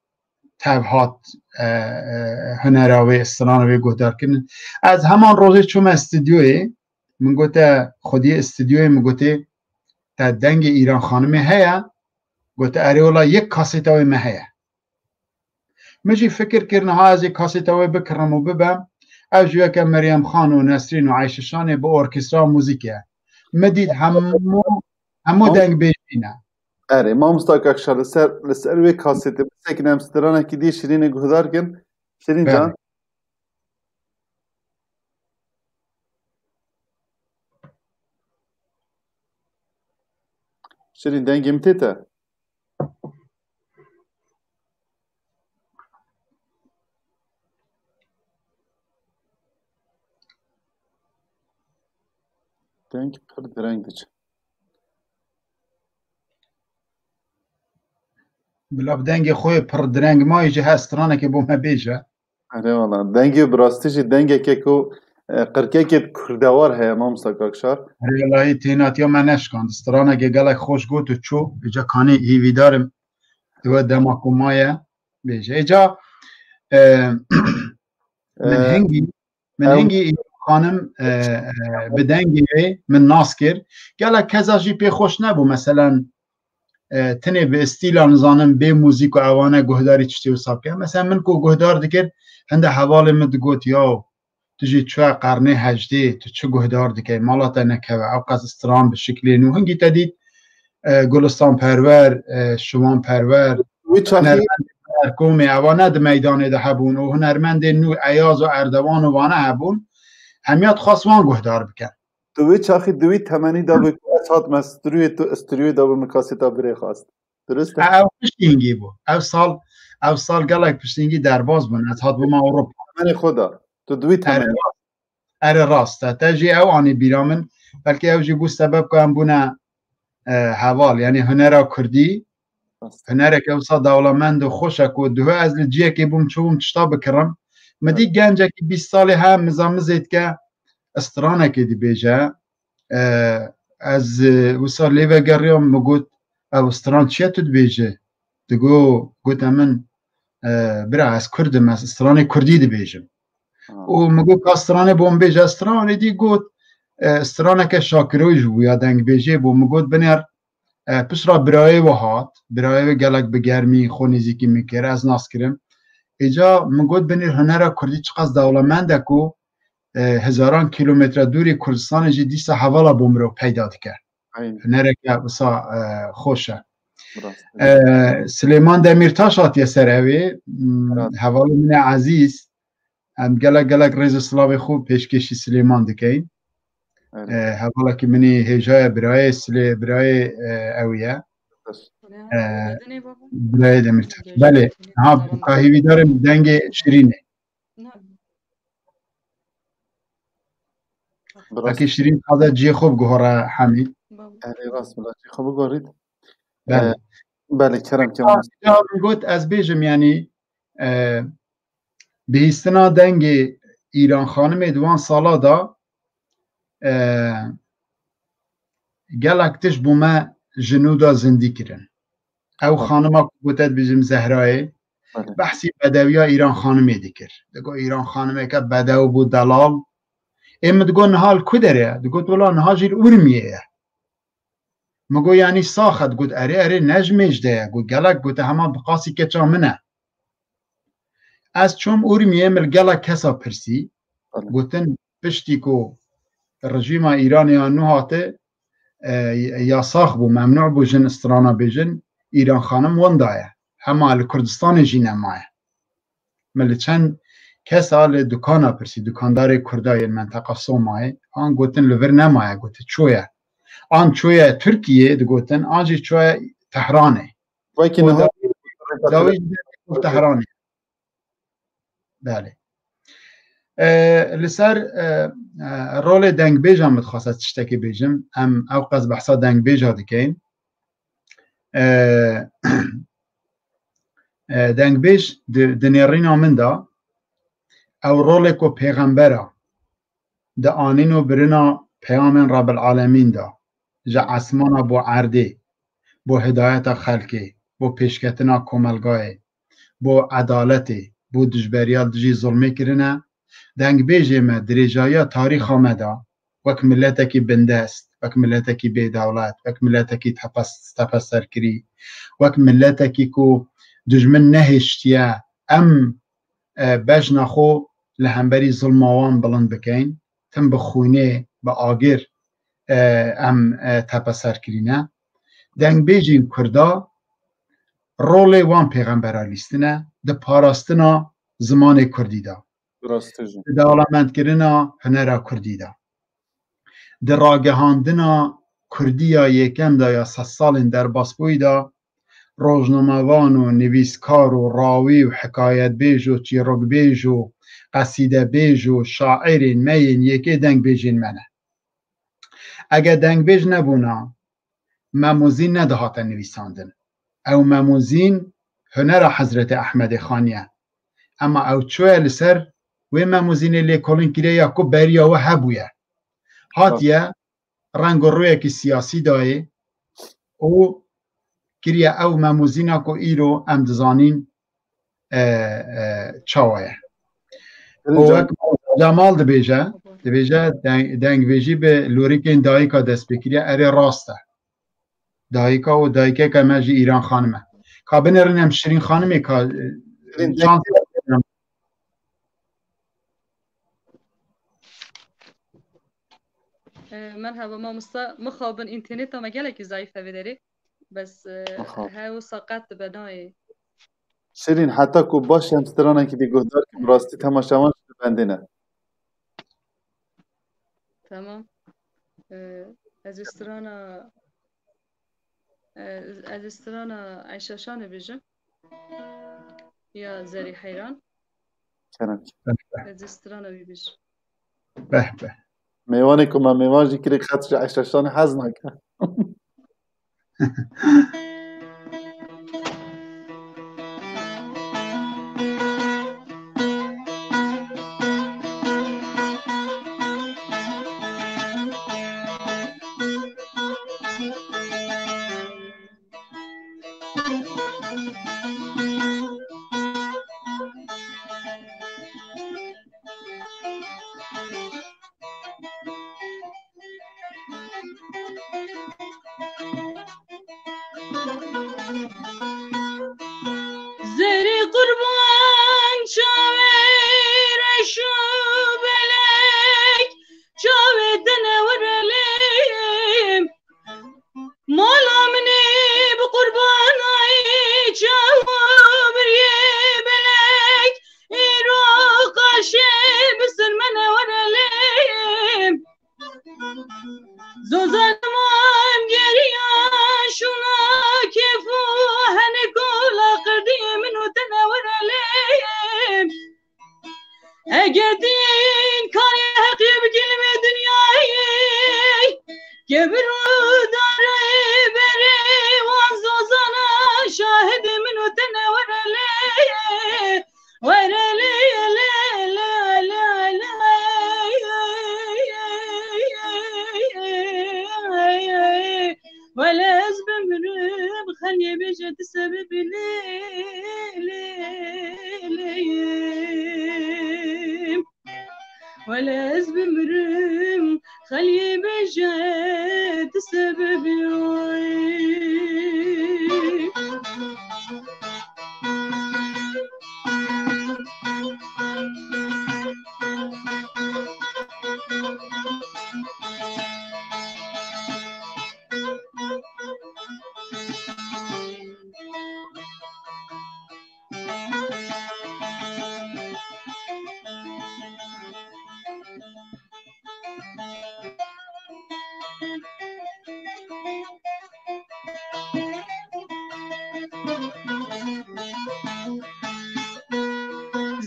tev hat, e, e, hunera wê, strana wê guhdar kirin. Ez heman rojê çûme stûdyoyê, min gote xwediyê stûdyoyê, min gotê, te dengê Îran Xanimê heye? Gote, erê wela yek kasêta wê me heye. Min jî fikir kir, niha ez ê kasêta wê bikirim û bibem. Ev jî weke Meryem Xan û Nesrîn û Eyşe Şanê bi orkestra û muzîkê ye. Min dît hemû, hemû Mam- dengbêjî ne. Erê, mamosta Kakşar, li ser, li ser wê kasêtê bisekine, em stranekî dî Şirînê guhdar kin. Şirîn Belê. Can. Şirîn, dengê min tê te? Deng pir direng diçe. Bila bi dengê xwe yê pir direng mayî jî hest stranekê bo me bêje. Erê wala. Dengê bi rastî jî dengeke ku, e, qirkekê kurdewar heye, mamosta Kakşar. Erê wala, hî tênatiya me neşkand. Stranekê gelek xweş got û çû. Îca kanî hîvîdar im. Di we dema ku maye bêje. Îca, e, min E, hingî, min ew hingî Îlham Xanim, e, e, bi dengê wê min nas kir. Gelek keza jî pê xweş nebû. Meselen, e, tenê bi stîla, nizanim, bê muzîk û ewane guhdarî tiştê wisa bike. Mesela min ku guhdar dikir, hinde hevalê min digot, "Yaw, tu jî çûye qernê hejdê, tu çi guhdar dikey, mala te nekeve, ew qas stran bi şiklê nû." Hingî te dît, e, Gulistan Perwer, e, Şivan Perwer, Wî çaxî hunermendê her komê, ewane di meydanê de hebûn û hunermendên nû Eyaz û Erdewan û vane hebûn, hemiya dixwest wan guhdar bikin. Tu wê çaxî di wî temenî de bû ku ez hatime stûdyoyê tu, stûdyoyê de bû min kasêta birê xwest. Dirust e? Ew piştî hingî bû. Ew sal, ew sal gelek piştî hingî derbas bûn. Ez hatibûma Ewropa. Temenê xwe de. Tu di wî Erê temenî. Rast. Erê rast e. Te jî ew anî bîra min. Belkî ew jî bû sebeb ku em bûne, e, heval. Yanî hunera kurdî, Rast. hunereke wisa dewlemend û xweş e ku diho ez li ciyekê bûm, çûbûm tişta bikirim. Min dî Evet. gencekî bîst salî he, miza mizê dike, stranekê dibêje. E, ez, e, wisa lê vegeriyam, min got, "Ev stran çi ye tu dibêje?" Digo, gote min, e, "Bira, ez kurd im, ez stranê kurdî dibêjim." Ha. Û min got, "Ka stranê bo min bêje." Stranê dî got, e, straneke Şakiroyî jî bû ya dengbêjê bû. Min got, "Binêr." E, pişt re birayê we hat, birayê we gelek bi germî xwe nêzîkî min kir, ez nas kirim. Îca min got, "Binêr hunera kurdî çiqas dewlemend e ku, e, hezaran kîlometre dûrê Kurdistanê jî dîsa hevala bo mirov peyda dike." Aynen. Hunereke wisa, e, xweş e. Rast. E, Silêman Demîrtaş hatiye ser ew ê, m, Evet. hevalê min e ezîz. Em gelek gelek rêz û silavê xwe pêşkêşî Silêman dikeyin. Evet. E, hevalekî min ê hêja ye, birayê Silê, birayê, e, ew ye. Rast. E, birayê Demîrtaş. Belê, ha, ka hêvîdar im dengê Şirînê. Bi Belkî rastî. Şirîn taze cihê xwe biguhore Hemî. Erê rast, bila cihê xwe biguherît. Belê. E, belê, kerem ke Ya, mamoste. Ya min got, ez bêjim, yanî, e, bihîstina dengê Îran Xanimê di wan sala de, e, gelek tişt bo me ji nû de zindî kirin. Ew Tamam. xanima ku te dibêjim Zehrayê, Belê. Behsî bedewiya Îran Xanimê dikir. Digot Îran Xanimeke bedew bû, delal. Ê min digot niha li ku derê ye? Digot wela niha jî li Urmiyê ye. Min got yanî sax e? Digot erê erê ne ji mêj de ye. Got gelek, gote hema bi qasî keça min e. Ez çûm Urmiyê, min li gelek kesa pirsî. Belê. Gotin piştî ku rejîma Îranê ya nû hate, e, yasax bû, memnû bû jin strana bêjin, Îran Xanim wenda ye. Hema li Kurdistanê jî nemaye. Min li çend kesa li dukana pirsî, dukandarê Kurda yên menteqa Somayê, an gotin li vir nemaye, gotin çûye. An çûye Tirkiyê digotin, an jî çûye Tehranê. Wekî niha dawî, dawî ji Tehranê. Belê. E, li ser, e, e, rolê dengbêjan min dixwest ez tiştekî bêjim. Em ew qas behsa dengbêja dikeyin. E, e, dengbêj di, di nêrîna min de ew rolê ku pêxembera di anîn û birina peyamên Rebil Alemîn de ji esmana bo erdê, bo hidayeta xelkê, bo pêşketina komelgayê, bo edaletê, bo dijberiya dijî zulmê kirine. Dengbêjê me dirêjayiya tarîxa me de wek miletekî bindest, wek miletekî bêdewlet, wek miletekî tepes-, tepeserkirî, wek miletekî ku dijmin nehêştiye em, e, bejna xwe li hemberî zilma wan bilind bikeyn, tim bi xwînê, bi agir, e, em, e, tepeser kirîne. Dengbêjên Kurda rolê wan pêxembera lîstine di parastina zimanê Kurdî de. Rast e jî. Di dewlemendkirina hunera Kurdî de. Di ragihandina Kurdiya yekem de ya sedsalên derbasbûyî de rojnamevan û nivîskar û rawî û hikayetbêj û çîrokbêj û qesîdebêj û şairên me yên yekê dengbêjên me ne. Ege dengbêj nebûna, Memûzîn nedihate nivîsandin. Ew Memûzîn hunera Hezretê Ehmedê Xanî ye. Ema ew çûye li ser wê Memûzînê lêkolîn kiriye ya ku beriya we hebûye. Hatiye reng û rûyekî siyasî dayê û kiriye ew Memûzîna ku îro em dizanîn, e, e, çawa ye. Û wek Cemal dibêje, dibêje deng-, dengbêjî bi lûrikên dayika dest pê kiriye, erê rast e. Dayika û dayikeke me jî Îran Xanim e. Ka binêrin em Şirîn Xanimê ka, e, Şirîn, şans E, merhaba mamosta. Mixabin înterneta me gelekî zayîf e vê derê. Bes, e, Mixabin. He wisa qet dibe nayê. Şirîn, heta ku baş em stranekî dî guhdar kim, rastî temaşevan jî dibendîne. Tamam. E, ez ê strana, e, ez ê strana Eyşa Şanê bêjim. Ya Zerî Heyran. Kerem. Ez ê strana wî bêjim. Beh, beh. Mêvanê ku me mêvan jî kirê, qet ji Eyşa Şanê hez nake. Zerî qurban çavê reş û belek, çavê te ne were lêm. Mala min ê bi qurbanayî çawa biriyê belek, îro qaşê bi ser me ne were lêm. Zozan mam geriya şûna kêf û henê kola qerdiyê min û te ne were lêm. Eger din karê heqê bi gelmê dinyayê, kebir û darê berê wan zozana şahidê min û te ne were lê, were lê, lê, lê, lê, lê. Wele ez bimirim, xeliyê bêje di sebebî lê, lê. Wele ez bimirim, xeliyê bêje, tu sebebî oy.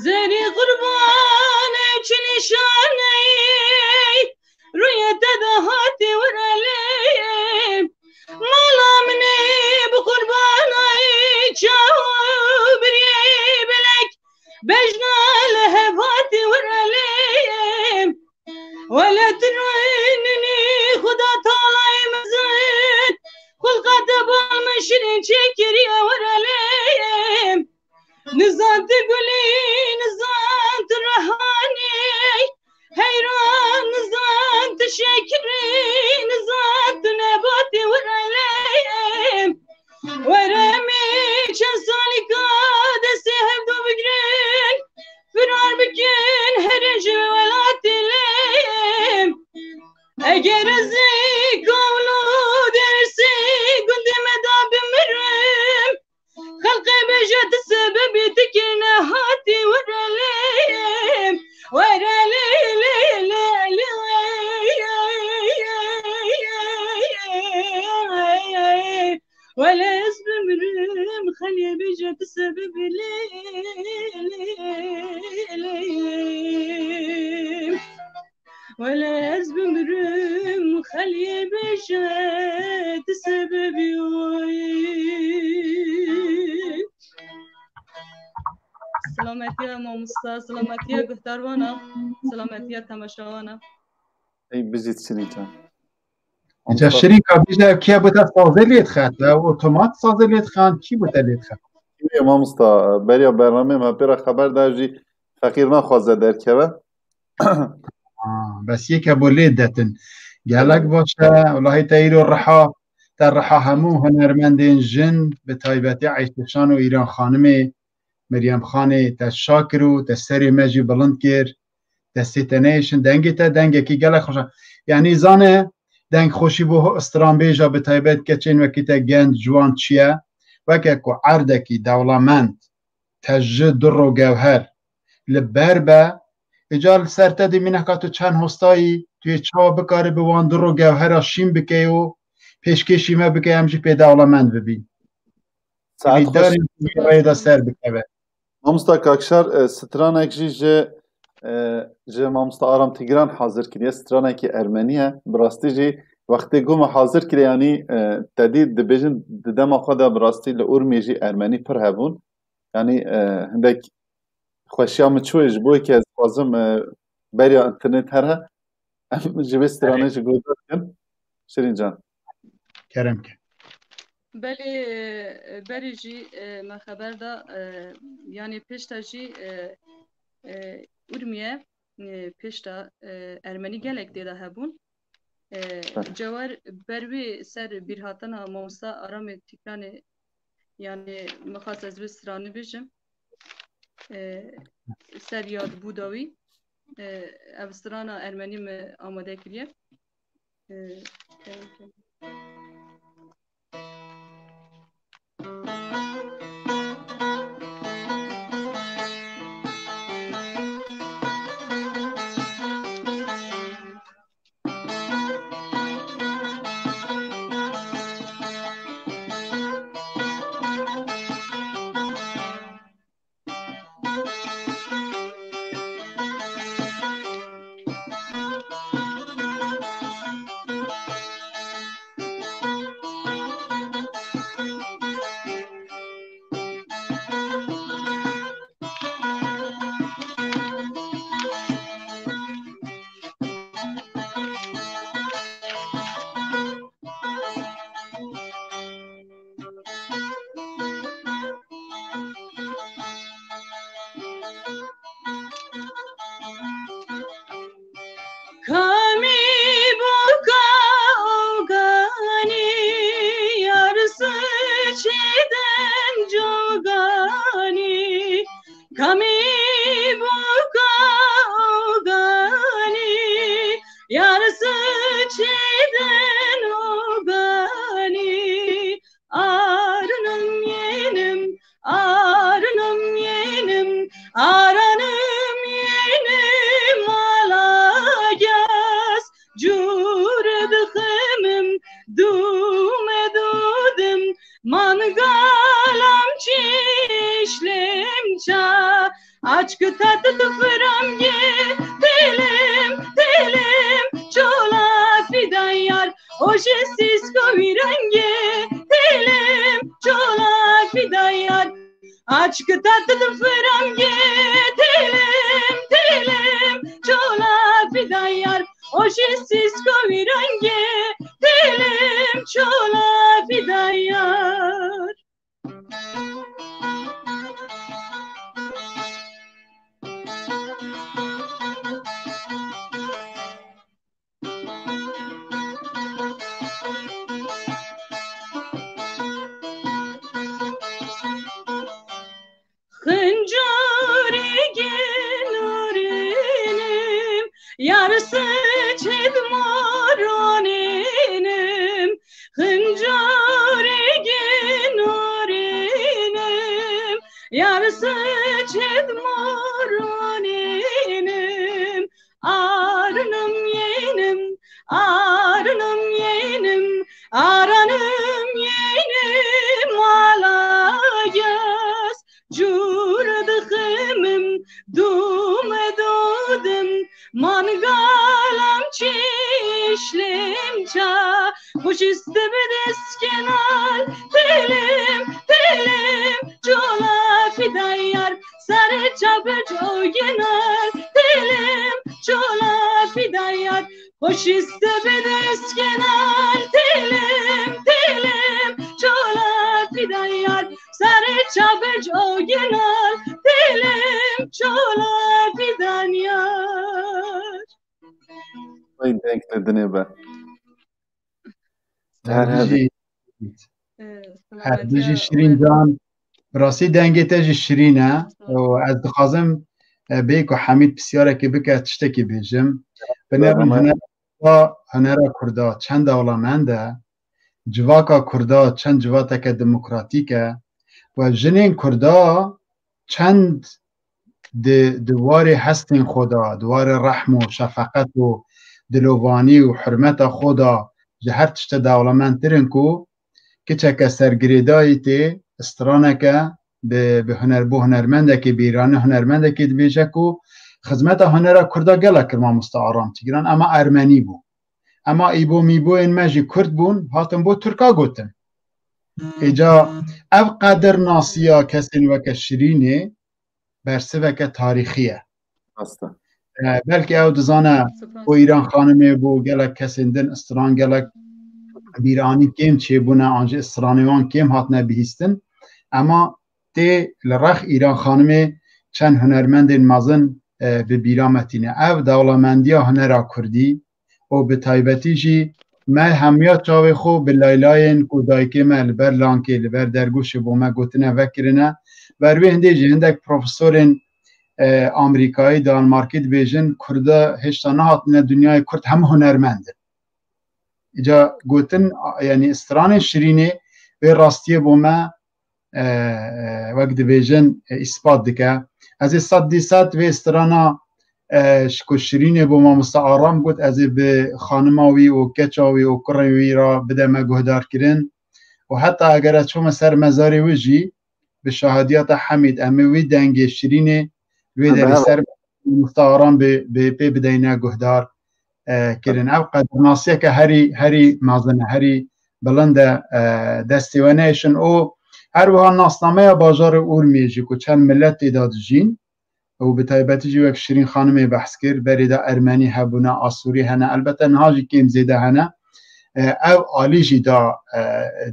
Zerî qurbanê çi nîşaneyê, rûyê te de hatî wirelê. Mala min ê bi qurbanayê çawa biriyê belek, bejna li hev hatî wirelê. Wele tu rûnî Xuda Tealay mezin, xulqa te bal min şirîn çêkiriye wirelê. Nizan tu gulî, nizan tu rehanî, heyran nizan tu şekirî, nizan tu nebatî wirelê. Were em ê çend salîka destê hevdu bigrin, firar bikin herin ji welatê lê. Eger ez ê Kawlo Dersê gundê me da bimirim, xelqê bêje tu sebebî tu kê nehatî were lê, were lê, lê, lê, lê. Wele ez bimirim, xeliyê bêje tu sebebî lê, lê, lê. Wele ez bimirim, xeliyê bêje tu sebebî oy. Selametiya mamosta, selametiya guhdarvana, selametiya temaşevana. Ey bijît Şirîn can. Îca Mamosta. Şirîn ka bêje, ew kî ye bo te sazê lê dixe? Te otomat sazê lê dixe, kî bo te lê dixe? Kî ye mamosta? Beriya bernameyê me pê re xeber da, jî feqîr naxwaze derkeve. Ah, bes yek hebû lê detin. Gelek baş e, wellahî te îro riha, te riha hemû hunermendên jin, bi taybetî Eyşe Şan û Îran Xanimê, Meryem Xanê te şa kir û te serê me jî bilind kir. Destê te neyêşin, dengê te dengekî gelek xweş e. Yanî zane, deng xweşî bo stranbêja, bi taybet keçên wekî te genc, ciwan, çi ye? Weke ku erdekî dewlemend, te ji du rogewher li ber be, îcar li ser te dî mîneka tu çend hostayî, tu yê çawa bikarî bi wan du rogewhera şîn bikey û pêşkêşî me bikey, em jî pê dewlemend bibîn. Saet xweş. Hêvîdar im rêda ser bikeve. Mamosta Kakşar, e, stranek jî ji, e, ji mamosta Aram Tigran hazir kiriye. Stranekî ermenî ye. Bi rastî jî wextê ku me hazir kiriye, yanî, e, te dî dibêjin di dema xwe de bi rastî li Urmiyê jî ermenî pir hebûn. Yanî, e, hindek xweşiya min çû, ji bo yekê ez dixwazim, e, beriya înternet here. Em ji vê stranê jî guhdar bikin. Şirîn can. Kerem ke. Belê, e, berê jî, e, me xeber da, e, yanî pêşta jî, e, e, Urmiye, e, pêşta, e, ermenî gelek tê de hebûn. E, Beh. Cewher ber wê ser bîrhatina mamosta Aramê Tîkranê, yanî min xwest ez vê stranê bêjim. E, ser yadbûda wî, e, ev strana ermenî min amade kiriye. E, Kamî boka oganî, yarısı çêden coganî. Kamî boka oganî, yarısı çêden oganî. Arınım yenim, arınım yenim, aranım yenim alagaz. Cûr diximim, dûme dûdim, mangalam çişlim ça. Aşkı tatlı fırangê, telim, telim, çola fidayar. Hoşi sisko virangê, telim, çola fidayar. Aşkı tatlı fırangê, telim, telim, çola fidayar. Hoşi sisko virangê, telim, çola fidayar. Xincarê genarênim, yarısı çed maranênim. Xincarê genarênim, yarısı çed maranênim. Arınım yenim, arınım yenim, aranım yenim alagaz. Cûr diximim, dûme dûdim, mangalam çişlim ça. Hoş üstü bir deskenal, telim, telim, çola fidayar. Sarı çapır çogenal, telim, çola fidayar. Hoş üstü bir deskenal, telim, telim, çola fidayar. Sarı çapır çogenal, telim, çola fidayar. Vay, denk dedin be. Her Her her bijî. Ee, Her bijî Şirîn can. Bi rastî dengê te jî şirîn e. Sağ ol. Û ez dixwazim, e, bê ku Hemîd pisyarekê bike, tiştekî bêjim. Bi Sağ ol. Nermin hunera, hunera Kurda çend dewlemend e. Civaka Kurda çend civateke demokratîk e. Ve jinên Kurda çend di, di warê hestên xwe de, di warê rehm û şefeqet û dilovanî û hurmeta xwe de ji her tişte dewlemendtir in ku kiçeke sergirêdayî tê, straneke bi, bi huner, bo hunermendekê, bîranî hunermendekê dibêje ku xizmeta hunera Kurda gelek kir mamoste Aram Tîgran, ema Ermenî bû. Ema îbo mîboyên me jî Kurd bûn, hatin bo Tirka gotin. Îca ev qedirnasiya kesên weke Şirînê bersiveke tarîxî ye. Rast e. E, belkî ew dizane Spas. ku Îran Xanimê bû, gelek kesên din stran gelek bîranî kêm çêbûne, an jî stranê wan kêm hatine bihîstin. Ema tê li rex Îran Xanimê çend hunermendên mezin, e, bi bîra me tîne. Ev dewlemendiya hunera Kurdî û bi taybetî jî me hemiya çavê xwe bi laylayên ku dayikê me li ber lankê, li ber dergûşê bo me gotine vekirine. Ber wê hindê jî hindek profesorên, e, Amerîkayî, Danmarkî dibêjin, Kurda hêşta nehatine dinyayê, Kurd hemû hunermend in. Îca gotin, yanî stranên Şirînê vê rastiyê bo me, e, e, wek dibêjin, e, îspat dike. Ez ê sed dî sed vê strana, e, ji ku Şirînê bo mamoste Aram got, ez ê bi xanima wî û keça wî û kurê wî re bideme guhdarkirin. Û heta eger ez çûme ser mezarê wî jî, bi şahidiyata Hemîd, em ê wî dengê Şirînê wê Hebe derê hebe. ser mamoste Aram bi, bi pê bideyne guhdar, e, kirin. Ev qedirnasiyeke herî, herî mezin e, herî bilind e, e, destê we neyêşin. Û her wiha nasnameya bajarê Urmiyê jî ku çend milet tê de dijîn û bi taybetî jî wek Şirîn Xanimê behs kir, berê de Ermenî hebûne, Asûrî hene, elbette niha jî kêm zêde hene. E, ev alî jî da, e,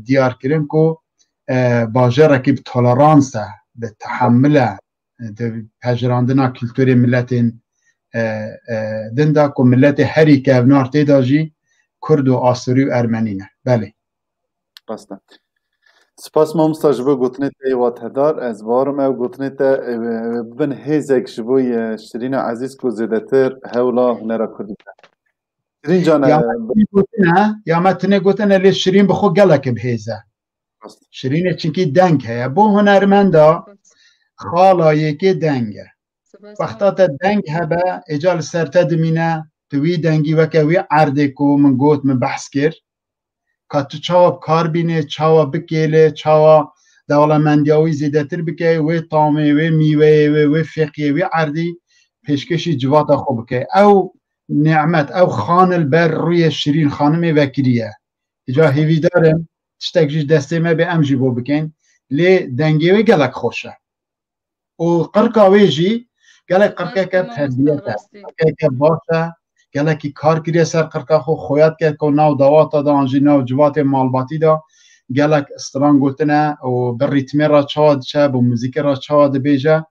diyar kirin ku, e, bajarekî bi tolerans e, bi tehemil e, di pejirandina kulturê miletên, e, e, din de ku miletê herî kevnar tê de jî Kurd û Asûrî û Ermenî ne. Belê. Rast e. Spas mamosta ji bo gotinê te yê watedar. Ez bawerim ew gotinê te, e, bin hêzek ji bo, e, Şirîna Ezîz ku zêdetir hewla hunera Kurdî bide. Şirîn can, Ya e, me tinê gotine, ya me tinê gotine lê Şirîn bi xwe gelek bi hêz e. Rast. Şirînê çinkî deng heye. Bo hunermenda xala yekê deng e. Spas Wexta te deng hebe, êca li ser te dimîne, tu wî dengî weke wî erdê ku min got, min behs kir. Ka tu çawa bi kar bînê, çawa bikêlê, çawa dewlemendiya wî zêdetir bike, wê tamê, wê mîweyê, wê, wê fêqiyê, wê erdî pêşkêşî civata xwe bike. Ew nîmet, ew xan li ber rûyê Şirîn xanimê vekiriye. Îca hêvîdar im, tiştek jî ji destê me bê, em jî bo bikin. Lê dengê wê gelek xweş e. Û qirka wê jî gelek qirkeke terbiyet e, qirkeke baş e, gelekî kar kiriye ser qirka xwe, xoya dike ku nav dawata de an jî nav civatê malbatî de gelek stran gotine û bi rîtmê re çawa diçe, bi muzîkê re çawa dibêje.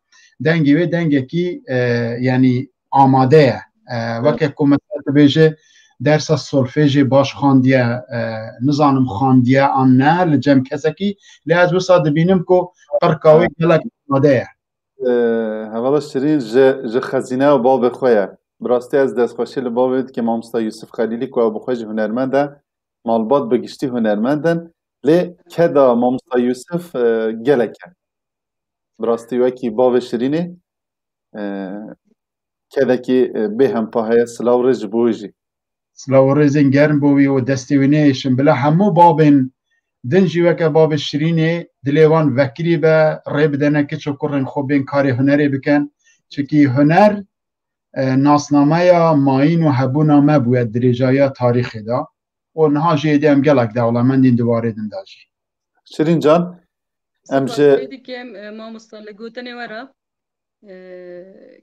Dengê wê dengekî, e, yanî amade ye. E, weke ku mesela dibêje dersa solfejê baş xandiye, e, nizanim xandiye an ne li cem kesekî, lê ez wisa dibînim ku qirka wê gelek amade ye. E, hevala Şirîn ji, ji xezîneya bavê xwe ye. Bi rastî ez destxweşî li bavê dikim, mamosta Yusuf Xelîlî ku ew bi xwe jî hunermend e, malbat bi giştî hunermend in. Lê keda mamosta Yusuf, e, gelek e. Bi rastî wekî bavê Şirînê, e, kedekî, e, bêhempa heye, silav rê ji bo wî jî. Silav û rêzên germ bo wî û destê wî neyêşin. Bila hemû babên din jî weke babê Şirînê dilê wan vekirî be, rê bidene kiç û kurên xwe bên karê hunerê bikin. Çikî huner, e, nasnameya mayîn û hebûna me bûye dirêjayiya tarîxê de. Û niha jî êdî em gelek dewlemendîn di warê din de jî. Şirîn can, em Spas ji lê dikim, e, mamosta li gotinê we re. E,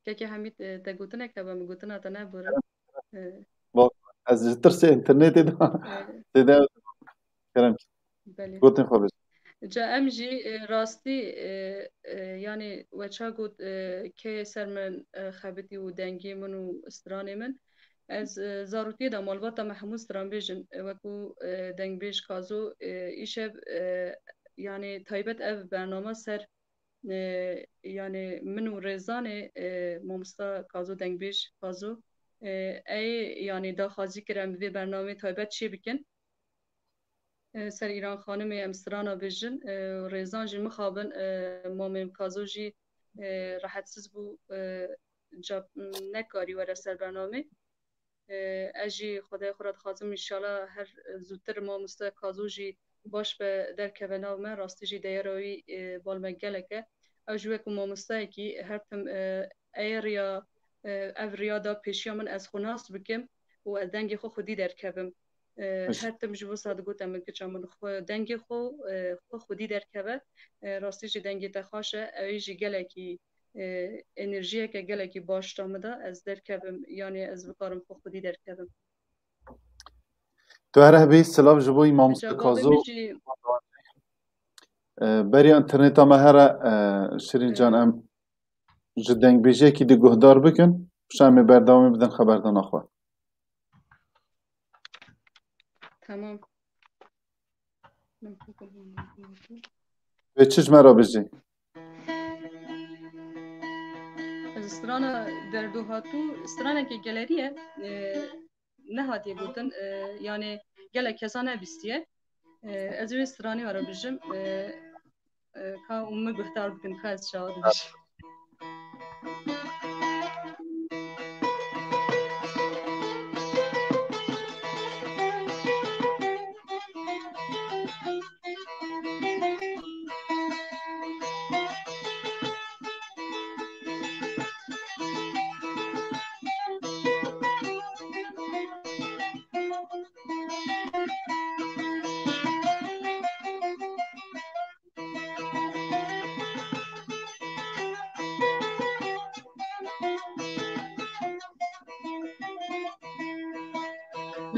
kekê Hemîd, e, te gotinek hebe, min gotina te nebûre. E, Bak, ez ji tirsê înternetê de e, têde kerem ki. Belê. Gotin xwe bêje. Ca em jî, e, rastî, e, e, yanî we ça got, e, kê ser min, e, xebitî û dengê min û stranê min. Ez, e, zarokiyê de malbata me hemû stranbêj in, e, wekû, e, dengbêj Kazo, e, îşev, e, yanî taybet ev bername ser, e, yanî min û rêzanê, e, mamosta Kazo dengbêj Kazo, e, ey yanî daxwazî kir em vê bernameyê taybet çê bikin. E, ser Îran Xanimê em strana bêjin, e, rêzan jî mixabin, e, mamê Kazo jî, e, rehetsiz bû, e, ca nekarî were ser bernamê. E, ez jî Xwedayê xwe re dixwazim, înşallah her zûtir mamoste Kazo jî baş be derkeve nav me, rastî jî deyera wî, e, bal me gelek e. Ew jî wekû mamosteyekî her tim, e, ey riya, e, ev riya da pêşiya min ez xwe nas bikim û ez dengê xwe xwedî derkevim. E, Baş. Her tim ji bo sa digote min kiça min xwe dengê xwe, e, xwe xwedî derkeve. E, rastî jî dengê te xweş e, ew jî gelekî, e, enerjiyeke gelekî baş da min da, ez derkevim, yanî ez bikarim xwe xwedî derkevim. Tu her hebî silav ji bo mamoste Kazo. E, berî înterneta me here, e, Şirîn can, e, em ji dengbêjiyekî di guhdar bikin, pişa em ê berdewamî bidin xeberdana xwe. Tamam. Wê çi ji me re bijî? Ez strana derdohatû, stranekê gelerî ye, e, nehatiye gotin, e, yanî gelek kesa nebîstiye. E, ez wê stranê were bijim, e, e, ka û min guhdar bikin, ka ez çawa dibijim.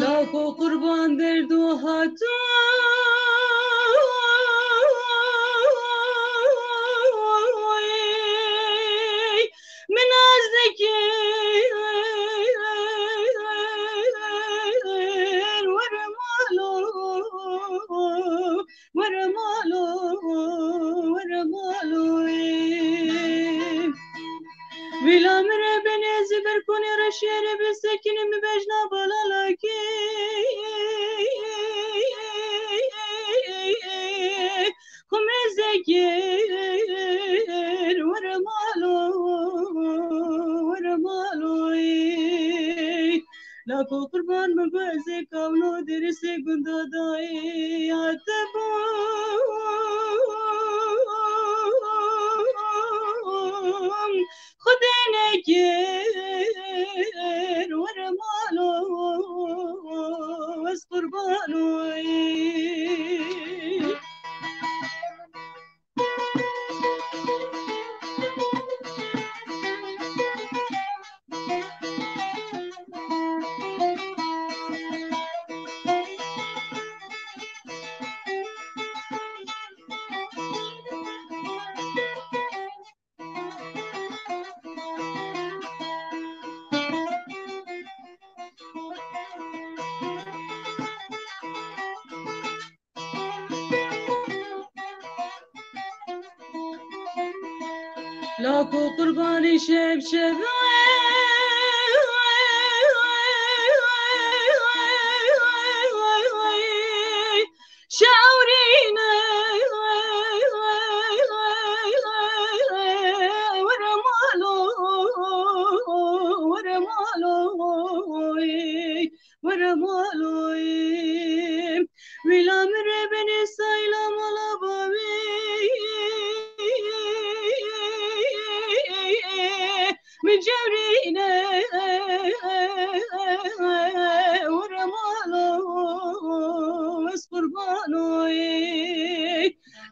Lako qurban derdo hatoy, min ez dikê Laku qurban min, bi ez ê kawno derîsê gunda dayê ya te bam. Xwedê nekir were malo, ez qurban wê. Laku qurbanî şev şev şewrîne were malo, were malo. Were maloyê. Wîla min re benê sayla mala bavê. Min cewrîne were malo, ez qurbanoyê.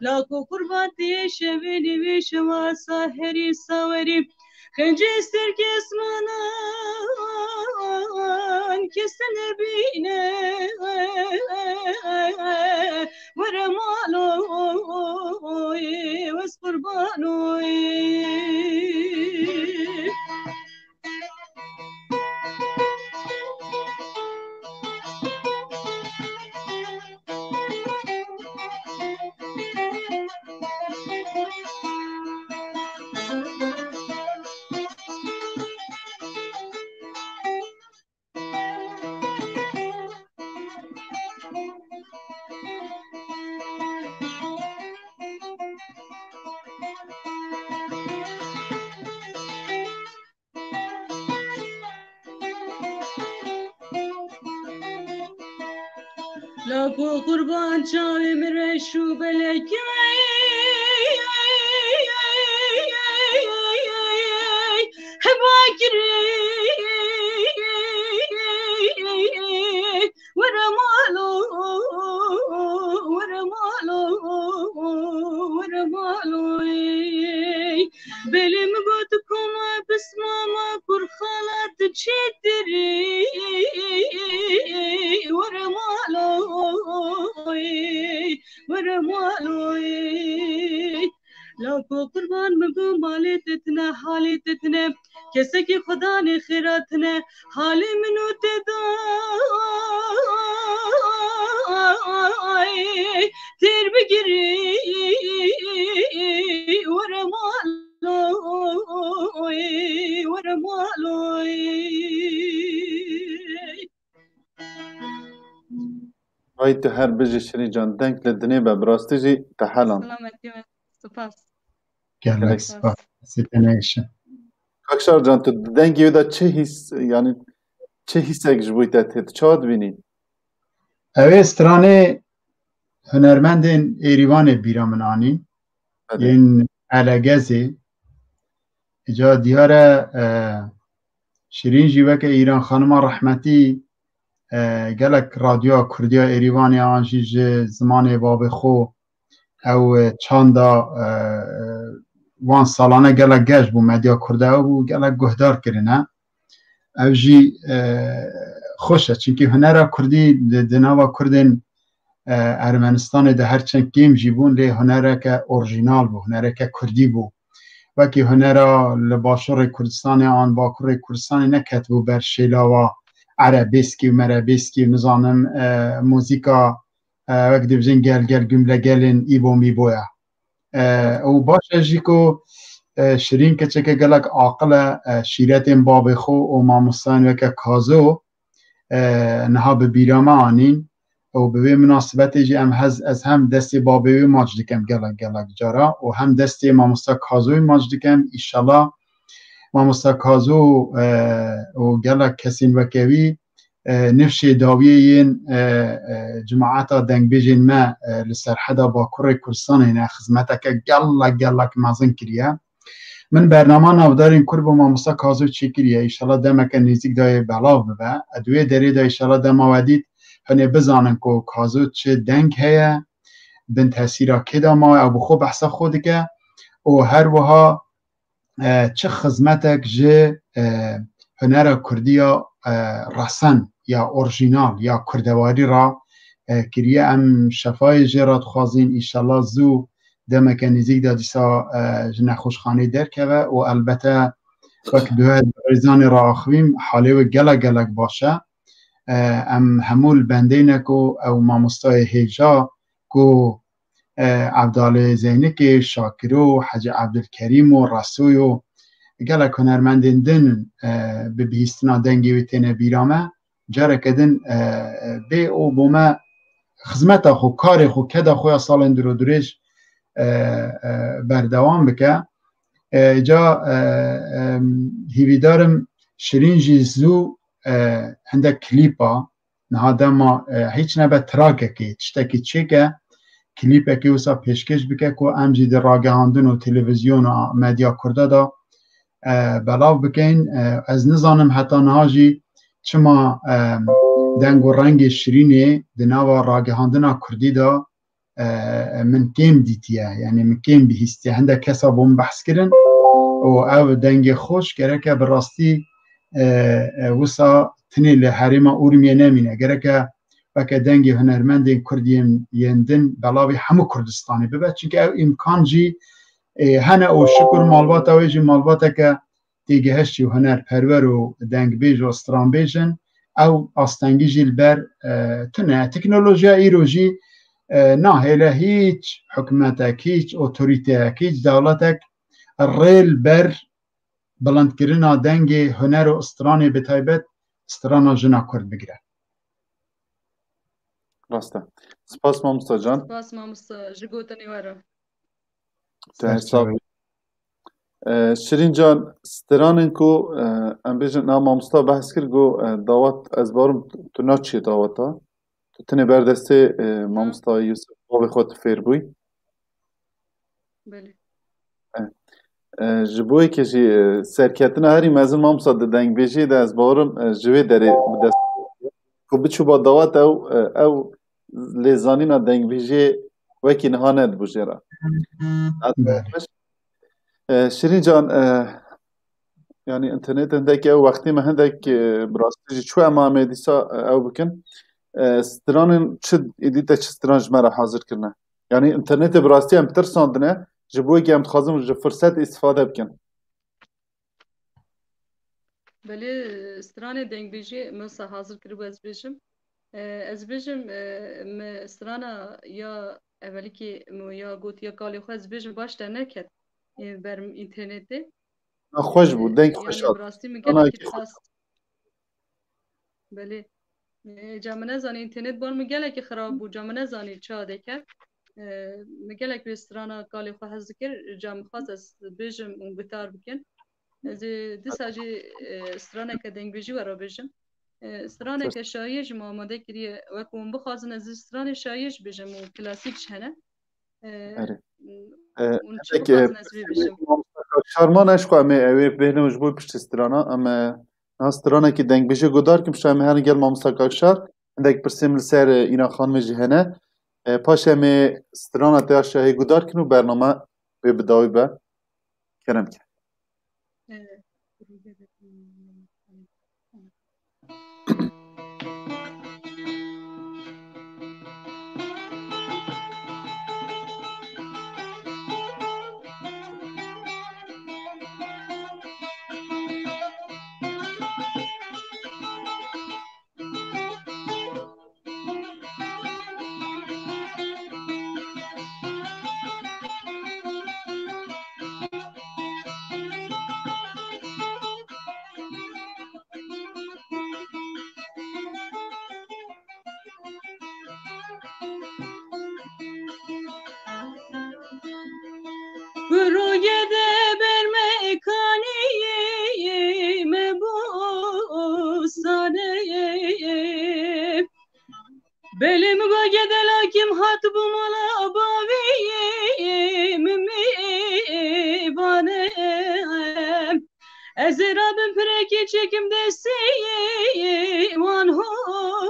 Lako qurban tê şevê nîvê şewa saherî sawerî. Xencê ser kesmanan kes nebîne. Were maloyê, wez qurbanoyê. Lako qurban çavê min reş û belek heba kirê. Were malo, were malo, were malo ey. Belê min got koma pismama kur xalat çêtirî. Were malo ey, were malo ey. Lako qurban min got malê te tine, halê te tine. Kesekî Xudanê xêra tine, halê min û te dayê têr bigirî. Were maloyê, were maloyê. Ay tu her bijî Şirîn can, deng li dinê be, bi rastî jî te helan. Selametî be. Spas. Gelek Gelek spas. Spas. Destê te neêşe. Kak Şar can, tu dengê wê de çi hîs, yani çi hîsek ji bo te tê, tu çawa dibînî? Ew ê stranê hunermendên Êrîvanê bîra min anî. Belê. Yên Elegezê. Îca diyar e, e, Şirîn jî weke Îran Xanima rehmetî, e, gelek radyoya Kurdiya Êrîvanê an jî ji zimanê babê xwe ew, e, çanda, e, wan salane gelek geş bû, medya Kurda ew bû, gelek guhdar kirine. Ew jî, e, xweş e, çimkî hunera Kurdî di, di nava Kurdên, e, Ermenistanê de her çend kêm jî bûn, lê hunereke orjînal bû, hunereke Kurdî bû. Wekî hunera li Başûrê Kurdistanê an Bakurê Kurdistanê neketibû ber şêlawa erebêskî û merebêskî û nizanim, e, muzîka, e, wek dibêjin gel gel gumle gelên îbo mîbo ya. E, û baş e jî ku, e, Şirîn keçeke gelek aqil e, e, şîretên babê xwe û mamosteyên weke Kazo, e, niha bi bîra me anîn. Û bi vê minasibetê jî em hez, ez hem destê babê wê maç dikim gelek gelek cara û hem destê mamosta Kazoyê maç dikim. Îşallah mamosta Kazo, e, û gelek kesên weke wî e, nifşê dawiyê yên, e, e, cemaeta dengbêjên me, e, li Serheda Bakurê Kurdistanê ne xizmeteke gelek gelek mezin kiriye. Min bernama Navdarên Kurd bo mamosta Kazo çêkiriye. Îşallah demeke nêzîk de yê belav bibe. Di wê derê de îşallah dema we dît, hinê bizanin ku Kazo çi deng heye, bin tesîra kê de maye, ew bi xwe behsa xwe dike û her wiha, e, çi xizmetek ji, e, hunera kurdî ya, e, resen ya orjînal ya kurdewarî ra, e, kiriye. Em şefayê jê re dixwazîn, îşallah zû demeke nêzîk de dîsa, e, ji nexweşxaneyê derkeve û elbete wek bi we rêzanê re axivîm, halê wê gelek gelek baş e. E, em hemû li bendê ne ku ew mamostayê hêja ku, e, Evdalê Zeynikê, Şakiro, Hecî Evdilkerîm û Resoyo gelek hunermendên din, e, bi bihîstina dengê wê têne bîra me. Careke din, e, e, bê û bo me xizmeta xwe, karê xwe, keda xwe ya salên dûr û dirêj, e, e, berdewam bike. E, ca, e, e, hîvîdar im Şirîn jî zû, e, hindek klîpa, niha dema, e, hîç nebe trakekê, tiştekî çêke, klîpekê wisa pêşkêş bike ku em jî di ragihandin û televîzyon û medya kurda de, e, belav bikein. E, ez nizanim heta niha jî çima, e, deng û rengê Şirînê di nava ragihandina kurdî de, e, min kêm dîtiye, yanî min kêm bihîstiye. Hindek kesa bo min behs kirin û ev dengê xweş gereke bi rastî, e, e, wisa tinê li herêma Urmiyê nemîne. Gereke weke dengê hunermendên kurd yên, yên din belavî hemû Kurdistanê bibe. Çunke ew îmkan jî, e, hene û şikur malbata wê jî malbateke têgihiştî û hunerperwer û dengbêj û stranbêj in. Ew astengî jî li ber, e, tune. Teknolojiya îro jî, e, nahêle hîç hikûmetek, hîç otorîteyek, hîç dewletek rê li ber bilindkirina dengê huner û stranê bi taybet strana jina kurd bigire. Rast e. Spas mamosta can. Spas mamosta ji gotinê we re. Te sax bî. E, Şirîn can, stranên ku, e, em bêjin, na mamosta behs kir, got, e, dawet, ez barim tu naçiyê daweta. Tu tenê ber destê, e, mamosta Yusuf, bavê xwe tu fêr bûyî. Belê. E, e, ji bo yekê jî, e, serketina herî mezin mamosta di dengbêjiyê de ez bawerim, e, ji vê derê bi dest ku biçûba dawet ew, e, ew lêzanîna dengbêjiyê wekî niha nedibû jê re. Belê. E, Şirîn can, e, yanî înternet hindek ew wextê me hindek, e, bi rastî jî çû, ema em ê dîsa, e, ew bikin. E, stranên çi, êdî te çi stran ji me re hazir kirine? Yanî înternetê bi rastî em tirsandine, ji bo yekê em dixwazin ji firset îstifade bikin. Belê, stranê dengbêjî min wisa hazir kiribû, ez bêjim. E, ez bêjim, e, min strana ya evelîkî min ya got ya kalê xwe, ez bêjim baş derneket, e, ber înternetê. Na xweş bû, e, deng xweş hat. Bi rastî min gelekî xas. Belê. E, ca min nezanî, întênêt bar min gelekî xirab bû, ca min nezanî çawa deke. E, min gelek wê strana kalê xwe hez dikir, ca min xwest ez bêjim û gutar bikin. Ez ê dîsa jî, e, straneke dengbêjî we re bêjim. E, straneke şayî jî min amade kiriye, wek hûn bixwazin ez ê stranê şayî jî bêjim û klasîk jî hene. E, Erê. E, hûn çi dixwazin ez vê bêjim? Mamosta Kakşar mane, ji xwe em ê ew ê bêhnin ji bo piştî strana, em ê niha stranekî dengbêjê guhdar kim, pişta em ê herin gel mamosta Kakşar. Hindek pirsên min li ser, e, Îna Xanimê jî hene. E, paşê em ê strana te ya şahê guhdar kin û bername wê bi dawî be. Kerem ke. Belê min got, gedelakî min hatibû mala bavê min mêvane. Ez ê rabim pirekê çêkim destê wan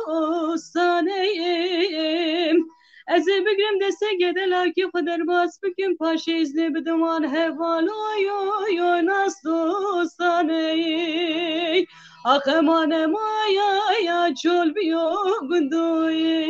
hostanê. Ez ê bigrim destê gedelakî xwe derbas bikim, paşê îznê bidim wan hevaloyo yo nas dostanê. Axe mane maya ya çol biyo gundoyê.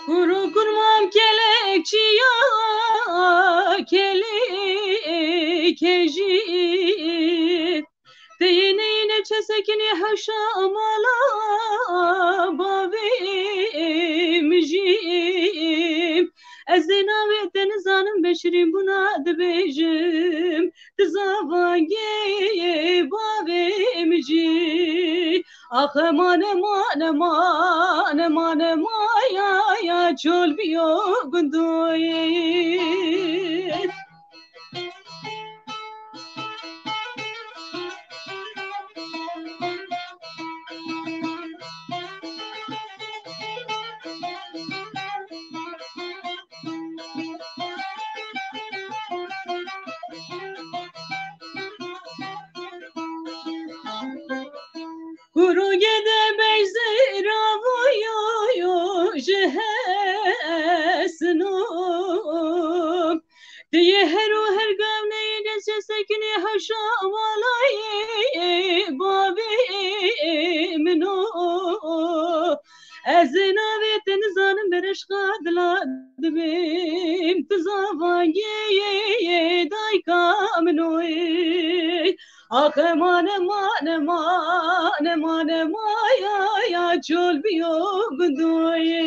Kuru kurmam kelekçiya, kelekejî. Te yê neyê neçe sekinî hewşa mala bavê min jî. Ez ê navê te nizanim, be şirîn bûna dibêjim. Ti zavangê bavê min jî. Axe mane mane mane mane maya ya çol biyo gundoyê. Kurû gede beyzê ravoyo ji hesno. Ti yê her û her gav neyê destê sekinê hewşa malayê bavê min o. Ez ê navê te nizanim, bereşqa dila dibêm, tu zavangê yê dayka min oyê. Axe mane mane mane mane maya ya çol biyo gundoyê.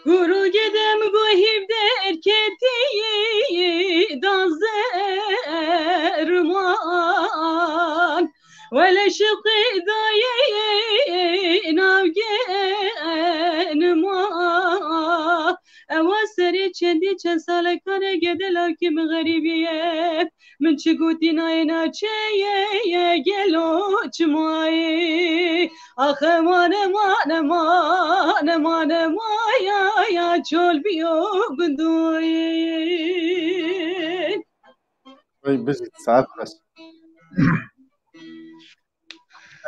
Guru gedem guhîv derketî da zerman. Wele şiqî dayê navgenima. Ewa serê çendî çend salekan e gedelakî min xerîbî ye. Min çi gotî nayê naçeye ye gelo çima ye. Axe mane mane mane mane maya ya çol biyo gundoyê. Ey, bijî, saet xweş.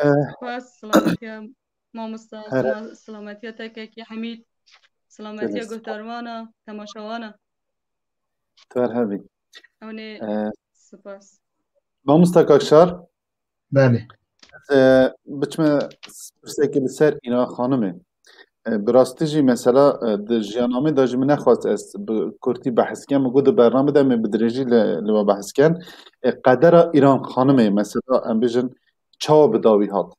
Eh, Spas, silametiya mamosta, her sima-, silametiya te kekî Hemîd, silametiya Gelî spas. Guhdarvana, temaşewana. Ter hebî. Ewnê, Eh, spas. Mamosta Kakşar? Belê. Ez, e, biçime pirsekê li ser Îran Xanimê. E, bi rastî jî mesela, e, di jiyana me de jî min nexwest ez bi kurtî behs kem, min got di bername de em ê bi dirêjî li, li we behs ken. E, qedera Îran Xanimê mesela em bêjin çawa bi dawî hat?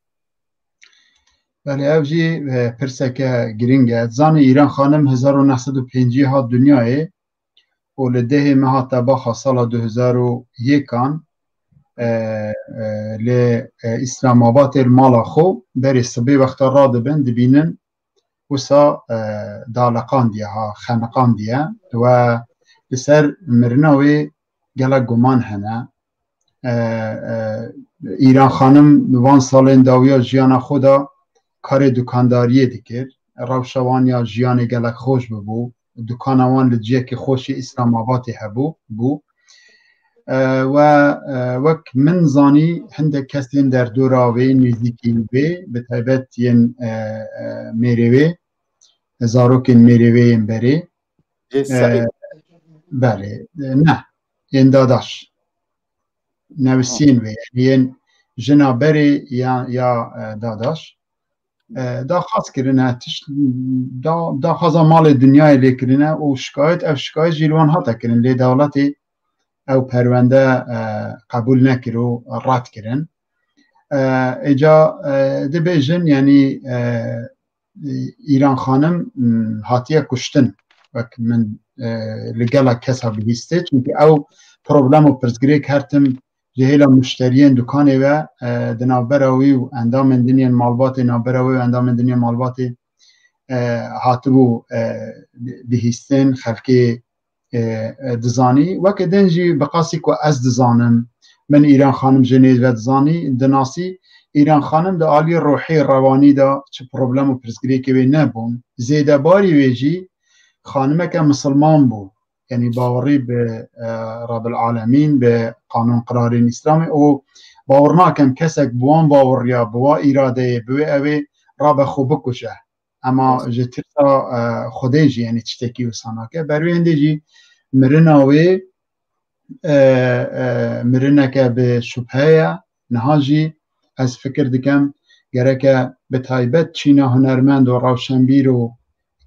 Belê, ev jî, e, pirseke giring e. Zanî Îran Xanim hezar û neh sed û pêncî hat dinyayê û li dehê meha Tebaxa sala du hezar û yekan, e, e, li, e, Îslamabadê li mala xwe berê sibê wexta radibin, dibînin wisa, e, daleqandiye ha, xeniqandiye we li ser mirina wê gelek guman hene. E, e, Îran Xanim van salên dawiya jiyana xwe de karê dukandariyê dikir. Rewşa wan ya jiyanê gelek xweş bibû. Dukana wan li ciyekî xweşî Îslamabadê hebû, bû. E, we, e, wek min zanî hindek kes yên derdora wê, nêzîkî wê, bi taybet yên, e, e, mêrê wê, zarokên mêrê wê yên berê. Ê Seîd. Belê, ne. Yên Dadaş. Nivîsîn wê, yani yên jina berê ya, ya, e, Dadaş. E, daxwaz kirine, tişt, da, daxwaza malê dinyayê lê kirine û şikayet, ev şikayet jî li wan hate kirin. Lê dewletê ew perwende, e, qebûl nekir û red kirin. E, êca, e, dibêjin, yani, e, Îran Xanim, m, hatiye kuştin. Wek min, e, li gela kesa bihîstê. Çimkî ew problem û pirsgirêk her tim ji hêla muşteriyên dukanê ve, e, di navbera wî û endamên din yên malbatê, navbera wê û endamên din yên malbatê, e, hatibû, e, bihîstin, xelkê, e, e, dizanî. Weke din jî bi qasî ku ez dizanim, min Îran Xanim ji nêz ve dizanî, dinasî. Îran Xanim di alî ruhî, rewanî de çi problem û pirsgirêkê wê nebûn. Zêdebarî wê jî xanimeke misilman bû. Yani bawerî bi, e, Rabil Alemîn, bi qanûn qirarên Îslamê û bawer nakem kesek bi wan baweriya, bi wa îradeyê, bi wê ew ê rabe xwe bikuje. Ema ji tirsa, e, Xwedê jî, yani tiştekî wisa nake. Ber wê hindê jî mirina wê, e, e, mirineke bi şubhe ye. Niha jî ez fikir dikim, gereke bi taybet çîna hunermend û rewşenbîr û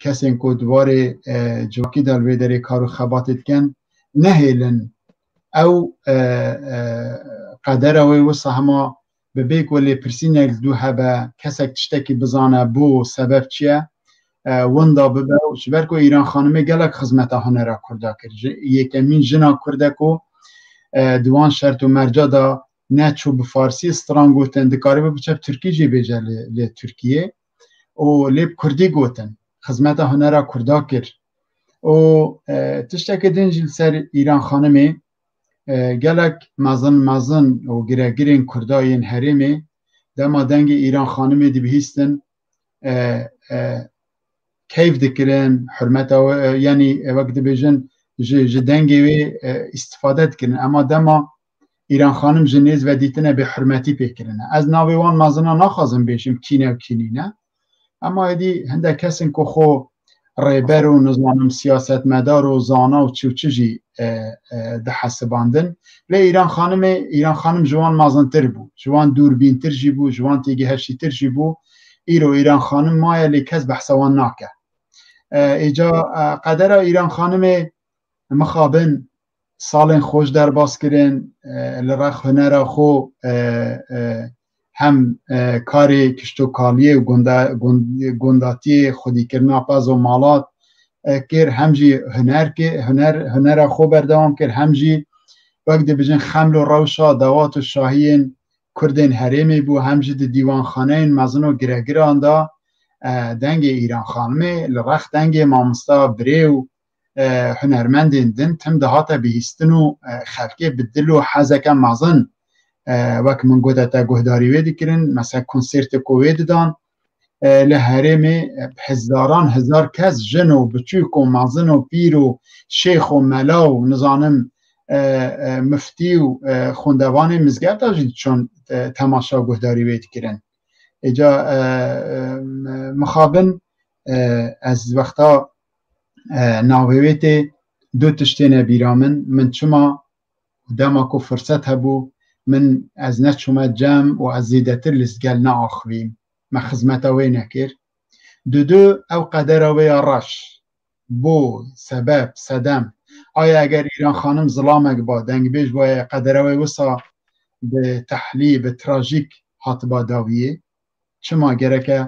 kesên ku di warê, e, civakî de li vê derê kar û xebatê dikin, nehêlin ew, e, e, qedera wê wisa hema bi bê ku lêpirsînek li dû hebe, kesek tiştekî bizane, bo sebeb çi ye, e, winda bibe û ji ber ku Îran Xanimê gelek xizmeta hunera Kurda kir. Ji, yekemîn jina Kurd e ku, e, di wan şert û merca de neçû bi farsî stran gotin, dikaribe biçe bi tirkî jî bêje li, li Tirkiyê û lê bi kurdî gotin. Xizmeta hunera Kurda kir. Û, e, tiştekî din jî li ser Îran Xanimê, e, gelek mezin mezin û giregirên Kurda yên herêmê dema dengê Îran Xanimê dibihîstin, e, e, keyf dikirin, hurmeta wê, e, yanî, e, wek dibêjin, ji, ji dengê wê, e, îstifade dikirin. Ema dema Îran Xanim ji nêz ve dîtine, bêhurmetî pê kirine. Ez navê wan mezina naxwazim bêjim kî ne û kî nîne. Ema êdî hindek kes in ku xwe rêber û, nizanim, siyasetmedar û zana û çi û çi jî, e, e, dihesibandin. Lê Îran Xanimê, Îran Xanim ji wan mezintir bû, ji wan dûrbîntir jî bû, ji wan têgihiştîtir jî bû. Îro Îran Xanim maye, lê kes behsa wan nake. E, êca, e, qedera Îran Xanimê mixabin salên xweş derbas kirin, e, li rex hunera xwe, e, e, hem, e, karê kiştokaliyê û gunda-, gund-, gundatiyê, xwedîkirina pez û malat, e, kir, hem jî huner ki-, huner, hunera xwe berdewam kir, hem jî wek dibêjin xeml û rewşa dewat û şahiyên Kurdên herêmê bû, hem jî di dîwanxaneyên mezin û giregiran de, e, dengê Îran Xanimê li rex dengê mamosta, birê û, e, hunermendên din tim dihate bihîstin û, e, xelkê bi dil û hezeke mezin, e, wek min gote te, guhdarî wê dikirin, mesela konsertê ku wê didan, e, li herêmê, e, hezdaran hezar kes, jin û biçûk û mezin û pîr û şêx û mela û nizanim, e, e, miftî û, e, xwendevanê mizgefta jî diçûn, e, temaşa guhdarî wê dikirin. Êca, e, e, mixabin, e, ez wexta, e, navê wê tê, du tişt têne bîra min. Min çima dema ku firset hebû, min ez neçûme cem û ez zêdetir li gel neaxivîm. Me xizmeta wê nekir. Dudu ew qedera wê ya reş. Bo, sebeb, sedem. Aya eger Îran Xanim zilamek ba, dengbêj baye, qedera wê wisa bi tehlî, bi trajîk hatiba dawiyê? Çima gereke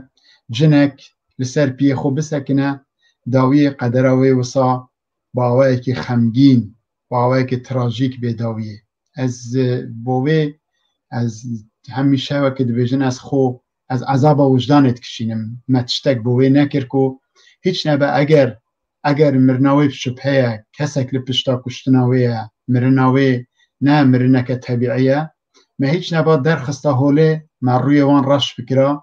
cinek li ser piyê xwe bisekine, dawiyê qedera wê wisa bi awayekî xemgîn, bi awayekî trajîk bê dawiyê? Ez, e, bo wê, ez hemîşe weke dibêjin, ez xwe, ez ezaba wijdanê dikişînim. Me tiştek bo wê nekir ku hîç nebe eger, eger mirina wê bi şubhe ye, kesek li pişta kuştina wê ye, mirina wê ne mirineke tebîî ye, me hîç neba derxista holê, me rûyê wan reş bikira,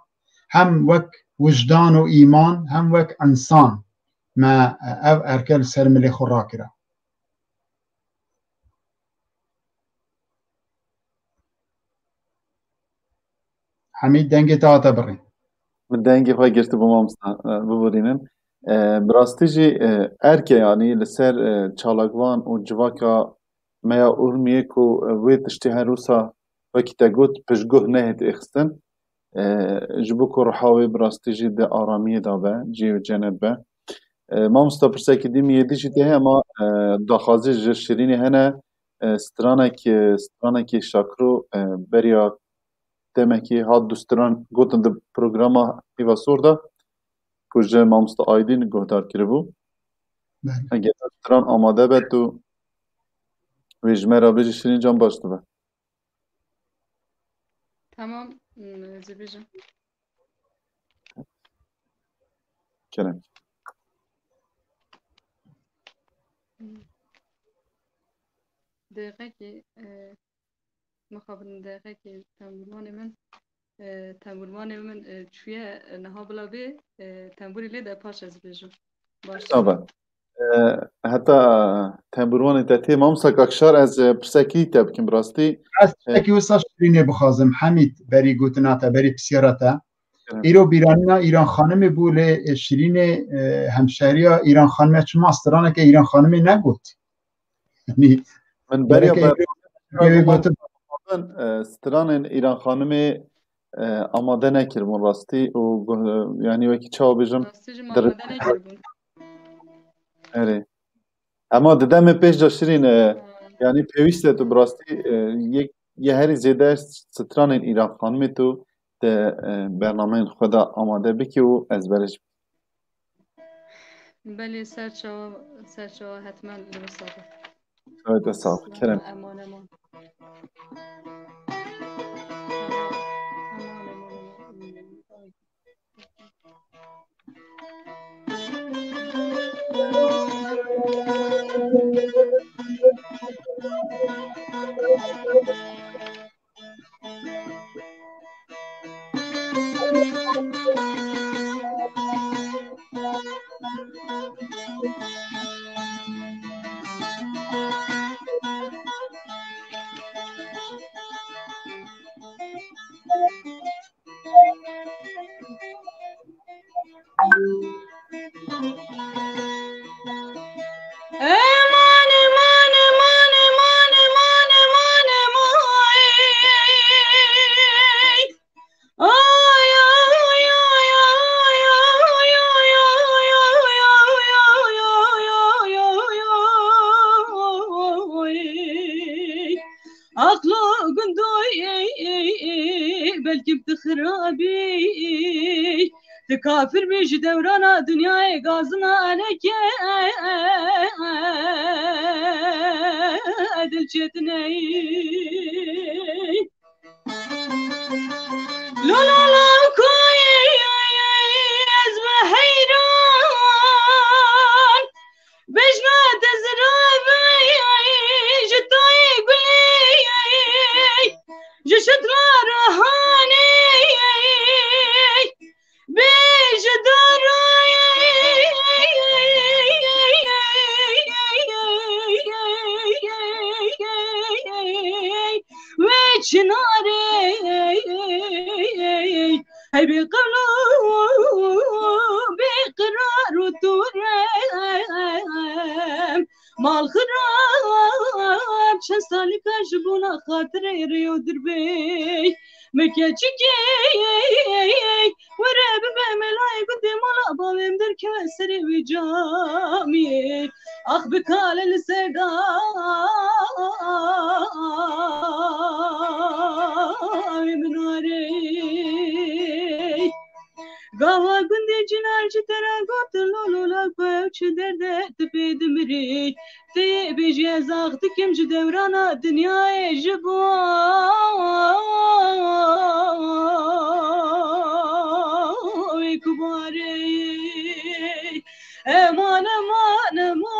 hem wek wijdan û îman, hem wek însan me ev erke li ser milê xwe rakira. Hemî, dengê te hate birîn. Min dengê xwe girtibû, mamosta, e, biborînin. E, bi rastî jî, e, erk e, yanî li ser, e, çalakvan û civaka me ya Urmiyê ku, e, wê tiştê her wisa wekî te got piştguh nehêt êxistin. E, ji bo ku riha wê bi rastî jî di aramiyê de be, cihê wê cennet be. E, mamosta, pirsekî dî min yê dî jî tê heye, ma, e, daxwazî ji Şirînê hene, e, stranek, e, stranekî Şakiro, e, beriya demekî hat du stran gotin di programa Pîva Sor de, ku ji mamosta Aydîn guhdar kiribû. Belê. Eger ev stran amade be, tu wê ji me re bêjî, Şirîn can, baş dibe. Tamam, hmm, ez ê bêjim. Kerem. Deqekê, e, mixabin deqekê tembûrvanê min, e, tembûrvanê min, e, çûye, e, niha bila bê, e, tembûrê lê de paş ez bêjim. Baş. Tabe. E, heta tembûrvanê te tê, Mamosta Kakşar, ez, e, pirsekî te bikim bi rastî. Ez E, pirsekî wisa Şirînê bixwazim. Hemîd berî gotina te, berî pisyara te. Evet. Îro bîranîna Îran Xanimê bû, lê, e, Şirînê, e, hemşehriya Îran Xanimê çima straneke Îran Xanimê negot? Yanî, Min beriya gereke ber-, Îro, Îro gotin. Min, e, stranên Îran Xanimê, e, amade nekiribûn rastî û gu-, yanî wekî çawa bêjim, Rastî jî dir- amade nekiribûn. Erê. Ema di demê pêş de Şirîn, e, Ha. yanî pêwîst e tu bi rastî, e, yek, yê herî zêde stranên Îran Xanimê tu di, e, bernameyên xwe de amade bikî û ezberê jî bikî. Belê, ser çawa, ser çawa hetmen li wisa be. Evet, sağ ol. Kerem. Eman, eman. Eman, eman, eman. Eman, eman, eman. Ay, ay, ay. Aqlo gundoy, belkim tu xirabî, tu kafir bî ji dewrana dinyayê gazina neke dil çetiney. Lo, lo, lo, koy, ez be heyran. Bejna te zirabey, ji toyê gulê, ji şitla rohanê, bêje dara. Wê çinarê hey bê qewlo, bê qerar û tu re. Mal xirab çend salika ji bona xatirê rê û dirbê. Me keçikê were bibe melayê gundê mala bavê min derkeve serê wî camiyê. Ax bi kale li ser dawê min warê. Gava gundê cinar ji te re got, lo, lo, la ku ew çi derde tu pê dimirî. Tê bêjî ez ax dikim ji dewrana dinyayê ji bo wê ku barê. Eman, eman, eman.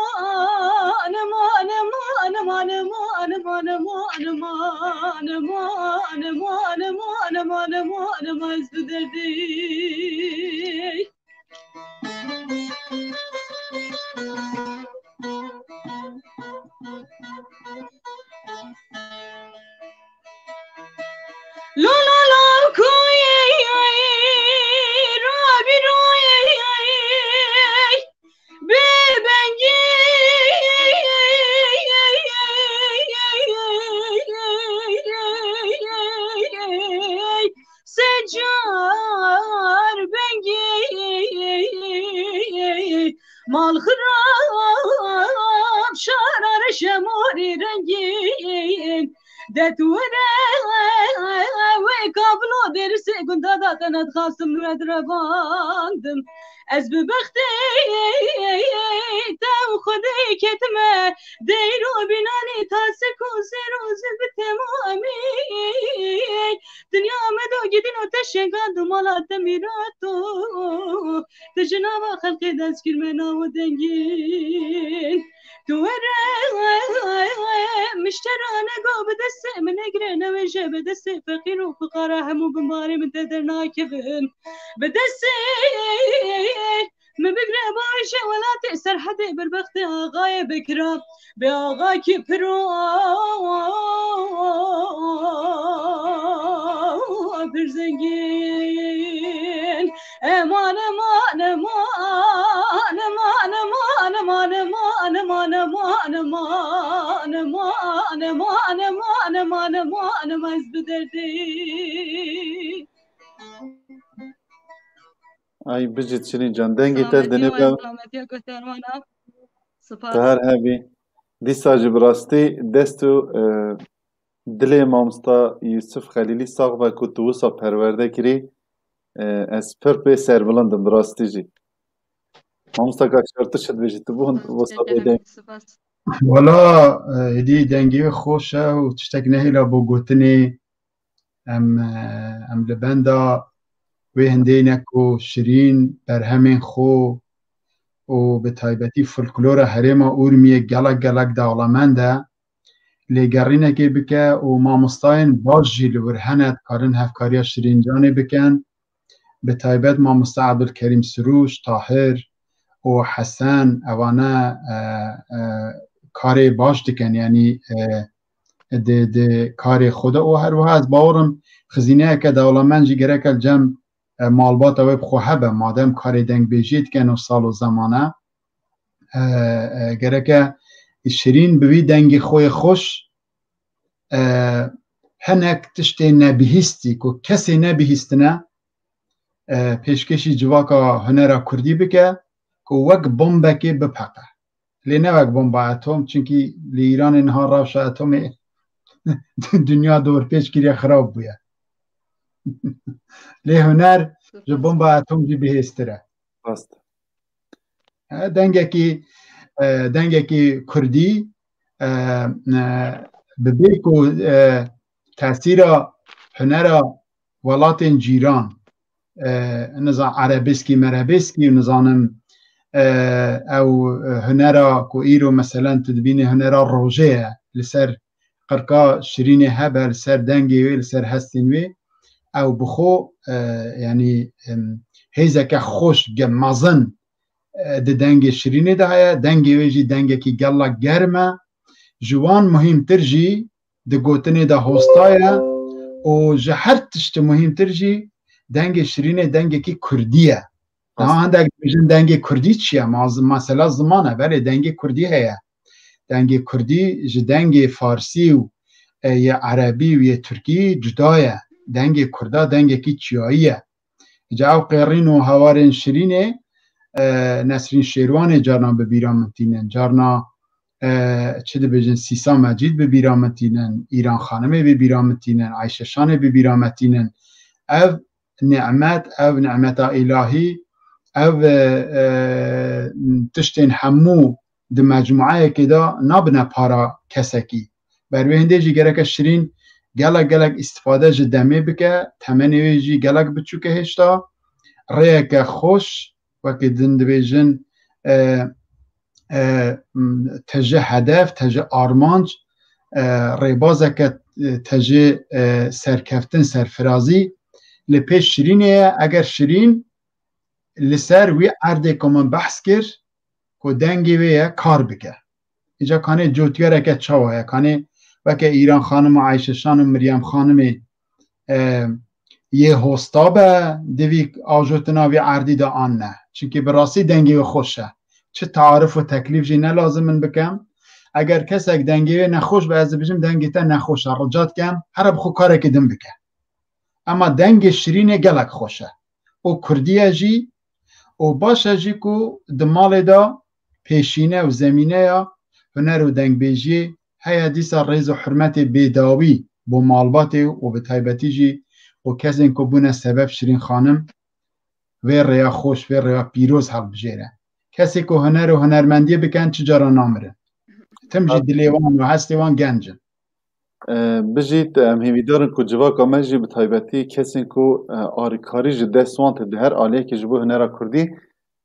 Ez bi derdê. Lo, lo, lo, koyê, rabî royê. şara reşe morî rengîn. De tu were wê kablo derisê gunda da te nedixwastim we direvandim. Ez bi bextê te û Xwedê ketime deyro bînanî tasik û zêr û zir bi temamî. Dinya me do gidîn û te şengan du mala te mîrato. Te ji nava xelkê dest kir me nav û dengîn. Tu were miştera nego bi destê min negire, newêje bi destê feqîr û fiqara hemû bimbarê min te dernakevin. Bi destê min bigre bawêje welatê serhedê berbextê axayê bikira. Bi axa ki piro pir zengîn. Eman, eman, eman, eman, eman, eman, eman, eman, eman, eman, eman, eman, eman, eman, eman, eman, ez bi derdê. Ay bijî Şirîn can, dengê te Selametiye dinê ve be. Selametiye guhdarwana. Spas. Te her hebî. Dîsa jî bi rastî dest û, e, dilê mamosta Yusuf Xelîlî sax be ku tu wisa perwerde kirî. E, ez pir pê serbilind im bi rastî jî. Mamosta Kakşar, tu çi dibêjî? Tu bûn wisa bêdeng. Spas. Wala, e, êdî dengê wê xweş e û tiştek nehêla bo gotinê. Em, e, em li benda wê hindê ne ku Şirîn berhemên xwe û bi taybetî folklora herêma Urmiyê gelek gelek dewlemend e. Lêgerînekê bike û mamostayên baş jî li wir hene, dikarin hevkariya Şirîn Canê bikin. Bi taybet mamosta Ebdulkerîm Sirûş, Tahir û Hesen, ewane, e, e, karê baş dikin, yanî, e, di, di karê xwe de û her wiha ez bawer im xizîneyeke dewlemend jî gereke li cem, e, malbata wê bi xwe hebe, madem karê dengbêjiyê dikin û sal û zeman e. E, e, gereke Şirîn bi vî dengê xwe yê xweş, e, hinek tiştê nebihîstî ku kesê nebihîstine, e, pêşkêşî civaka hunera kurdî bike ku wek bombekê bipeqe. Lê ne wek bomba atom, çimkî li Îranê niha rewşa atomê dinya dorpêç kiriye, xirab bûye. Lê huner ji bomba atom jî bihêztir e. Rast. E, dengekî, e, dengekî kurdî, e, e, bi bê ku, e, tesîra hunera welatên cîran, e, nizan erebeskî merebeskî û nizanim, e, ew, e, hunera ku îro meselen tu dibînî hunera rojê ye, li ser qirka Şirînê hebe, li ser dengê wê, li ser hestên wê, ew bi xwe, e, yanî, em, hêzeke xweş, ge-, mezin, e, di dengê Şirînê de heye. Dengê wê jî dengekî gelek germ e. Ji wan muhîmtir jî di gotinê de hosta ye û ji her tiştî muhîmtir jî dengê Şirînê dengekî kurdî ye. Niha hindek dibêjin dengê kurdî çi ye? Ma-, mesela ziman e, belê dengê kurdî heye. Dengê kurdî ji dengê farsî û, e, yê erebî û yê tirkî cuda ye. Dengê kurda dengekî çiyayî ye. Îca ew qêrîn û hewarên Şirînê, e, Nesrîn Şêrwanê carna bi bîra min tînin, carna, e, çi dibêjin, Sîsa Mecîd bi bîra min tînin, Îran Xanimê bi bîra min tînin, Ayşe Şanê bi bîra me tînin. Ev nimet, ev nimeta îlahî, ev, e, e, tiştên hemû di mecmueyekê de nabine para kesekî. Ber wê hindê jî gereke Şirîn gelek gelek îstifade ji demê bike, temenê wê jî gelek biçûk e hêşta. Rêyeke xweş, wekî din dibêjin, e, e, m, te ji hedef, te ji armanc, e, rêbazeke, e, te ji, e, serkeftin, serfirazî li pêş Şirînê ye. Eger Şirîn li ser wî erdê ku min behs kir, ku dengê wê ye, kar bike. Îca kanê cotgereke çawa ye? Kanê weke Îran Xanim û Ayşe Şan û Miryem Xanimê, e, yê hosta be di vî ajotina vî erdî de an ne? Çimkî bi rastî dengê wê xweş e. Çi tarif û teklîf jî ne lazim min bikem. Eger kesek dengê wê nexweş be, ez dibêjim dengê te nexweş e, rica dikem, here bi xwe karekê din bike. Ema dengê Şirînê gelek xweş e. Û kurdî ye jî, û baş e jî ku di malê de pêşîne û zemîneya huner û dengbêjiyê heye dîsa rêz û hurmetê bêdawî bo malbatê û bi taybetî jî bo kesên ku bûne sebeb Şirîn Xanim vê rêya xweş, vê rêya pîroz helbijêre. Kesê ku huner û hunermendiyê bikin, çi cara namirin. Tim jî dilê wan û hestê wan genc in. Bijît, em hêvîdar in ku civaka me jî bi taybetî kesên ku alîkarî ji dest wan tê di her aliyekê ji bo hunera kurdî,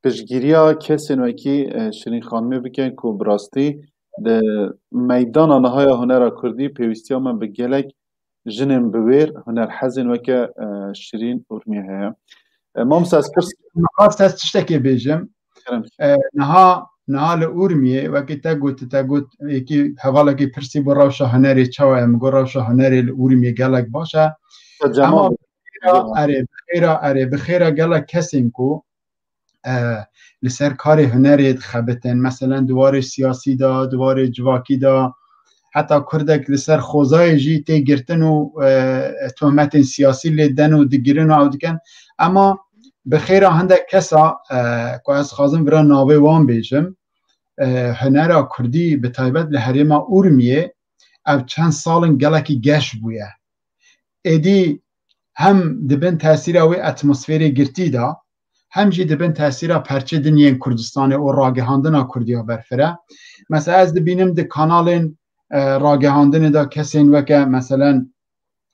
piştgiriya kesên wekî Şirîn Xanimê bikin ku bi rastî di meydana niha ya hunera kurdî pêwîstiya me bi gelek jinên bi wêr hunerhezên weke Şirîn Urmiyê heye. Mamosta, ez pirs Mixwast ez tiştekê bêjim. Niha, niha li Urmiyê, wekî te got, te got, yekî hevalekî pirsî bû rewşa hunerê çawa ye? Min got rewşa hunerê li Urmiyê gelek baş e. Ama bi xêra, erê, bi xêra, erê, bi xêra gelek kesên ku e, li ser karê hunerê dixebitin. Meselen di warê siyasî de, di warê civakî de, heta kurdek li ser xozayê jî tê girtin û e, tohmetên siyasî lê den û digirin û ew dikin. Ema bi xêra hindek kesa e, ku ez xwazim vira navê wan bêjim, e, hunera kurdî bi taybet li herêma Urmiyê ev çend salin gelekî geş bûye. Êdî hem di bin tesîra wê atmosferê girtî de, hem jî di bin tesîra perçe din yên Kurdistanê û ragihandina Kurdiya berfire. Mesela ez dibînim di kanalên e, ragihandinê de kesên weke meselen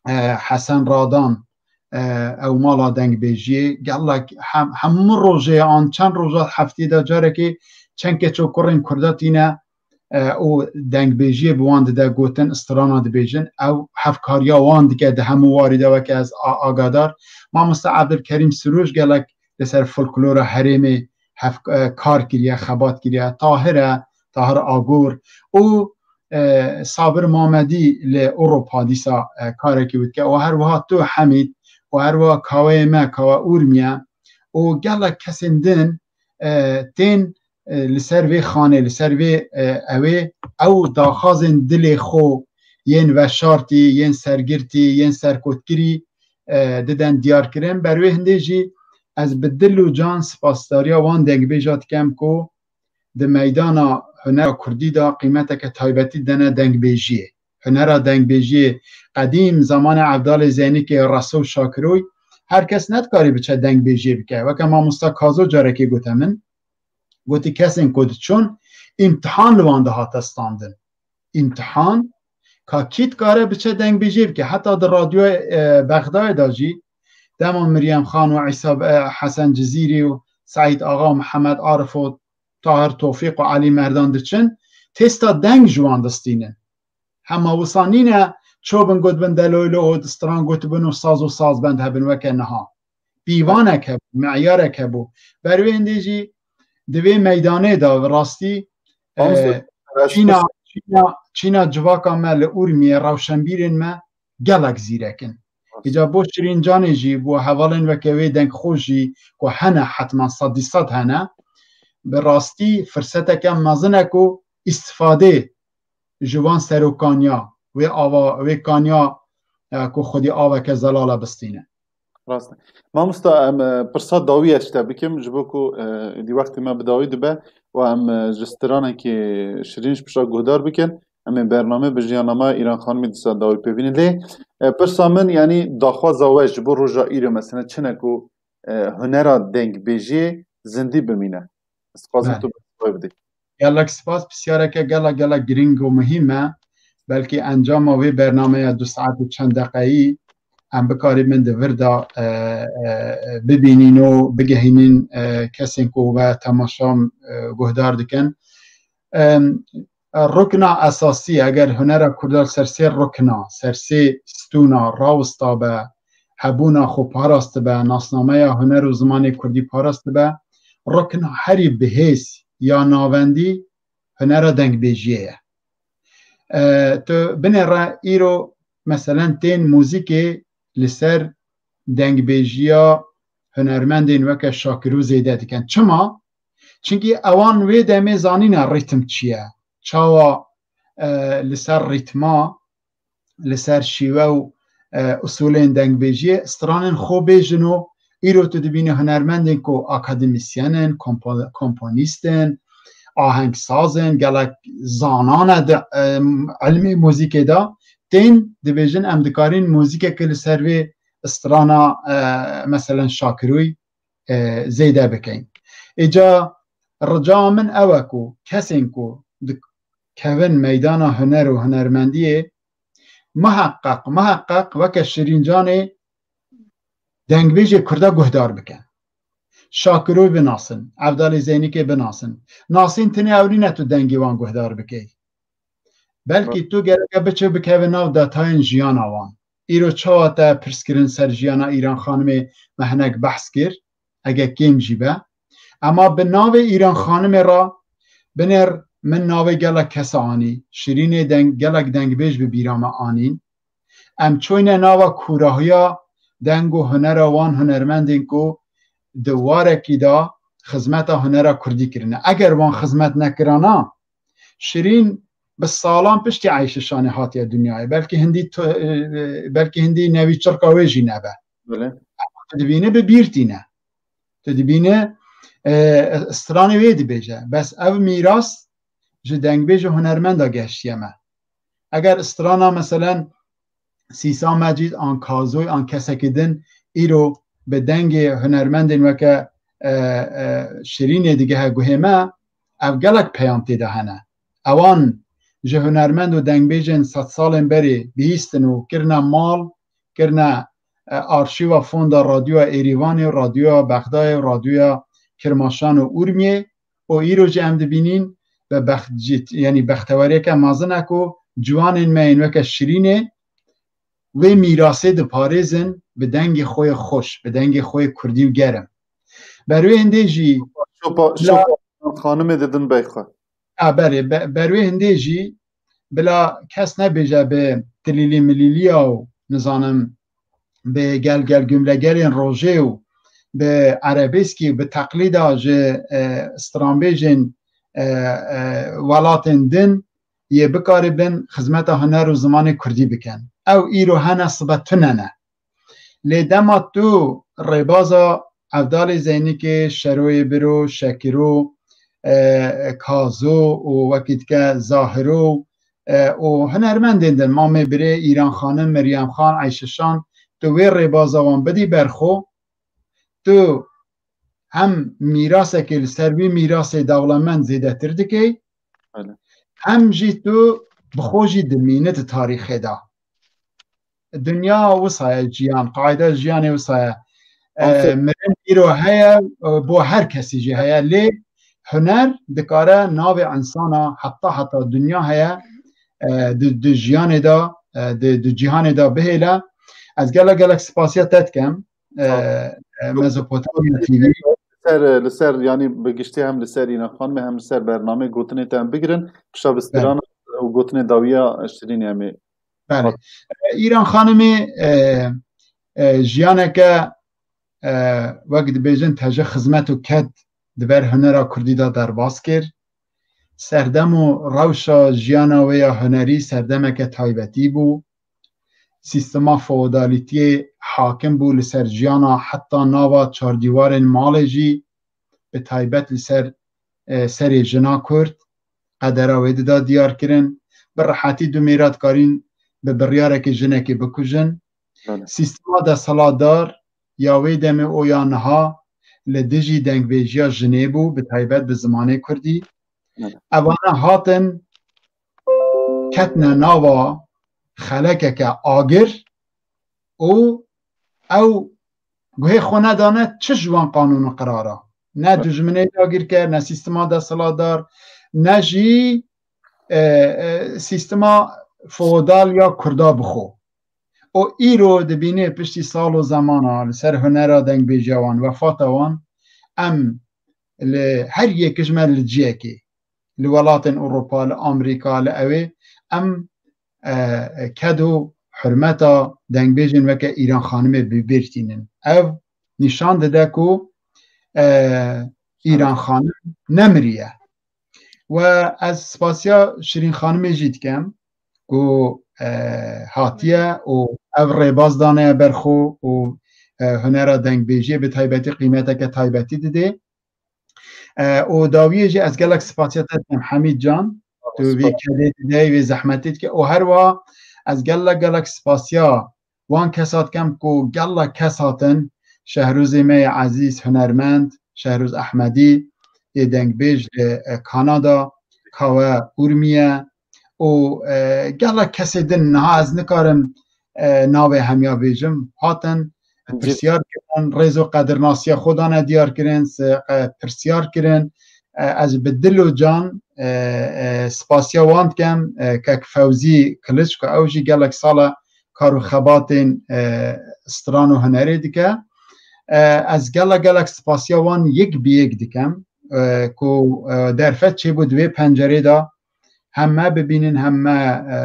e, Hesen Radan, e, ew mala dengbêjiyê, gelek hem, hemû rojê an çend roja heftê de carekê çend keç û kurên Kurda tîne e, û dengbêjiyê bi wan dide gotin, strana dibêjin, ew hevkariya wan dike di hemû warî de weke ez a-, agadar. Mamoste Ebdulkerîm Sirûj gelek li ser folklora herêmê hev-, e, kar kiriye, xebat kiriye. Tahir e, Tahir Agor û e, Sabir Mamedî li Ewropa dîsa e, karekî dike û her wiha tu Hemîd û her wiha kaweyê me, kawa Urmiye û gelek kesên din e, tên e, li ser vê xanê, li ser vê e, ewê ew daxazên dilê xwe yên veşartî, yên sergirtî, yên serkotkirî e, diden diyar kirin. Ber wê hindê jî ez bi dil û can spasdariya wan dengbêja dikem ku di meydana hunera kurdî de qîmeteke taybetî dene dengbêjiyê. Hunera dengbêjiyê qedîm, zamanê Evdalê Zeynikê, Reso û Şakiroy, her kes nedikarî biçe dengbêjiyê bike. Weke mamosta Kazo carekê gote min, gotî kesên ku diçûn, îmtihan li wan dihate standin. Îmtihan, ka kî dikare biçe dengbêjiyê bike. Heta di radyoya e, Bexdayê de jî, dema Miryem Xan û Îsa e, Hesen Cizîrî û Seîd Axa û Mihemed Arif û Tahir Tofîq û Elî Merdan diçin, têsta deng ji wan distînin. Hema wisa nîne çobin gotibin deloylo û stran gotibin û saz û sazbend hebin weke niha. Pîvanek hebû, meyarek hebû. Ber wê hindê jî di vê meydanê de bi rastî e, çîna, çîna, çîna civaka me li Urmiyê, rewşenbîrên me gelek zîrek in. Îca bo Şirîn Canê jî, bo hevalên weke wê dengxoş jî ku hene, hetman sedî sed hene, bi rastî firseteke mezin e ku îstifadê ji wan serokaniya, wê ava, wê kaniya e, ku xwedî aveke zelal e bistîne. Rast e. Mamosta, em e, pirsa dawî ez ji te bikim, ji bo ku e, êdî wextê me bi dawî dibe û em e, ji stranekê şirîn ji pişta guhdar bikin. Em ê bername bi jiyana me Îran Xanimê dîsa dawî pêvînin. Lê e, pirsa min, yanî daxwaza we ji bo roja îro, mesela çi ne ku e, hunera dengbêjiyê zindî bimîne? Ez dixwazim tu bi bidî. Gelek spas, pisyareke gelek, gelek girîng û muhîm e. Belkî encama wê bernameya du saet û çend deqeyî em bikarîbin di vir de e, e, e, bibînîn û bigehînîn e, kesên ku we temaşa e, guhdar dikin. E, rukna esasî, eger hunera kurda li ser sê rukna, ser sê stûna rawista be, hebûna xwe parastibe, nasnameya huner û zimanê kurdî parastibe, rukna herî bihêz ya navendî hunera dengbêjiyê ye. E, tu binêre îro meselen tên muzîkê li ser dengbêjiya hunermendên weke Şakiro zêde dikin. Çima? Çimkî ewan wê demê zanîne rîtm çi ye. Çawa e, li ser rîtma, li ser şîwe û e, usulên dengbêjiyê stranên xwe bêjin û îro tu dibînî hunermendên ku akademîsyen in, kompo-, komponîst in, ahengsaz in, gelek zanan e di, e, ilmê muzîkê de, tên dibêjin em dikarin muzîkeke li ser vê strana, e, meselen Şakiroyî, e, zêde bikin. Îca rica min ew e ku kesên ku dikevin meydana huner û hunermendiyê, muheqeq, muheqeq weke Şirîn Canê dengbêjê Kurda guhdar bikin. Şakiroyî binasin, Evdalê Zeynikê binasin. Nasîn tinê ew nîne tu dengê wan guhdar bikey. Belkî tu gereke biçe bikeve nav detayên jiyana wan. Îro çawa te pirs kirin ser jiyana Îran Xanimê, me hinek behs kir, ege kêm jî be. Ema bi navê Îran Xanimê re binêr min navê gelek kesa anî. Şirînê deng, gelek dengbêj bi bîra me anîn. Em çoyne nava kûrahiya deng û hunera wan hunermendên ku di warekî de xizmeta hunera kurdî kirine. Eger wan xizmet nekirana, Şirîn bi salan piştî Eyşe Şanê hatiye dinyayê. Belkî hindî tu-, e, e, belkî hindî nevî çirka wê jî nebe. Belê. Tu dibînî bi bîr tîne. Tu dibînî, e, stranê wê dibêje. Bes ev mîras ji dengbêj û hunermenda gehiştiye me. Eger strana meselen Sîsa Mecîd an Kazoy an kesekî din îro bi dengê hunermendên weke, e, e, Şirînê digehe guhê me, ev gelek peyam tê de hene. Ewan ji hunermend û dengbêjên sedsalên berê bihîstin û kirine mal, kirine, e, arşîva fonda radyoya Êrîvanê û radyoya Bexdayê û radyoya Kirmaşan û Urmiyê û îro jî em dibînîn bi bext-, yanî bextewariyeke mezin e ku ciwanên me yên weke Şirînê wê mîrasê diparêzin bi dengê xwe yê xweş, bi dengê xwe yê kurdî û germ. Ber wê hindê jî Şopa, bila şopa xanimê didin bey xwe. A, berê, be-, ber wê hindê jî bila kes nebêje bi tilîlî milîliya û nizanim bi gel gel gumlegelên rojê û bi erebeskî û bi teqlîda ji, e, stranbêjên, e, e, welatên din yê bikaribin xizmeta huner û zimanê kurdî bikin. Ew îro hene sibe tune ne. Lê dema tu rêbaza Evdalê Zeynikê, Şeroyê Biro, Şekiro, e, Kazo û wekî dike Zahiro, e, û hunermendên din, Mamê Birê, Îran Xanim, Meryem Xan, Eyşe Şan, tu wê rêbaza wan bidî ber xwe, tu hem mîrasekê li ser wî mîrasê dewlemend zêdetir dikey, Belê. hem jî tu bi xwe jî dimîne di tarîxê de. Dinya wisa ye, jiyan, qaîda jiyanê wisa ye. E, Aferin. Mirin îro heye, e, bo her kesî jî heye. Lê huner dikare navê insana heta heta dinya heye, e, di, di jiyanê de, e, di, di cîhanê de bihêle. Ez gelek gelek spasiya te dikim, e, Sağ ol. e, Mezopotamya T V. Li ser, li ser, yanî bi giştî hem li ser Înan Xanimê hem li ser bernameyê gotinê te em bigirin. Pişa bi Belê. strana û gotinê dawiya Şirînê em ê Belê. E, Îran Xanimê, e, e, jiyaneke, e, wek dibêjin, teje xizmet û ked di ber hunera kurdî de derbas kir. Serdem û rewşa jiyana wê ya hunerî serdemeke taybetî bû. Sîstema feodalîtiyê hakim bû li ser jiyana heta nava çardîwarên malê jî, bi taybet li ser, e, serê jina Kurd, qedera wê dida diyar kirin. Bi rehetî du mêra dikarîn bi biryarekê jinekê bikujin. Belê. Sîstema desthilatdar ya wê demê û ya niha li dijî dengbêjiya jinê bû, bi taybet bi zimanê kurdî. Belê. Evane hatin ketine nava xelekeke agir û ew guhê xwe nedane çi ji wan qanûn û qirara. Ne dijminê dagirker, ne sîstema desthilatdar, ne jî, e, e, sîstema feodal ya Kurda bi xwe. Û îro dibînê piştî sal û zemana li ser hunera dengbêjiya wan, wefata wan, em li her yek ji me li ciyekê, li welatên Ewropa, li Amerîka, li ewê, em, e, ked û hurmeta dengbêjên weke Îran Xanimê bi bîr tînin. Ev nîşan dide ku, e, Îran Xanim nemiriye. We ez spasiya Şirîn Xanimê jî dikim ku, e, hatiye û ev rêbaz dane ber xwe û, e, hunera dengbêjiyê bi taybetî qîmeteke taybetî dide. E, û dawiyê jî ez gelek spasiya te dikim Hemîd can. Tu vê kedê dideyî, vê zehmetê dike û herwa ez gelek gelek spasiya wan kesa dikem ku gelek kes hatin, Şehrozê me yê ezîz hunermend, Şehroz Ehmedî, yê dengbêj li, e, Kanada, Kawe Urmiye û, e, gelek kesê din niha ez nikarim, e, navê hemiya bêjim, hatin, pirsiyar kirin, rêz û qedirnasiya xwe dane diyar kirin, se-, e, pirsiyar kirin. E, ez bi dil û can, e, e, spasiya wan dikem, e, kek Fewzî Kiliç ku ew jî gelek sala kar û xebatên, e, stran û hunerê dike. E, ez gelek gelek spasiya wan yek bi yek dikem, e, ku, e, derfet çêbû di vê pencerê de hem me bibînin, hem me, e,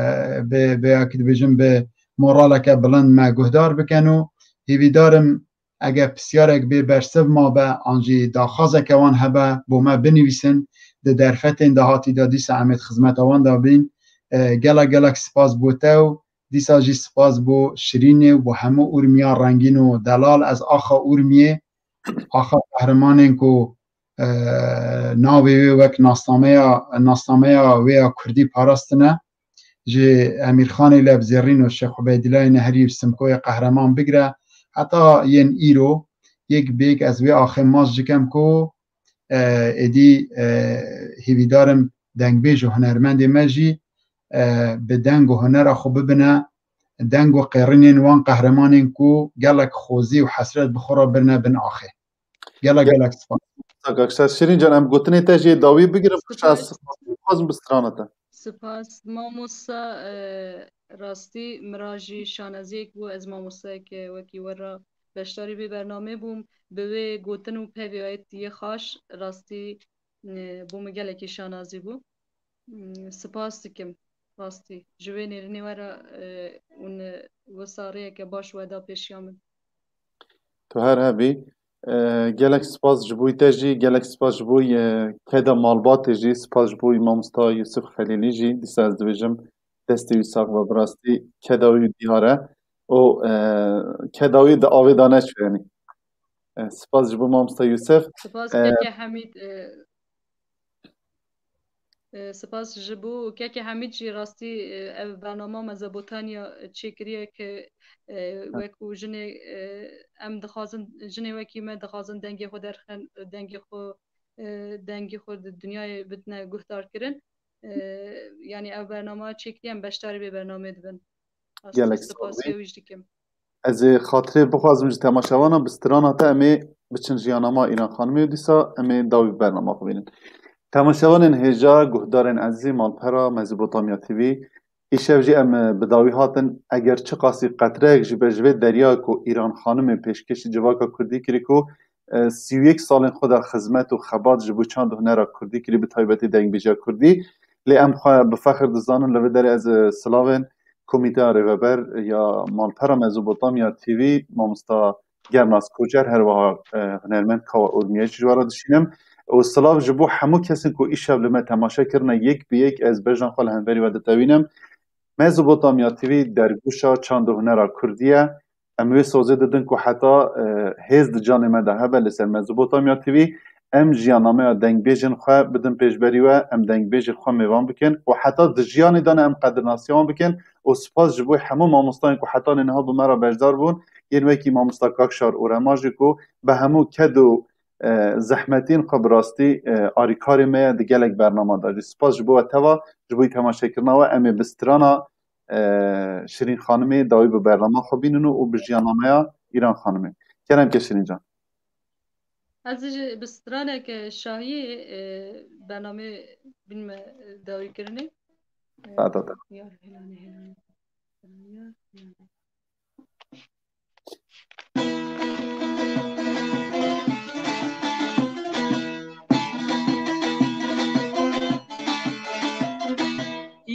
bi, bi, ya ki dibêjin, bi moraleke bilind me guhdar bikin û hêvîdar im eger pisyarek bê bersiv mabe, an jî daxwazeke wan hebe, bo me binivîsin, di derfetên dahatî de dîsa em ê di xizmeta wan de bîn. E, gelek gelek spas bo te û dîsa jî spas bo Şirînê û bo hemû Urmiya rengîn û delal. Ez axa Urmiyê, axa qehremanên ku, e, navê wê wek nasnameya, nasnameya wê ya kurdî parastine. Ji Emîrxanê Lebzêrîn û Şêx Ubeydîlayê Nehrî û Simkoyê Qehreman bigire heta yên îro, yek bi yek ez wê axê mas dikem ku, e, êdî, e, hêvîdar im dengbêj û hunermendê me jî, e, bi deng û hunera xwe bibine deng û qêrînên wan qehremanên ku gelek xwezî û hesret bi xwe re birine bin axê. Gelek, gelek spas. Kak Şer. Şirîn can, em gotinê te jê dawî bigirin, pişt ez Spas. Xwazim bi strana te. Spas, mamosta, e, rastî min re jî şanaziyek bû, ez mamostayeke wekî we re beşdarî vê bernamê bûm, bi wê gotin û peviyayetiyê xaş, rastî, e, bo min gelekî şanazî bû. Mm, spas dikim, rastî. Ji wê nêrînê we re, e, hûn, e, wisa rêyeke baş weda pêşiya min. Tu her hebî. E, gelek spas ji bo te jî, gelek spas ji bo, e, keda malbatê jî, spas ji bo mamosta Yusuf Xelîlî jî. Dîsa ez dibêjim destê wî sax be, bi rastî keda wî diyar e. Û, e, keda wî di avê de neçû, yanî. E, spas ji bo mamosta Yusuf. Spas, e, keke Hemîd, e, E, spas ji bo keke Hemîd jî rastî, e, ev bernama Mezopotamya çêkiriye ke, e, wek û jinê, e, em dixwazin, jinê wekî me dixwazin dengê xwe derxin, dengê xwe, e, dengê xwe di dinyayê bidine guhdarkirin. E, yanî ev bernama çêkiriye, em beşdarî vê bernamê dibin. Rastî Gelek spas spasiya wî jî dikim. Ez ê xatirê bixwazim ji temaşevanan, bi strana te em ê biçin Jiyana ma Îran Xanimê û dîsa em ê dawî bi bernama xwe bînin. Temaşevanên hêja, guhdarên ezîz, malpera Mezopotamya T V, îşev jî em, e, bi dawî hatin. Eger çiqasî qetreyek jî be ji vê derya ku Îran Xanimê pêşkêşî civaka kurdî kirî ku, e, sî û yek salên xwe de xizmet û xebat ji bo çand û hunera kurdî kirî, bi taybetî dengbêjiya kurdî. Lê em xwe bi fexir dizanin, li vê derê ez, e, silavên Komîteya Rêveber ya Malpera Mezopotamya T V, mamosta Gernas Koçer, her wiha, e, hunermend Kawa Urmiyê jî ji we re dişînim. Û silav ji bo hemû kesên ku îşev li me temaşe kirine, yek bi yek ez bejna xwe li hemberî we ditewînim. Mezopotamya T V dergûşa çand û hunera kurdî ye. Em wê sozê didin ku heta, e, hêz di canê me de hebe li ser Mezopotamya T V, em jiyanameya dengbêjên xwe bidin pêşberî we, em dengbêjên xwe mêvan bikin û heta di jiyanê de ne em qedirnasiya wan bikin û spas ji bo hemû mamostayên ku hetanî niha bi me re beşdar bûn, yên wekî mamosta Kakşar û Rema jî ku bi hemû ked û, e, zehmetiyên xwe bi rastî, e, arîkarê me ye di gelek bernama de jî. Spas ji bo we teva, ji bo temaşekirina we, em ê bi strana e, Şirîn Xanimê dawî bi bernama xwe bînin û, û bi jiyanameya Îran Xanimê. Kerem ke Şirîn can. Ez jî bi straneke şahiyê, e, bernamê bînme dawî kirinê. E, Ta, ta, ta. Yar Hêlanê, Hêlanê. Yar, Hêlanê.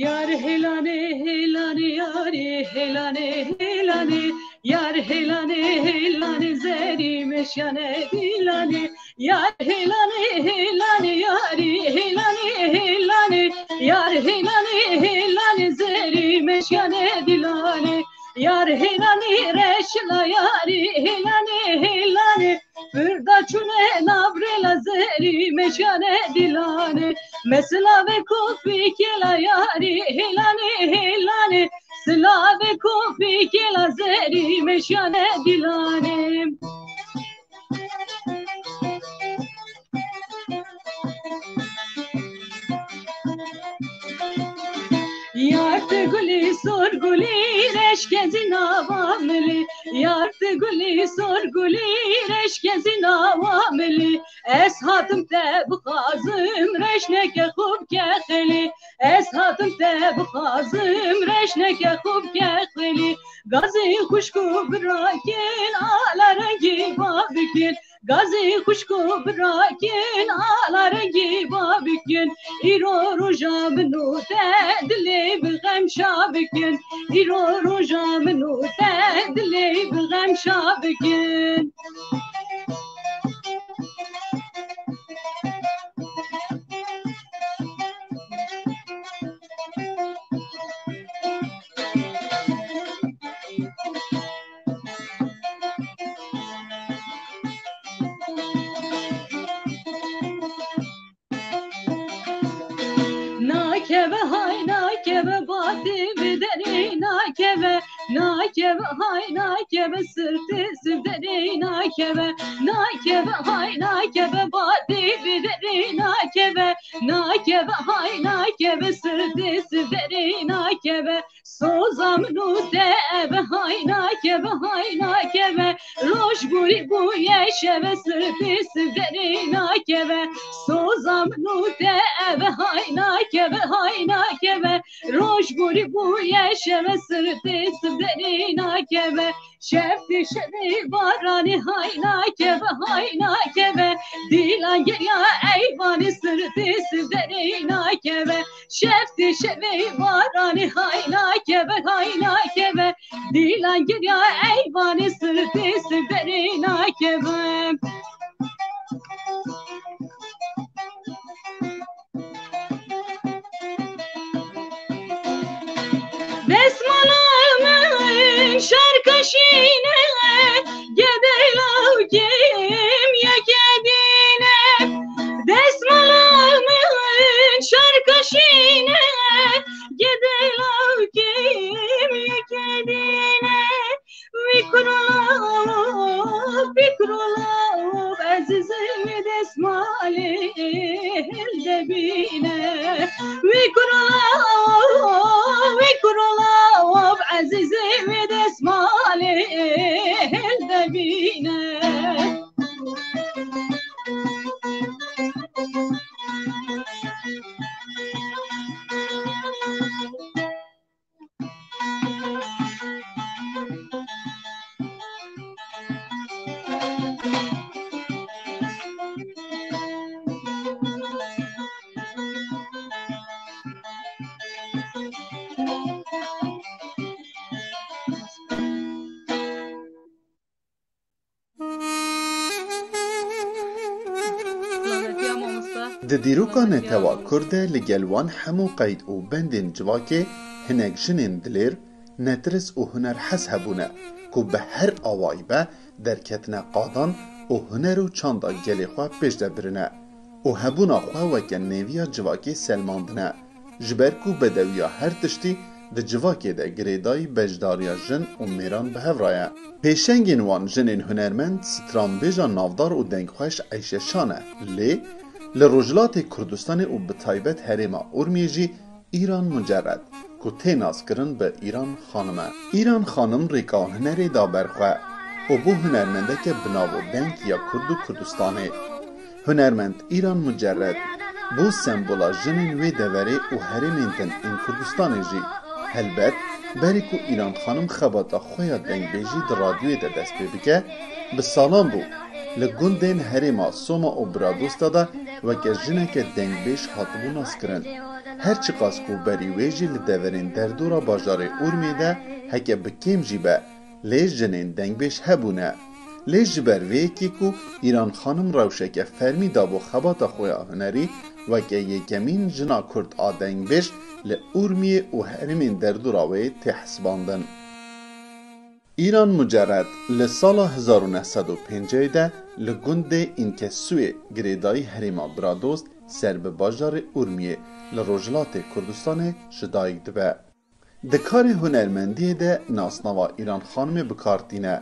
Yar Hêlanê, Hêlanê, yarî Hêlanê, Hêlanê, yar Hêlanê, Hêlanê, zerî meşyane dîlanê. Yar Hêlanê, Hêlanê, yarî Hêlanê, Hêlanê, yar Hêlanê, Hêlanê, zerî meşyane dîlanê. Yar Hêlanê, reşla yarî Hêlanê, Hêlanê, Firda çûne nav rêla zerî, meşane dîlane. Me silave kofî kêla yarî, hêlane, hêlane. Silave kofî kêla zerî, meşane dîlane. Yar tu gulî sor gulî, reş kezî nava milî. Yar tu gulî sor gulî, reş kezî nava milî. Ez hatim te bixwazim, reşneke xwe bike xilî. Ez hatim te bixwazim, reşneke xwe bike xilî. Gazî xwişk û birakin, ala rengî babikin. Gazî xwişk û birakin, ala rengî babikin. Îro roja min û te dilê bi xem şa bikin. Îro roja min û te dilê bi xem şa bikin. Nakeve hay nakeve, batê bi derê nakeve. Nakeve hay nakeve, sirtê sir derê nakeve. Nakeve hay nakeve, batê bi derê nakeve. Nakeve hay nakeve, sirtê sir derê nakeve. Soza min û te eve hay nakeve, hay nakeve. Roj gorî bûye şeve, sirtê sir derê nakeve. Soza min û te eve hay nakeve, hay nakeve. Roj gorî bûye şeve, sirtê sir derê nakeve. Şeftê şevê baranê hay nakeve, hay nakeve. Dîlan geriya eyvanê, sirtê sir derê nakeve. Şeftê şevê baranê hay nakeve, hay nakeve. Dîlan geriya eyvanê, sirtê sir derê nakeve. Destmala min şarkaşîne, gedeyla kim yeke dîne. Destmala min şarkaşîne, gedeyla kim yeke dîne. Wî kurolav, wî kurolav, ezîzê wî destmalê helde bîne. Wî kurolav, wî kurolav, ezîzê wî destmalê helde bîne. Di dîroka netewa Kurd de li gel wan hemû qeyd û bendên civakê hinek jinên dilêr, netirs û hunerhez hebûne ku bi her awayî be derketine qadan û huner û çanda gelê xwe pêş de birine û hebûna xwe weke nêviya civakê selmandine. Ji ber ku bedewiya her tiştî di civakê de girêdayî beşdariya jin û mêran bi hev re ye. Pêşengên wan jinên hunermend, stranbêja navdar û dengxweş Eyşe Şan e. Lê li Rojhilatê Kurdistanê û bi taybet herêma Urmiyê jî Îran Mucerred, ku tê naskirin bi Îran Xanim e. Îran Xanim rêka hunerê da ber xwe û bû hunermendeke bi nav û deng ya Kurd û Kurdistanê. Hunermend Îran Mucerred bû sembola jinên wê deverê û herêmên din ên Kurdistanê jî. Helbet, berî ku Îran Xanim xebata xwe ya dengbêjî di radyoyê de dest pê bike, bi salan bû li gundên herêma Soma û Bradosta de weke jineke dengbêj hatibû naskirin. Her çiqas ku berî wê jî li deverên derdora bajarê Urmiyê de heke bi kêm jî be, lê jinên dengbêj hebûne. Lê ji ber vê yekê ku Îran Xanim rewşeke fermî dabû xebata xwe ya hunerî, weke yekemîn jina Kurd a dengbêj li Urmiyê û herêmên derdora wê tê hesibandin. Îran Mucerred li sala hezar û neh sed û pêncî de li gundê Înkesûyê girêdayî herêma Bradost ser bi bajarê Urmiyê li Rojhilatê Kurdistanê ji dayik dibe. Di karê hunermendiyê de nasnava Îran Xanimê bi kar tîne.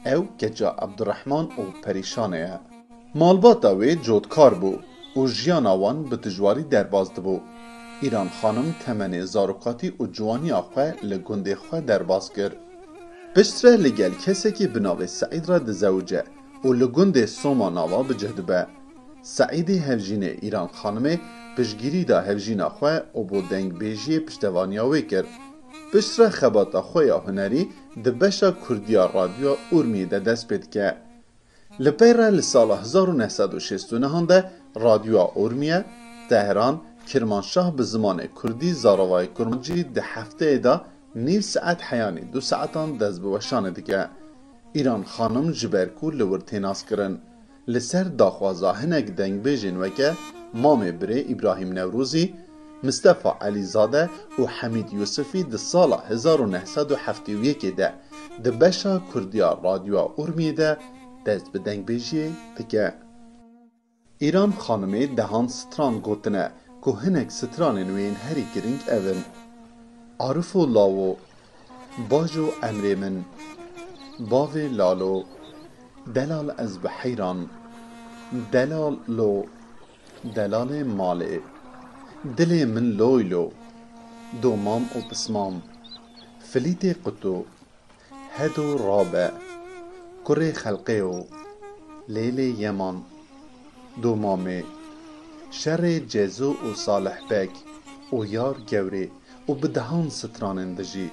Ew keça Ebdurrehman û Perîşanê ye. Malbata wê cotkar bû û jiyana wan bi tijwarî derbas dibû. Îran Xanim temenê zarokatî û ciwaniya xwe li gundê xwe derbas kir. Piştre li gel kesekî bi navê Seîd re dizewice û li gundê Soma Nava bi cih dibe. Seîdê hevjînê Îran Xanimê piştgirî da hevjîna xwe û bo dengbêjiyê piştevaniya wê kir. Piştre xebata xwe ya hunerî di beşa kurdî ya Radyoya Urmiyê de dest pê dike. Li pey re li sala hezar û neh sed û şêst û neh de Radyoya Urmiye, Tehran, Kirmanşah bi zimanê kurdî, Zaravayê Kurmancî di hefteyê de nîv saet heyanî du saetan dest bi weşanê dike. Îran Xanim ji ber ku li wir tê naskirin, li ser daxwaza hinek dengbêjên weke Mamê Birê Îbrahîm Newrozî, Mistefa Elîzade û Hemîd Yûsifî di sala hezar û neh sed û heftê û yekê de di beşa kurdî ya Radyoya Urmiyê de dest bi dengbêjiyê dike. Îran Xanimê dehan stran gotine ku hinek stranên wê yên herî girîng ev in: Arifo lawo, bajo emrê min, bavê lalo, delal ez bi heyran, delal lo, delalê malê, dilê min loy lo, domam û pismam, filîtê quto, hedo rabe, kurê xelqê o, lêlê yeman, domamê, şerê Cezo û Salih Beg û yar gewrê û bi dehan stranên dijî.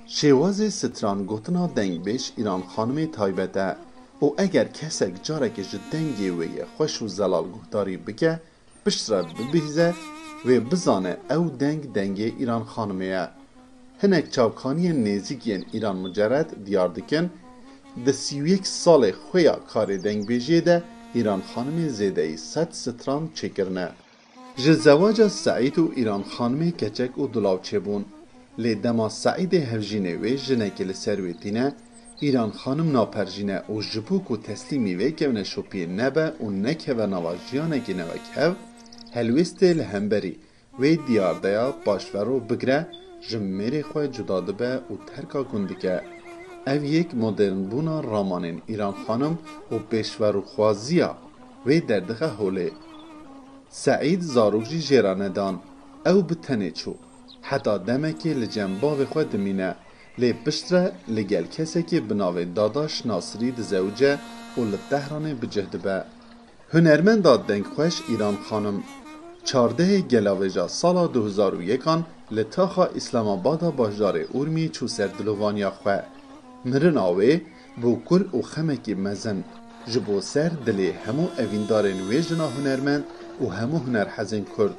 Şêwazê stran gotina dengbêj Îran Xanimê taybet e û eger kesek careke ji dengê wê yê xweş û zelal guhdarî bike, piştre bibihîze, wê bizane ew deng dengê Îran Xanimê ye. Hinek çavkaniyên nêzîk yên Îran Mucerred diyar dikin, di sî û yek salê xwe ya karê dengbêjiyê de Îran Xanimê zêdeyî sed stran çêkirine. Ji zewaca Seîd û Îran Xanimê keçek û dulav çêbûn. Lê dema Seîdê hevjînê wê jinekê li ser wê tîne, Îran Xanim naperjîne û ji bo ku teslîmî vê kevneşopiyê nebe û nekeve nava jiyanekî newekhev, helwêstê li hemberî wê diyardeya paşvero bigre, ji mêrê xwe cuda dibe û terka gund dike. Ev yek modernbûna ramanên Îran Xanim û pêşverûxwaziya wê derdixe holê. Seîd zarok jî jê re nedan. Ew bi tenê çû. Heta demekê li cem bavê xwe dimîne. Lê piştre li gel kesekê bi navê Dadaş Nasirî dizewice û li Tehranê bi cih dibe. Hunermenda dengxweş Îran Xanim, çardehê Gelavêja sala du hezar û yekan li taxa Îslamabada bajarê Urmiyê çû ser dilovaniya xwe. Mirina wê bû kur û xemekî mezin ji bo ser dilê hemû evîndarên wê jina hunermend û hemû hunerhezên Kurd.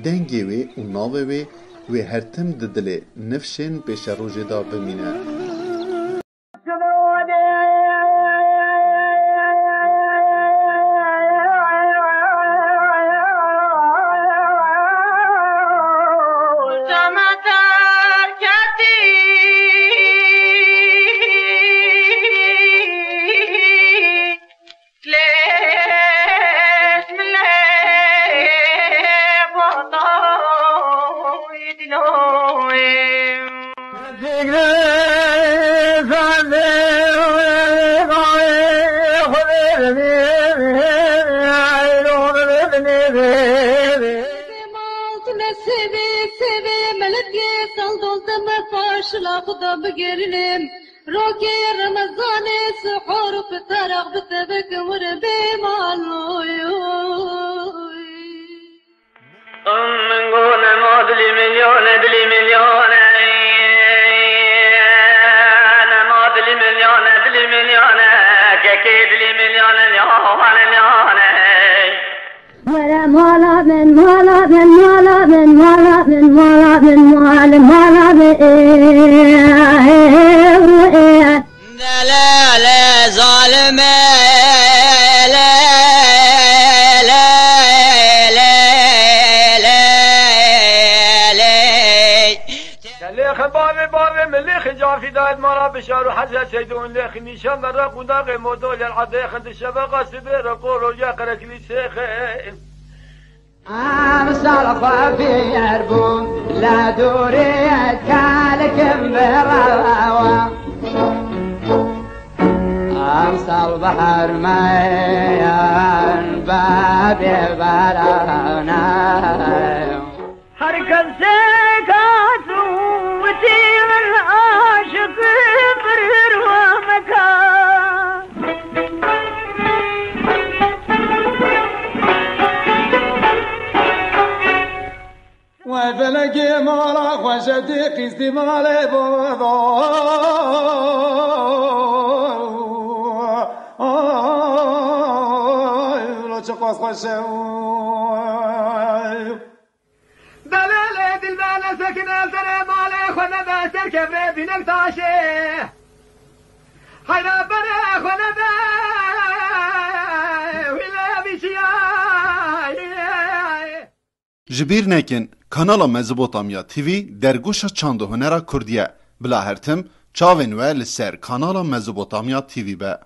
Dengê wê û navê wê, wê her tim di dilê nifşên pêşerojê de bimîne. Rokê Remezanê sihor û fitar axbi te bikim wir bê maloy. Min got nema dilî milyone, dilî milyone. Nema dilî milyone, dilî milyone. Kekê dilî milyone, liyane, liyane. Were mala min, mala min, mala min, mala min, mala min, mala, mala min. Delale zalime, le, le, le, le, le. Lêxe bavê, bavê min lêxe Şafî dayet mala bişar û hezret seydûn lêxî nîşan berra qûndaxê modol yer adê xindi şebeqa sibê re qor û ya qerekilî sêxê. Emsal xwe fêr bûm, la dûrê kalikim bi rewa. Emsal behar me yan bebê berana. Her kesê ket û witî min aşiq bir wa meka. Vay felekê mala xweşetî qîstî malê baba. Ay, lo çi qas xweş e. Belê dilber nesekin el serê malê xwe nebe ser kevrê bînek taşê. Hayra berê xwe nebe wî lê bîşiyay. Ji bîr nekin, kanala Mezopotamya T V dergoşa çand û hunera Kurdî ye. Bila her tim çavên we li ser kanala Mezopotamya T V be.